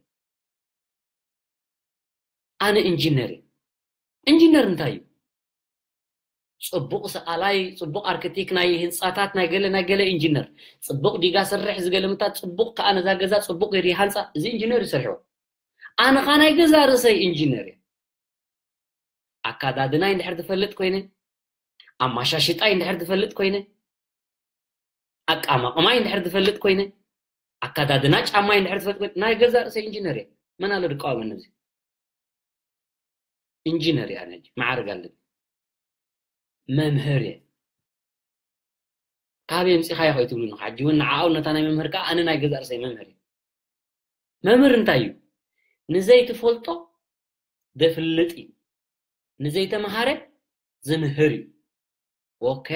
ኣነ ኢንጂነር እየ። ኢንጂነር እንታይ እዩ? ጽቡቕ ሰኣላይ፣ ጽቡቕ ኣርክቴክት፣ ናይ ህንጻታት፣ ናይ ገለ ናይ ገለ ኢንጂነር፣ ጽቡቕ ዲጋ ሰርሕ፣ ዝገለምታት ጽቡቕ ከኣ ነዛ ገዛ ጽቡቕ ገይሩ ይሃንጻ። እዚ ኢንጂነር ይሰርሕዎ። ኣነ ኸኣ ናይ ገዛ ርእሰይ ኢንጂነር እየ። ኣካዳድናይ እንድሕር ትፈልጥ ኮይነ፣ ኣማሻሽጣይ እንድሕር ትፈልጥ ኮይነ፣ ኣቃማቕማይ እንድሕር ትፈልጥ ኮይነ፣ ኣካዳድና ጫማይ እንድሕር ትፈልጥ ኮይነ፣ ናይ ገዛ ርእሰይ ኢንጂነር እየ። መን ኣሎ ድቃወመኒ? እዚ ኢንጂነር እየ ኣነ። ማዕርግ ኣለኒ። መምህር እየ። ካበይ ኣምጺኻዮ ከይትብሉኒ፣ ሕጂ እውን ንዓኡ ነታ ናይ መምህር ከኣ ኣነ ናይ ገዛእ ርእሰይ መምህር እየ። መምህር እንታይ እዩ? ንዘይትፈልጦ ዘፍልጥ እዩ። ንዘይተምሃረ ዝምህር እዩ። ኦኬ።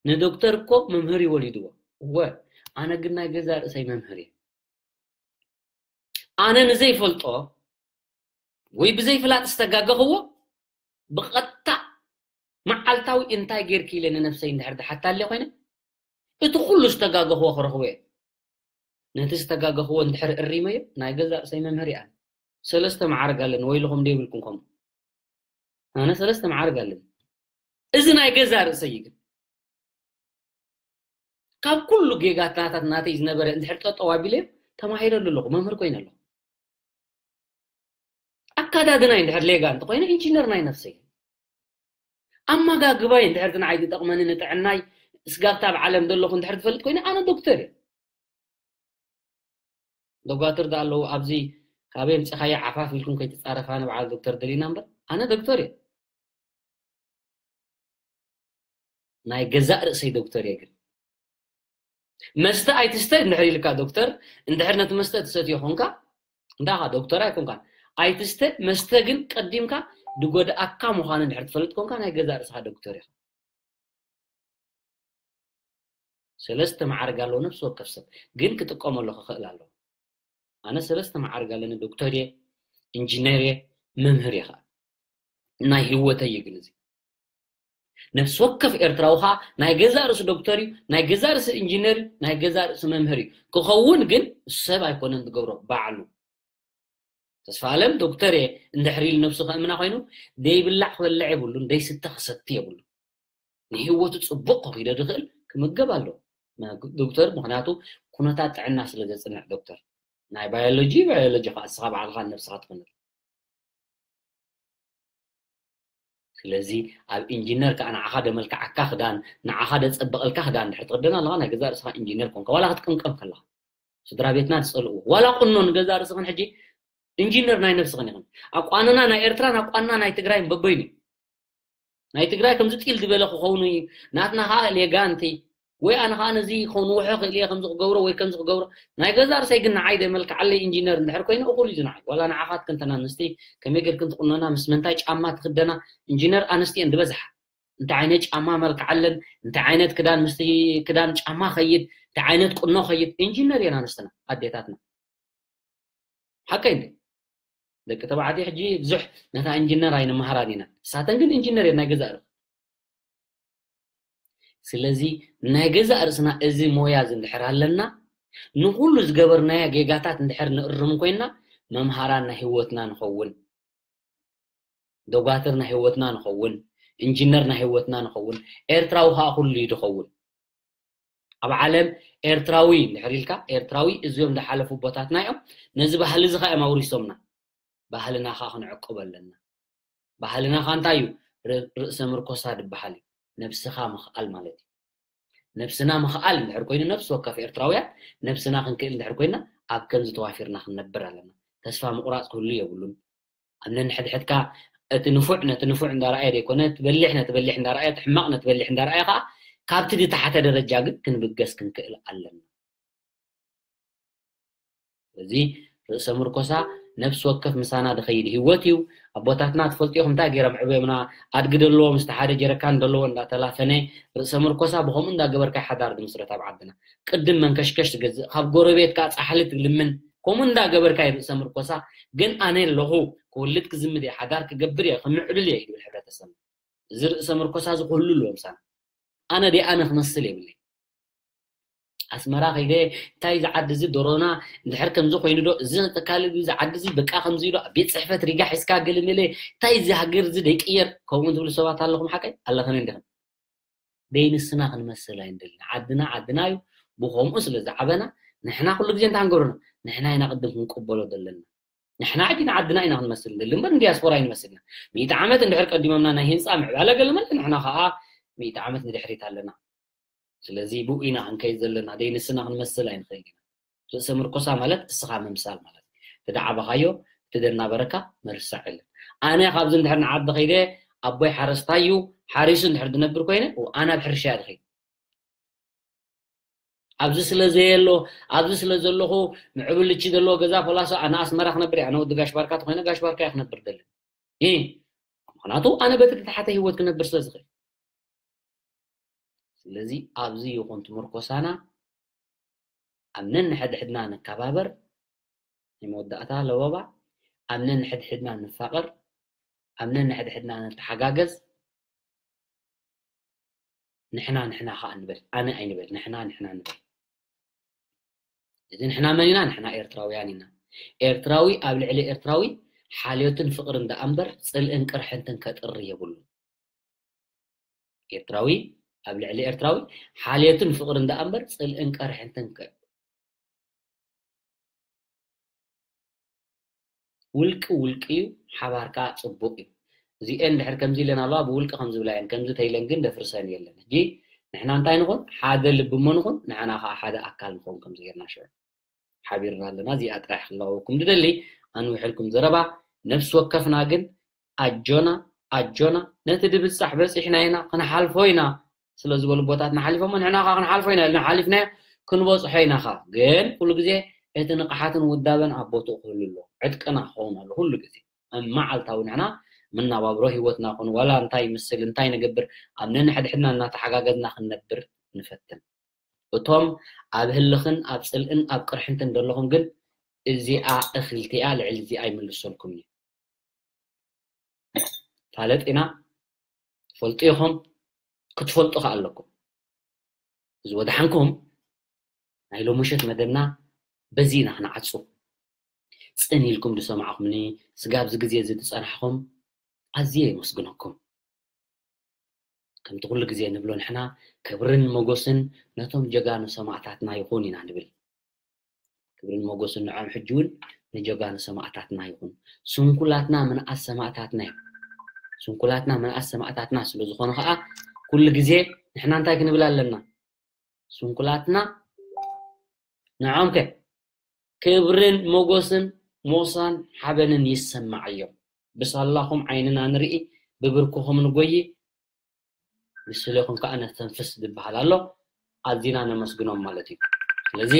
ንዶክተር እኮ መምህር እዩ ወሊድዎ። እወ፣ ኣነ ግን ናይ ገዛእ ርእሰይ መምህር እየ። ኣነ ንዘይፈልጦ ወይ ብዘይፍላጥ ዝተጋገኽዎ ብቐጥታ መዓልታዊ እንታይ ጌርኪ ኢለ ንነብሰይ እንድሕር ዝሓታለ ኮይነ፣ እቲ ኩሉ ዝተጋገኽዎ ክረኽቦ እየ። ነቲ ዝተጋገኽዎ እንድሕር እሪመዮ፣ ናይ ገዛእ ርእሰይ መምህር እየ ኣነ። ሰለስተ መዓርግ ኣለኒ፣ ወይልኹም ደይብልኩም ከምኡ። ኣነ ሰለስተ መዓርግ ኣለኒ። እዚ ናይ ገዛእ ርእሰይ እዩ ግን። ካብ ኩሉ ጌጋታታት ናተይ ዝነበረ እንድሕር ጠጠው ኣቢለ ተማሂረሉ ኣለኹ፣ መምህር ኮይነ ኣለኹ። ኣካዳድናይ እንድሕር ሌጋ እንተኾይነ ኢንጂነር ናይ ነፍሰይ። ኣመጋግባይ እንድሕር እቲ ንዓይ ዝጠቕመኒ ንጥዕናይ ስጋብ ታብ ዓለም ዘለኹ እንድሕር ዝፈልጥ ኮይነ ኣነ ዶክተር እየ። ዶጋትር ዳ ኣለዉ ኣብዚ ካበይ ኣምፂኻዮ ዓፋፍ ኢልኩም ከይትፃረፋ ንበዓል ዶክተር ደሊና እምበር ኣነ ዶክተር እየ። ናይ ገዛእ ርእሰይ ዶክተር እየ ግን መስተ ኣይትስተ እንድሕር ኢልካ ዶክተር እንድሕር ነቲ መስተ ትሰትዮ ኮንካ እንዳኻ ዶክተር ኣይኮንካን ኣይትስተ መስተ ግን ቀዲምካ ድጎድኣካ ምዃኑ እንድሕር ትፈልጥ ኮንካ ናይ ገዛእ ርእስኻ ዶክተር ኢኻ። ሰለስተ መዓርግ ኣለዎ ነፍሲ ወከፍ ሰብ ግን ክጥቀመሉ ክኽእል ኣለዎ። ኣነ ሰለስተ መዓርግ ኣለኒ ዶክተር እየ፣ ኢንጂነር እየ፣ መምህር እየ ከዓ ናይ ህይወተይ እዩ ግን እዚ ነፍሲ ወከፍ ኤርትራዊ ከዓ ናይ ገዛእ ርእሱ ዶክተር እዩ፣ ናይ ገዛእ ርእሱ ኢንጂነር እዩ፣ ናይ ገዛእ ርእሱ መምህር እዩ። ክኸውን ግን እሱ ሰብ ኣይኮነን ዝገብሮ ባዕሉ። ተስፋ ኣለም ዶክተር እየ እንድሕር ኢሉ ነብሱ ከእምና ኮይኑ ደይብላዕ ክበልዕ የብሉን፣ ደይስተ ክሰቲ የብሉን። ንህይወቱ ጽቡቕ ከኺዶ ዝኽእል ክምገብ ኣለዎ ዶክተር፣ ምኽንያቱ ኩነታት ጥዕና ስለ ዘጽንዕ ዶክተር። ናይ ባዮሎጂ ባዮሎጂ ከዓ እስኻ ባዕልኻ ነብስኻ ትኽንል። ስለዚ ኣብ ኢንጂነር ከዓ ንዓኻ ደመልክዓካ ክዳን ንዓኻ ደጸበቐልካ ክዳን ድሕር ትኽደን ኣለኻ ናይ ገዛእ ርእስኻ ኢንጂነር ኮንካ ዋላ ክትቅምቀም ከለኻ ስድራ ቤትና ትጸልእዎ ዋላ ቁኖ ንገዛእ ርእስኽን ሕጂ ኢንጂነር ናይ ነብስኽን ኢኽን። ኣቋንና ናይ ኤርትራን ኣቋንና ናይ ትግራይን በበይኑ እዩ። ናይ ትግራይ ከምዚ ጢል ዝበለ ክኸውን እዩ። ናትና ከዓ ሌጋንቲ ወይ ኣነ ከዓ ነዚ ከንውሖ ክእል እየ ከምዚ ክገብሮ ወይ ከምዚ ክገብሮ ናይ ገዛ ርእሰይ ግን ንዓይ ደመልክዓለይ ኢንጂነር እንድሕር ኮይነ እኹል እዩ ዝንዓይ ዋላ ንዓኻትክን ተን ኣንስቲ ከመይ ጌርክን ትቁነና ምስ ምንታይ ጫማ ትክደና ኢንጂነር ኣንስቲ እየን ዝበዝሓ እንታይ ዓይነት ጫማ መልክዓለን እንታይ ዓይነት ክዳን ምስቲ ክዳን ጫማ ኸይድ እንታይ ዓይነት ቁኖ ኸይድ ኢንጂነር እየን ኣንስትና ኣዴታትና ሓቀይ እንዴ ደቂ ተባዕትዮ ሕጂ ብዙሕ ነታ ኢንጂነር ኣይንመሃራን ኢና ሳተን ግን ኢንጂነር እየን ናይ ገዛእ ርእሲ ስለዚ ናይ ገዛእ ርእስና እዚ ሞያ እዚ እንድሕር ኣለና ንኩሉ ዝገበርናዮ ጌጋታት እንድሕር ንእርም ኮይና መምሃራን ናይ ህይወትና ንኸውን ዶጋትር ናይ ህይወትና ንኸውን ኢንጂነር ናይ ህይወትና ንኸውን ኤርትራዊ ከዓ ኩሉ እዩ ዝኸውን ኣብ ዓለም ኤርትራዊ እንድሕር ኢልካ ኤርትራዊ እዚኦም ዝሓለፉ ኣቦታትና እዮም ነዚ ባህሊ እዚ ከዓ እዮም ኣውሪሶምና ባህልና ከዓ ክንዕቅቦ ኣለና ባህልና ከዓ እንታይ እዩ ርእሰ ምርኮሳ ዝበሃል እዩ ነብስኻ ምኽኣል ማለት እዩ ነብስና ምኽኣል እንድሕር ኮይኑ ነብሲ ወከፍ ኤርትራውያን ነብስና ክንክእል እንድሕር ኮይና ኣብ ከምዚ ተዋፊርና ክንነብር ኣለና ተስፋ ምቑራፅ ክህሉ የብሉን ኣብ ነንሕድሕድካ እቲ ንፉዕ ነቲ ንፉዕ እንዳረኣየ ዘይኮነ እቲ በሊሕ ነቲ በሊሕ እንዳረኣየ እቲ ሕማቕ ነቲ በሊሕ እንዳረኣየ ከዓ ካብቲ ዝተሓተ ደረጃ ግን ክንብገስ ክንክእል ኣለና እዚ ርእሰ ምርኮሳ ነብሲ ወከፍ ምሳና ዝኸይድ ህይወት እዩ ኣቦታትና ትፈልጡ ኢኹም እንታይ ገይሮም ዕብዮምና ኣድጊ ደለዎ ምስቲ ሓደ ጀረካን ደለዎ እንዳተላፈነ ርእሰ ምርኮሳ ብከምኡ እንዳገበርካ ሓዳር ዝምስረት ኣብ ዓድና ቅድም መንከሽከሽ ትገዝእ ካብ ጎረቤት ከዓ ፃሕሊ ትልምን ከምኡ እንዳገበርካ ርእሰ ምርኮሳ ግን ኣነ ኣለኹ ክውልድ ክዝምድ እየ ሓዳር ክገብር እየ ክምዕብል እየ ይብል ሕብረተሰብ እዚ ርእሰ ምርኮሳ እዚ ክህሉ ኣለዎ ምሳና ኣነ ደ ኣነ ክመስል የብለይ ኣስመራ ከይደ እንታይ እዚ ዓዲ እዚ ዶሮና እንድሕር ከምዚ ኮይኑ ዶ እዚ ተካል እዚ ዓዲ እዚ በቃ ከምዚ ዶ ቤት ጽሕፈት ሪጋ ሒዝካ ገለመለ እንታይ እዚ ሃገር እዚ ደይቅየር ከምኡ ትብሉ ሰባት ኣለኹም ሓቀይ ኣለኸን እንዲኹም ደይንስና ክንመስል ኣይንደልን ዓድና ዓድና እዩ ብኸምኡ ስለ ዝዓበና ንሕና ኩሉ ግዜ እንታይ ክንገብረና ንሕና ኢና ቅድም ክንቅበሎ ዘለና ንሕና ዓዲ ንዓድና ኢና ክንመስል ንደሊ እምበር ንዲያስፖራ ኣይንመስልና ሚእቲ ዓመት እንድሕር ቀዲሞምና ናይ ህንፃ ምዕባለ ገለመለ ንሕና ከዓ ሚእቲ ዓመት ንድሕሪት ኣለና ስለዚ ብኡ ኢና ክንከይድ ዘለና ደይንስና ክንመስል ኣይንኽእል ኢና ርእሰ ምርኮሳ ማለት እስኻ ምምሳል ማለት እዩ ትደዓበኻዮ ትደናበረካ መርሳዕ የለን ኣነ ካብዚ እንድሕር ንዓዲ ከይደ ኣቦይ ሓረስታይ እዩ ሓሪሱ እንድሕር ዝነብር ኮይነ ኣነ ኣብ ሕርሻ እየ ዝኸይድ ኣብዚ ስለ ዘየሎ ኣብዚ ስለ ዘለኹ ምዕብልቺ ዘለዎ ገዛ ፖላሶ ኣነ ኣስመራ ክነብር ኣነ ወዲ ጋሽ ባርካ ተኮይነ ጋሽ ባርካ ክነብር ደለ ምክንያቱ ኣነ በቲ ተሓተ ህይወት ክነብር ስለ ዝኽእል ስለዚ ኣብዚ ይኹን ትምርኮሳና ኣብ ነንሕድሕድና ንከባበር ናይ መወዳእታ ለበባ ኣብ ነንሕድሕድና ንፋቐር ኣብ ነንሕድሕድና ንተሓጋገዝ ንሕና ንሕና ከዓ ንበል ኣነ ኣይንበል ንሕና ንሕና ንበል እዚ ንሕና መን ኢና ንሕና ኤርትራውያን ኢና ኤርትራዊ ኣብ ልዕሊ ኤርትራዊ ሓልዮትን ፍቕርን ደኣ እምበር ጽልእን ቅርሕንትን ከጥሪ የብሉን ኤርትራዊ ኣብ ልዕሊ ኤርትራዊ ሓልዮትን ፍቕርን ደኣ እምበር ጽልእን ቅርሕንትን ከ ውልቂ ውልቂ እዩ ሓባር ከዓ ፅቡቅ እዩ እዚኤን ድሕር ከምዚ ኢለን ኣለዋ ብውልቂ ከምዚ ብላ እየን ከምዚ ተይለን ግን ደፍርሰን የለን ሕጂ ንሕና እንታይ ንኹን ሓደ ልቢ እሞ ንኹን ንሕና ከዓ ሓደ ኣካል ንኸውን ከምዚ ጌርና ሽዑ ሓቢርና ኣለና እዚኣ ጥራሕ ክላወኩም ድደሊ ኣንውሕልኩም ዘረባ ነፍሲ ወከፍና ግን ኣጆና ኣጆና ነቲ ድብጻሕ በጺሕና ኢና ክንሓልፎ ኢና ስለ ዝበሉ ቦታት ንሓሊፎሞ ንሕና ከዓ ክንሓልፎ ኢና ኢልና ሓሊፍናዮ ክንበጽሖ ኢና ከዓ ግን ኩሉ ግዜ እቲ ንቕሓትን ውዳበን ኣብ ቦትኡ ክህሉ ኣለዎ ዕጥቅና ክኸውን ኣሎ ኩሉ ግዜ ኣብ መዓልታዊ ንሕና ምናባብሮ ህይወትና ኹን ዋላ እንታይ ይምስል እንታይ ንገብር ኣብ ነንሕድሕድና እናተሓጋገዝና ክንነብር ንፈትን እቶም ኣብ ህልኽን ኣብ ጽልእን ኣብ ቅርሕንትን ዘለኹም ግን እዚኣ እኽልቲ እያ ልዕሊ እዚኣ ኣይምልሰልኩም እዩ ፋለጥ ኢና ትፈልጡ ኢኹም ክትፈልጡ ከ ኣለኩም እዚ ወድሓንኩም ናይ ሎምሸት መደብና በዚ ኢና ክንዓጹ ጽን ኢልኩም ዝሰማዕኹምኒ ስጋብ እዚ ግዜ እዚ ዝጸናሕኹም ኣዝየ የመስግነኩም ከምቲ ኩሉ ግዜ ንብሎ ንሕና ክብርን መጎስን ነቶም ጀጋኑ ሰማእታትና ይኹን ኢና ንብል ክብርን መጎስን ንዖም ሕጂ እውን ንጀጋኑ ሰማእታትና ይኹን ስንኩላትና ምንኣስ ሰማእታትና እዩ ስንኩላትና ምንኣስ ሰማእታትና ስለ ዝኾኑ ከዓ ኩሉ ግዜ ንሕና እንታይ ክንብል ኣለና ስንኩላትና ንዖም ከ ክብርን ሞጎስን ሞሳን ሓበንን ይሰማዓዮም። ብሳላኹም ዓይንና ንርኢ፣ ብብርክኹም ንጎዪ፣ ብስሌኹም ከኣ ነስተንፍስ ዝበሃል ኣሎ። ኣዚና ነመስግኖም ማለት እዩ። ስለዚ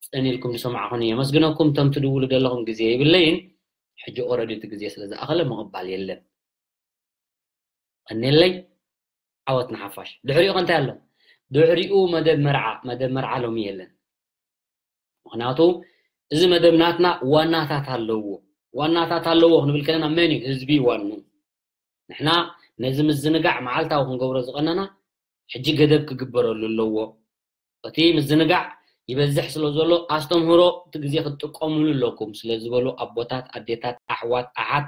ጸኒልኩም ዝሰማዕኹኒ የመስግነኩም። እቶም ትድውሉ ዘለኹም ግዜ የብለይን። ሕጂ ኦረዲ እቲ ግዜ ስለ ዝኣኸለ ምቕባል የለን። ቀንየለይ። ዓወት ንሓፋሽ። ድሕሪኡ ከ እንታይ ኣሎ? ድሕሪኡ መደብ መርዓ፣ መደብ መርዓ ሎሚ የለን። ምኽንያቱ እዚ መደብ ናትና ዋናታት ኣለዎ። ዋናታት ኣለዎ ክንብል ከለና መን እዩ? ህዝቢ ዋኑ። ንሕና ነዚ ምዝንጋዕ መዓልታዊ ክንገብሮ ዝቐነና ሕጂ ገደብ ክግበረሉ ኣለዎ። እቲ ምዝንጋዕ ይበዝሕ ስለ ዘሎ ኣስተምህሮ እቲ ግዜ ክትጥቀምሉ ኣለኩም ስለ ዝበሉ ኣቦታት፣ ኣዴታት፣ ኣሕዋት፣ ኣሓት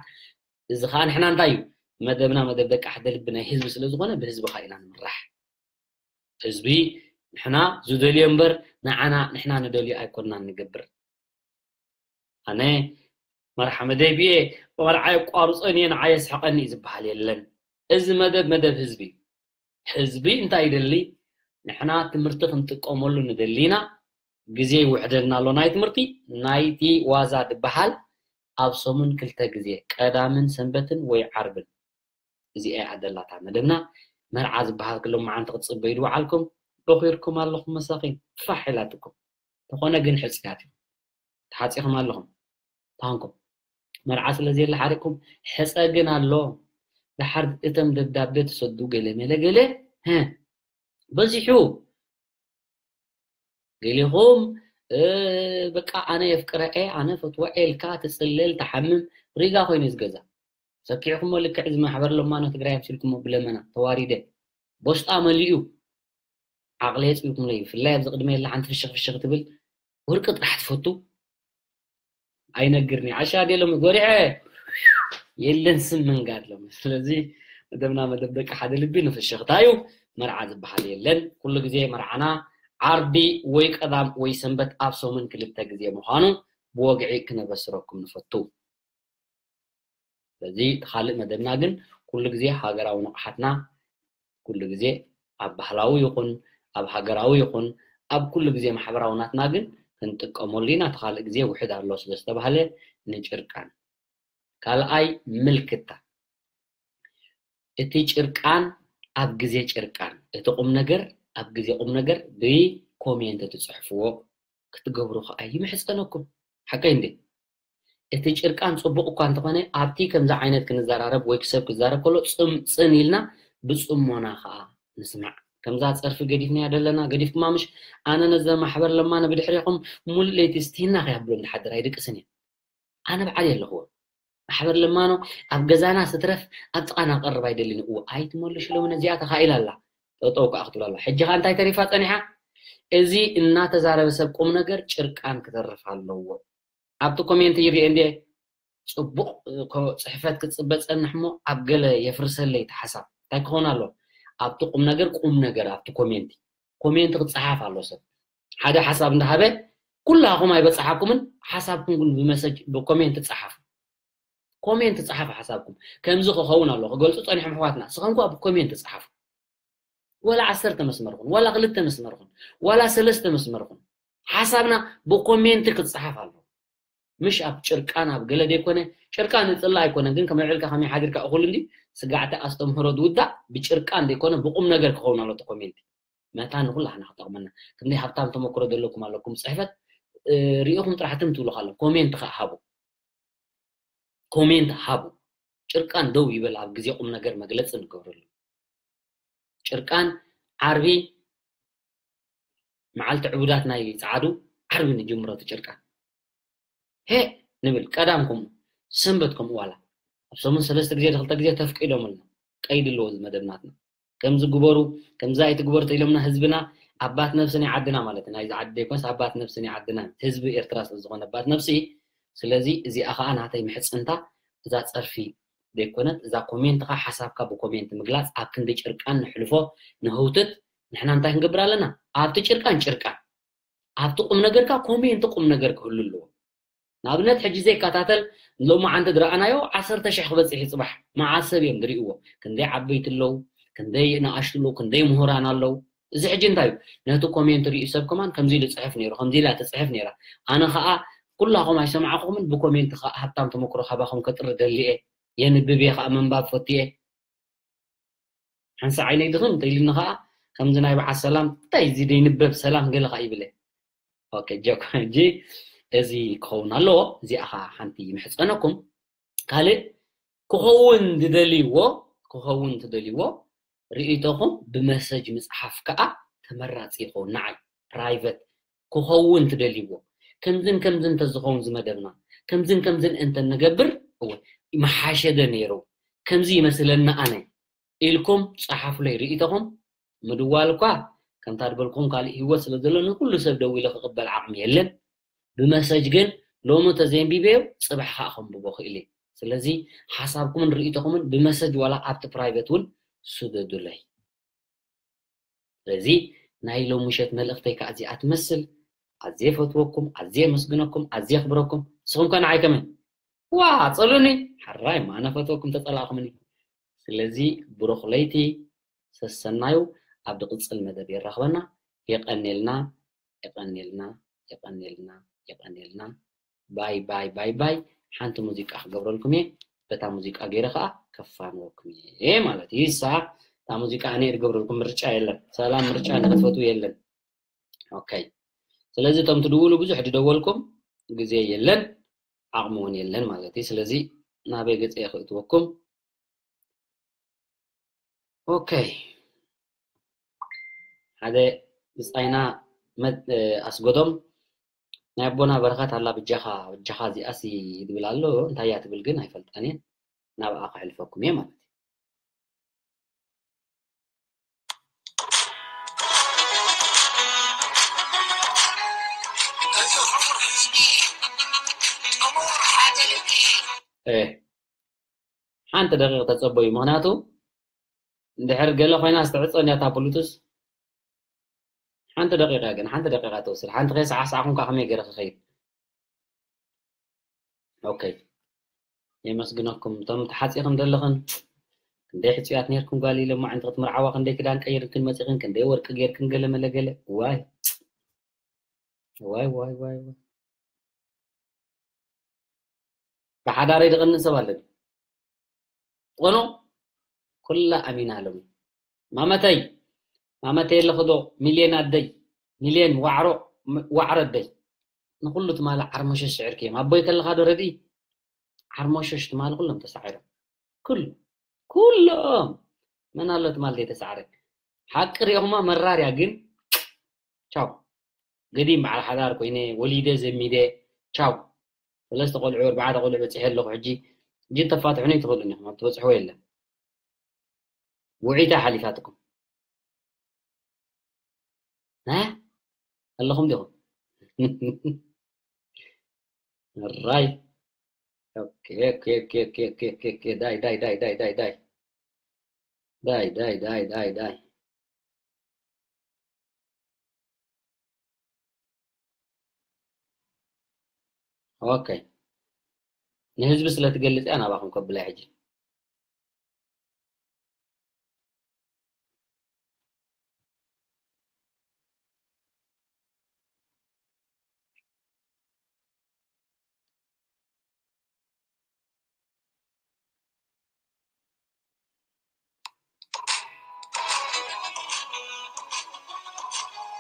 እዚ ከዓ ንሕና እንታይ እዩ መደብና መደብ ደቂ ሓደ ልቢ ናይ ህዝቢ ስለ ዝኾነ ብህዝቢ ከዓ ኢና ንምራሕ። ህዝቢ ንሕና ዝደልዮ እምበር ንዓና ንሕና ንደልዮ ኣይኮንናን ንገብር። ኣነ መርሓ መደብ እየ መርዓ የቋርፆን እየ ንዓ የስሕቐኒ እዩ ዝበሃል የለን። እዚ መደብ መደብ ህዝቢ እዩ። ህዝቢ እንታይ ይደሊ? ንሕና ትምህርቲ ክንጥቀመሉ ንደሊ ኢና። ግዜ ይውሕደልና ኣሎ ናይ ትምህርቲ ናይቲ ዋዛ ዝበሃል ኣብ ሰሙን ክልተ ግዜ ቀዳምን ሰንበትን ወይ ዓርብን። እዚኣ እያ ደላታ መደብና። መርዓ ዝበሃል ክሎም መዓንቲ ክትፅበዩ ድወዓልኩም በኺርኩም ኣለኹም መሳኺን ፋሕ ኢላትኩም። ተኾነ ግን ሕፅያት እዩ። ተሓፂኹም ኣለኹም። ታንኩም መርዓ ስለ ዘየለ ሓሪቕኩም ሕፀ ግን ኣሎ። ድሓር እቶም ደብዳቤ ትሰዱ ገለ መለ ገለ በዚሑ ገሊኹም በቃ ኣነ የፍቅረ እየ ኣነ ፈትወ እየ ኢልካ ትፅለል ትሓምም ሪጋ ኮይኑ ዝገዛ ሰኪዕኩሞ ልክዕ እዚ ማሕበር ለማኖ ትግራይ ኣምሲልኩሞ ብለመና ተዋሪደ ቦስጣ መሊኡ ዓቕሊ የፅቢኩም ለይ ብፍላይ ኣብዚ ቅድሚ የላ ሓንቲ ፍሽኽ ፍሽኽ ትብል ወርቂ ጥራሕ ትፈቱ ኣይነግርኒ ዓሻ ደሎም ጎሪሐ የለን ስም መንጋድ ሎም ስለዚ መደብና መደብ ደቂ ሓደ ልቢ ንፍሽኽታ እዩ። መርዓ ዝበሃል የለን። ኩሉ ግዜ መርዓና ዓርቢ ወይ ቀዳም ወይ ሰንበት ኣብ ሰሙን ክልተ ግዜ ምዃኑ ብወግዒ ክነበስረኩም ንፈቱ። ስለዚ እቲ ካልእ መደብና ግን ኩሉ ግዜ ሃገራዊ ንቕሓትና ኩሉ ግዜ ኣብ ባህላዊ ይኹን ኣብ ሃገራዊ ይኹን ኣብ ኩሉ ግዜ ማሕበራዊ ናትና ግን ክንጥቀመሉ ኢና። እቲ ካልእ ግዜ ውሕድ ኣሎ ስለ ዝተባህለ ንጭርቃን ካልኣይ ምልክታ እቲ ጭርቃን ኣብ ግዜ ጭርቃን እቲ ቁም ነገር ኣብ ግዜ ቁም ነገር ብኮሜንት ትፅሕፍዎ ክትገብሩ ከዓ ይምሕፀነኩም። ሓቀይ እንዴ? እቲ ጭርቃን ፅቡቕ እኳ እንተኾነ ኣብቲ ከምዚ ዓይነት ክንዘራረብ ወይ ክሰብ ክዛረብ ከሎ ፅምፅን ኢልና ብፅሞና ከዓ ንስማዕ። ከምዛ ፀርፊ ገዲፍናያ ደለና ገዲፍኩማ ምሽ ኣነ ነዘ ማሕበር ለማነ ብድሕሪኹም ሙሉ ለይቲ ስቲና ከያብሎም ድሓድር ኣይድቅስን እየ። ኣነ ብዓል ኣለኹዎ ማሕበር ለማኖ ኣብ ገዛና ስትረፍ ኣብ ጥቓና ቀርብ ኣይደልን እዎ ኣይትመልሽሎም ነዚኣ ተኻኢላ ኣላ ጠጠው ከዓ ክትብላ ኣላ ሕጂ ከዓ እንታይ ተሪፋ ፀኒሓ እዚ እናተዛረበ ሰብ ቁም ነገር ጭርቃን ክተርፍ ኣለዎ። ኣብቲ ኮሜንት ይርኤ እንዴ ፅቡቕ ጽሕፈት ክፅበ ፀንሕ እሞ ኣብ ገለ የፍርሰለይ እቲ ሓሳብ እንታይ ክኸውን ኣሎ ኣብቲ ቁም ነገር ቁም ነገር ኣብቲ ኮሜንት ኮሜንት ክፀሓፍ ኣሎ ሰብ ሓደ ሓሳብ እንዳሃበ ኩላኹም ኣይበፅሓኩምን ሓሳብኩም ግን ብመሰጅ ብኮሜንት ፀሓፉ ኮሜንት ፀሓፉ ሓሳብኩም ከምዚ ክኸውን ኣሎ ክገልፁ ፀኒሖም ኣሕዋትና ስኸም ብኮሜንት ፀሓፉ ወላ ዓሰርተ መስመር ኹን ዋላ ክልተ መስመር ኹን ዋላ ሰለስተ መስመር ኹን ሓሳብና ብኮሜንት ክፀሓፍ ኣሎ ምሽ ኣብ ጭርቃን ኣብ ገለ ዘይኮነ ጭርቃን ይፅላእ ኣይኮነን ግን ከመይ ዕልካ ከመይ ሓዲርካ እኹል እንዲ ስጋዕቲ ኣስተምህሮ ዝውዳእ ብጭርቃን ዘይኮነ ብቁም ነገር ክኸውን ኣሎ እቲ ኮሜንት መታ ንኩላህና ክጠቕመና ክንደይ ሃብታም ተመክሮ ዘለኩም ኣለኩም ፅሕፈት ሪኢኹም ጥራሕ ትም ትብሉ ካለ ኮሜንት ከዓ ሃቡ ኮሜንት ሃቡ ጭርቃን ደው ይበል ኣብ ግዜ ቁም ነገር መግለፂ ንገብረሉ ጭርቃን ዓርቢ መዓልቲ ዕቡዳት ናይ ፀዓዱ ዓርቢ ንጅምሮ እቲ ጭርቃን ሄ ንብል ቀዳም ከምኡ ሰንበት ከምኡ ዋላ ኣብ ሰሙን ሰለስተ ግዜ ክልተ ግዜ ተፍቂዶምልና ቀይዲ ኣለዎ እዚ መደብናትና ከምዚ ግበሩ ከምዚ ኣይትግበሩ ተኢሎምና ህዝብና ኣባት ነብሲ ናይ ዓድና ማለት ናይዚ ዓዲ ዘይኮነስ ኣባት ነብሲ ናይ ዓድና ህዝቢ ኤርትራ ስለ ዝኾነ ኣባት ነብሲ ስለዚ እዚኣ ከዓ ናተይ ምሕፅንታ እዛ ፀርፊ ዘይኮነት እዛ ኮሜንትካ ሓሳብካ ብኮሜንት ምግላፅ ኣብ ክንዲ ጭርቃን ንሕልፎ ንህውትት ንሕና እንታይ ክንገብር ኣለና ኣብቲ ጭርቃን ጭርቃን ኣብቲ ቁም ነገርካ ኮሜንት ቁም ነገር ክህሉ ኣለዎ ንኣብነት ሕጂ ዘይከታተል ሎሚ ዓንተ ዝረኣናዮ ዓሰርተ ሽሕ ክበፅሕ እዩ ፅባሕ መዓሰብ እዮም ዝርእዎ ክንደይ ዓበይቲ ኣለዉ ክንደይ ንኣሽቱ ኣለዉ ክንደይ ምሁራን ኣለዉ እዚ ሕጂ እንታይ እዩ ነቲ ኮሜንት ርእዩ ሰብ ከማን ከምዚ ኢሉ ፅሕፍ ነይሩ ከምዚ ኢላ ትፅሕፍ ነይራ ኣነ ከዓ ኩላኹም ኣይሰማዕኹምን ብኮሜንት ከዓ ሃብታም ተመክሮ ካባኹም ከጥሪ ደሊየ የንብብ እየ ከዓ ምንባብ ፈትየ ሓንሳ ዓይነይ ድኽም እንተኢሉኒ ከዓ ከምዚ ናይ በዓል ሰላም እንታይ እዚ ደይንበብ ሰላም ገለ ከዓ ይብለ ኦኬ ጀኮ ሕጂ እዚ ክኸውን ኣለዎ እዚኣ ከዓ ሓንቲ ይምሕፀነኩም ካልእ ክኸውን ዝደልይዎ ክኸውን ትደልይዎ ርእይቶኹም ብመሰጅ ምፅሓፍ ከዓ ተመራፂ ይኸውን ንዓይ ፕራይቨት ክኸውን ትደልይዎ ከምዝን ከምዝን እንተዝኸውን ዝመደብና ከምዝን ከምዝን እንተንገብር እወ መሓሸደ ነይሩ ከምዚ ይመስለኒ ኣነ ኢልኩም ፀሓፉለይ ርእይቶኹም ምድዋል እኳ ከምታ ዝበልኩም ካልእ ህይወት ስለ ዘሎ ንኩሉ ሰብ ደዊለ ክቕበል ዓቕሚ የለን ብመሰጅ ግን ሎሚ ተዘንቢበዮ ፅባሕ ከዓ ከንብቦ ክእል እየ ስለዚ ሓሳብኩምን ርእይቶኹምን ብመሰጅ ዋላ ኣብቲ ፕራይቨት እውን ስደዱለይ ስለዚ ናይ ሎም ምሸት መልእኽተይ ከዓ እዚኣ ትመስል ኣዝየ ፈትወኩም ኣዝየ መስግነኩም ኣዝየ ክብረኩም ንስኹም ከ ንዓይ ከመይ ዋ ፀሉኒ ሓራይ ማነ ፈትወኩም ተፀላእኹምኒ ስለዚ ብሩኽ ለይቲ ሰሰናዩ ኣብ ድቕፅል መደብ የራኽበና የቐኔልና የቐኔልና የቐኔልና የቐኔልና ባይ ባይ ባይ ባይ ሓንቲ ሙዚቃ ክገብረልኩም እየ በታ ሙዚቃ ገይረ ከዓ ከፋንወኩም እየ ማለት እዩ ይሳ እታ ሙዚቃ ኣነ እየ ዝገብረልኩም ምርጫ የለን ሰላም ምርጫ ንክትፈትው የለን ኦኬ ስለዚ እቶም ትድውሉ ብዙሕ ድደወልኩም ግዜ የለን ዓቕሚ እውን የለን ማለት እዩ ስለዚ ናበይ ገፀ ክእትወኩም ኦኬ ሓደ ብፃይና ኣስጎዶም ናይ ኣቦና በረኸት ኣላ ብጃኻ ብጃኻ እዚኣሲ ይድብል ኣሎ እንታይ እያ ትብል ግን ኣይፈልጣን እየ ናብኣ ክሕልፈኩም እየ ማለት እዩ እ፣ ሓንቲ ደቂቕ ተጸበዩ። ምኽንያቱ እንድሕር ገለ ኮይና ዝተዕጸን እያ እታ ብሉቱዝ። ሓንቲ ደቂቓ ግን፣ ሓንቲ ደቂቓ ትወስድ። ሓንቲ ከይሰዓሳዕኹም ከ ከመይ ገይረ ክኸይድ? ኦኬ። የመስግነኩም። እቶም ተሓጺኽን ዘለኽን፣ ክንደይ ሕጹያት ነይርክን ጓል ኢለ፣ እሞ ዕንቲ ክትምርዓዋ ክንደይ ክዳን ቀይርክን መጺኽን፣ ክንደይ ወርቂ ጌርክን ገለ መለ ገለ። ዋይ። ዋይ፣ ዋይ፣ ዋይ፣ ዋይ። ብሓዳረይ ዝቕንእ ሰብ ኣለኒ። ቆኖ ኩላ ኣሚና ኣለሙ። ማመተይ፣ ማመተይ ኣለኹ ዶ? ሚልዮን ኣደይ፣ ሚልዮን ዋዕሮ፣ ም-፣ ዋዕሮ ኣደይ። ንኹሉ ትማሊ ዓርሞሸሽ ስዕርክዮም። ኣቦይ ከለኻ ዶ ረድኢ? ዓርሞሸሽ ትማሊ ኩሎም ተሳዒሮም። ኩሉ፣ ኩሎም። መን ኣሎ ትማሊ ዘይተሳዕረ? ሓቂ ሪኦኹማ መራር እያ ግን። ቻው። ገዲም በዓል ሓዳር ኮይነ፣ ወሊደ ዘሚደ። ቻው። ሰለስተ ቆልዑ፣ ኣርባዕተ ቆልዑ በጺሐ ኣለኹ ሕጂ። ሕጂ ተፋትሑኒ ትኽእሉኒ ኢኹም፣ ኣብ ትበጽሕዎ የለን። ውዒታ ሓሊፋትኩም። እ? ኣለኹም ዲኹም? ራይ። ኦኬ፣ ኦኬ፣ ኦኬ፣ ኦኬ፣ ኦኬ፣ ኦኬ፣ ኦኬ፣ ዳይ፣ ዳይ፣ ዳይ፣ ዳይ፣ ዳይ፣ ዳይ። ዳይ፣ ዳይ፣ ዳይ፣ ዳይ፣ ዳይ። ኦኬ። ንህዝቢ ስለ ትገልጽ እያ ናባኹም ከብላ ሕጂ።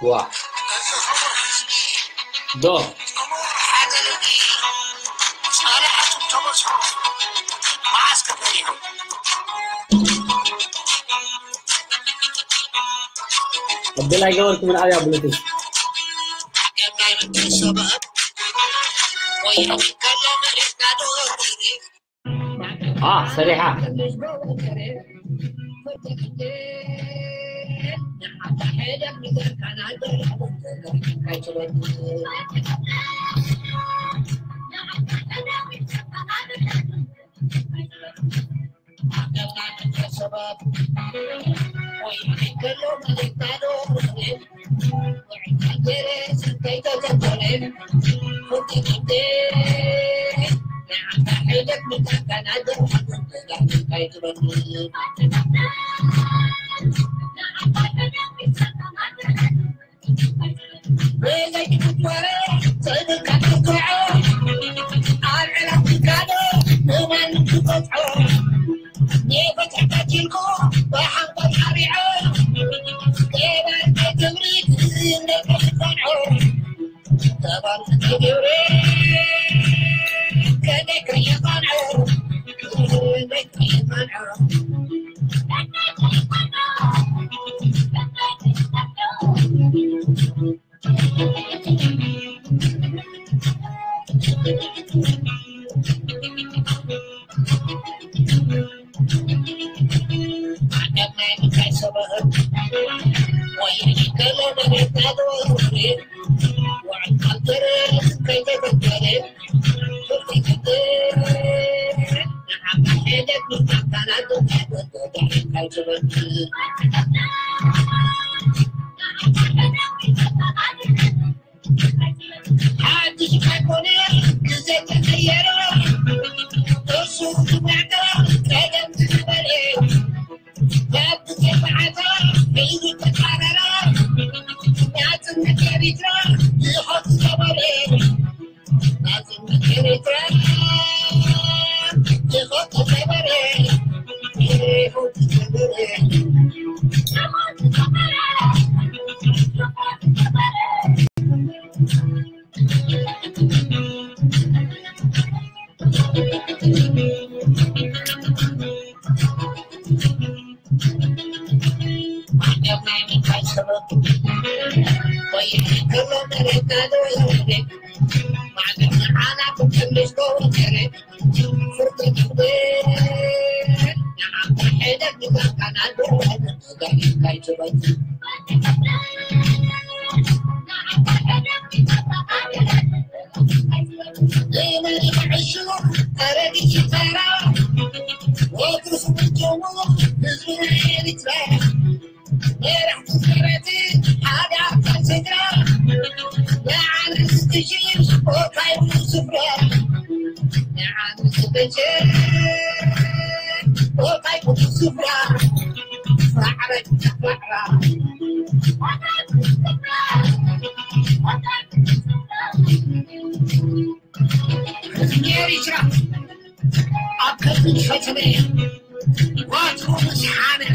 ዋ። ዶ። ዕድል ኣይገበርኩምን ኣብያ ብሉቱዝ። ኣ፣ ሰሪሓ። ንዓንስ ትሽይር ቦታ ይብሉ ስፍራ፣ ንዓንስ ትሽይር ቦታ ይብሉ ስፍራ፣ ራዕረ ራዕራ። ኤሪትራ ኣብ ከብድ ፈተነ ወትሩ ምስ ሓመመ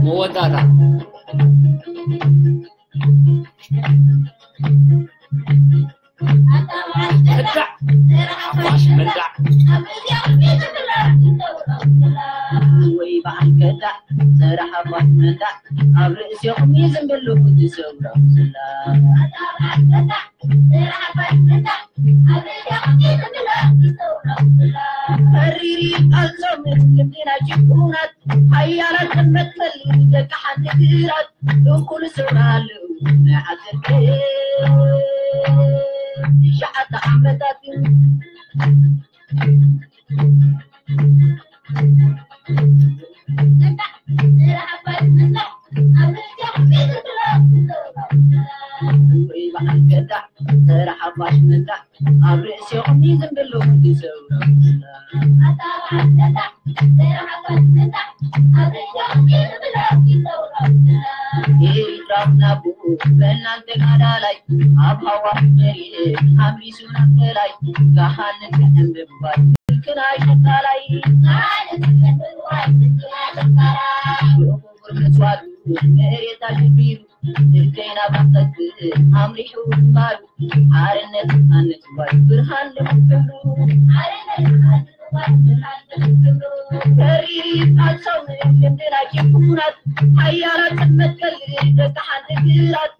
መወዳእታ። ከዳዕ ሓፋሽ መንዳዕ። ወይ በዓል ከዳዕ ዘረሓፋሽ መንዳዕ፣ ኣብ ርእሲኹም እዩ ዝንብሉ ትሰብሮ ዝላ። መሪሪ ቃልሶም ልምድና ጅቡናት፣ ሓያላት መትከል ደቂ ሓንቲ ግራት፣ እኩል ስውራ ኣለዉ ናይ ዓሰርተ ትሽዓተ ዓመታት። ወይ በዓል ከዳዕ ዘረሓፋሽ መንዳዕ፣ ኣብ ርእሲኹም እዩ ዝንብሉ ዝሰብሮ። ኤርትራዊ ናቡ በናን ተጋዳላይ፣ ኣብ ሃዋህ መሪር ሓምቢሱና ከላይ፣ ካህን ክሕንብባይ ክናይ ሸቃላይ። ክቡር መስዋእቱ መሬት ኣሸቢሩ፣ እከይና ባንቀጽ ኣምሪሑ ግንባሩ፣ ሓርነት ኣነጽዋይ ብርሃን ልሙድ ክብሩ። ተሪር ቃልሶም ልምድና ጅቡናት፣ ሓያላት መትከል ደቂ ሓንቲ ግራት፣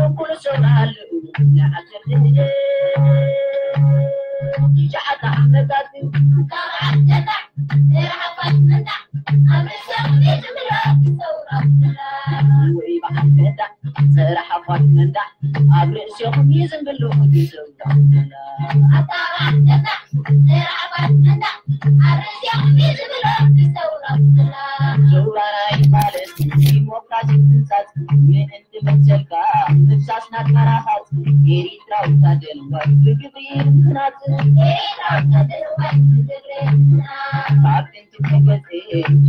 እኩል ሰው ኣለዉ ንዓሰርተ ትሽዓተ ዓመታት። ወይ በዓል ከዳዕ ዘረሓፋሽ መንዳዕ፣ ኣብ ርእሲኹም እዩ ዝንብሉ ዝሰው። ሰውራና ይባለስ ዲሞክራሲ ህንጻት፣ ምእንቲ መሰልካ ምፍሳስ ናትካ ራኻት፣ ኤሪትራዊ ታደል ዋይ ብግብሪ ምናት ታደል ዋይ ብግብሪ ምናት ካብ ጥንቲ ተገዘ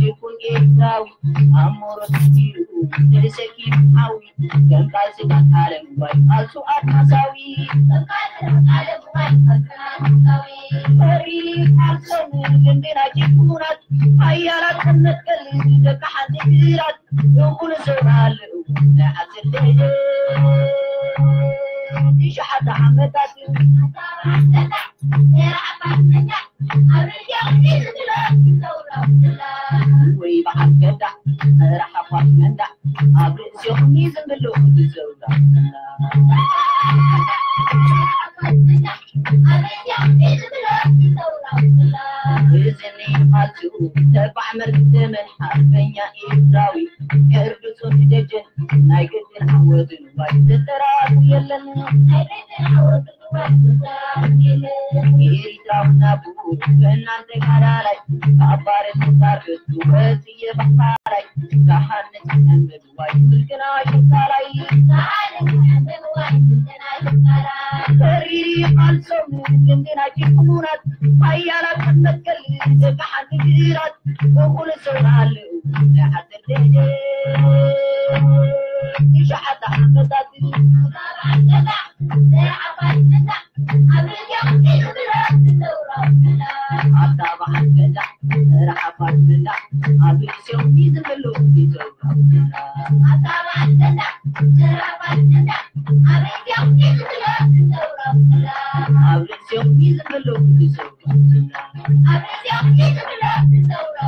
ይኹን ኤርትራዊ ኣእምሮ ተሲሩ ንሰኪም ሓዊ ከም ቃል ስጋን ዓለም ዋይ ቃልሱ ኣድማሳዊ ከም ቃል ስጋን ዓለም ዋይ ቃልሱ ኣድማሳዊ ፈሪ ቃልሶም ግንድና ጅቡናት ሓያላት መትከል ደቂ ሓንቲ ግራት እኹል ሰውራ ኣለዉ ናይ ዓስር ደደ ትሽዓተ ዓመታት ወይ በዓል ገዳ ጸረ ሓፋሽ መንዳ ኣብ ርእሲኹም ይዝንብሉ ዝዘውራ እዝኒ ኣቱ ተባዕ መርግምን ሓርበኛ ኤርትራዊ ሕርድጹን ደጀን ናይ ግድን ዓወትን ዋይ ተጠራሩ የለን ናይ ግድን ዓወትን ዋይ ተጠራሩ የለን ኤርትራዊ ናቡ እናንተ ጋዳላይ ካብ ባርነት ኣርግቱ ወፅየ ባሕታላይ ካሃነት እንብብ ዋይ ስልክና ሽካላይ ካሃነት እንብብ ዋይ ስልክና ሽካላይ ተሪሪ ቃልሶም ግንድና ጅኩሙናት ሓያላት መትከል ደቂ ሓንቲ ግራት እኹል ሰውራ ኣለዉ ናይ ዓስር ደደ ትሽዓተ ዓመታት ኣታ በዓል ገዛ ርሓፋት ገዛ ኣብ ርእሲኦም ይዝምሉ ይዘውራ ኣታ በዓል ገዛ ርሓፋት ገዛ ኣብ ርእሲኦም ይዝምሉ ይዘውራ ኣብ ርእሲኦም ይዝምሉ ይዘውራ ኣብ ርእሲኦም ይዝምሉ ይዘውራ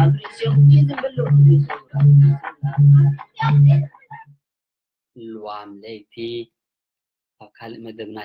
ኣብ ርእሲኦም ይዝምሉ ይዘውራ ልዋም ለይቲ ኣብ ካልእ መደብና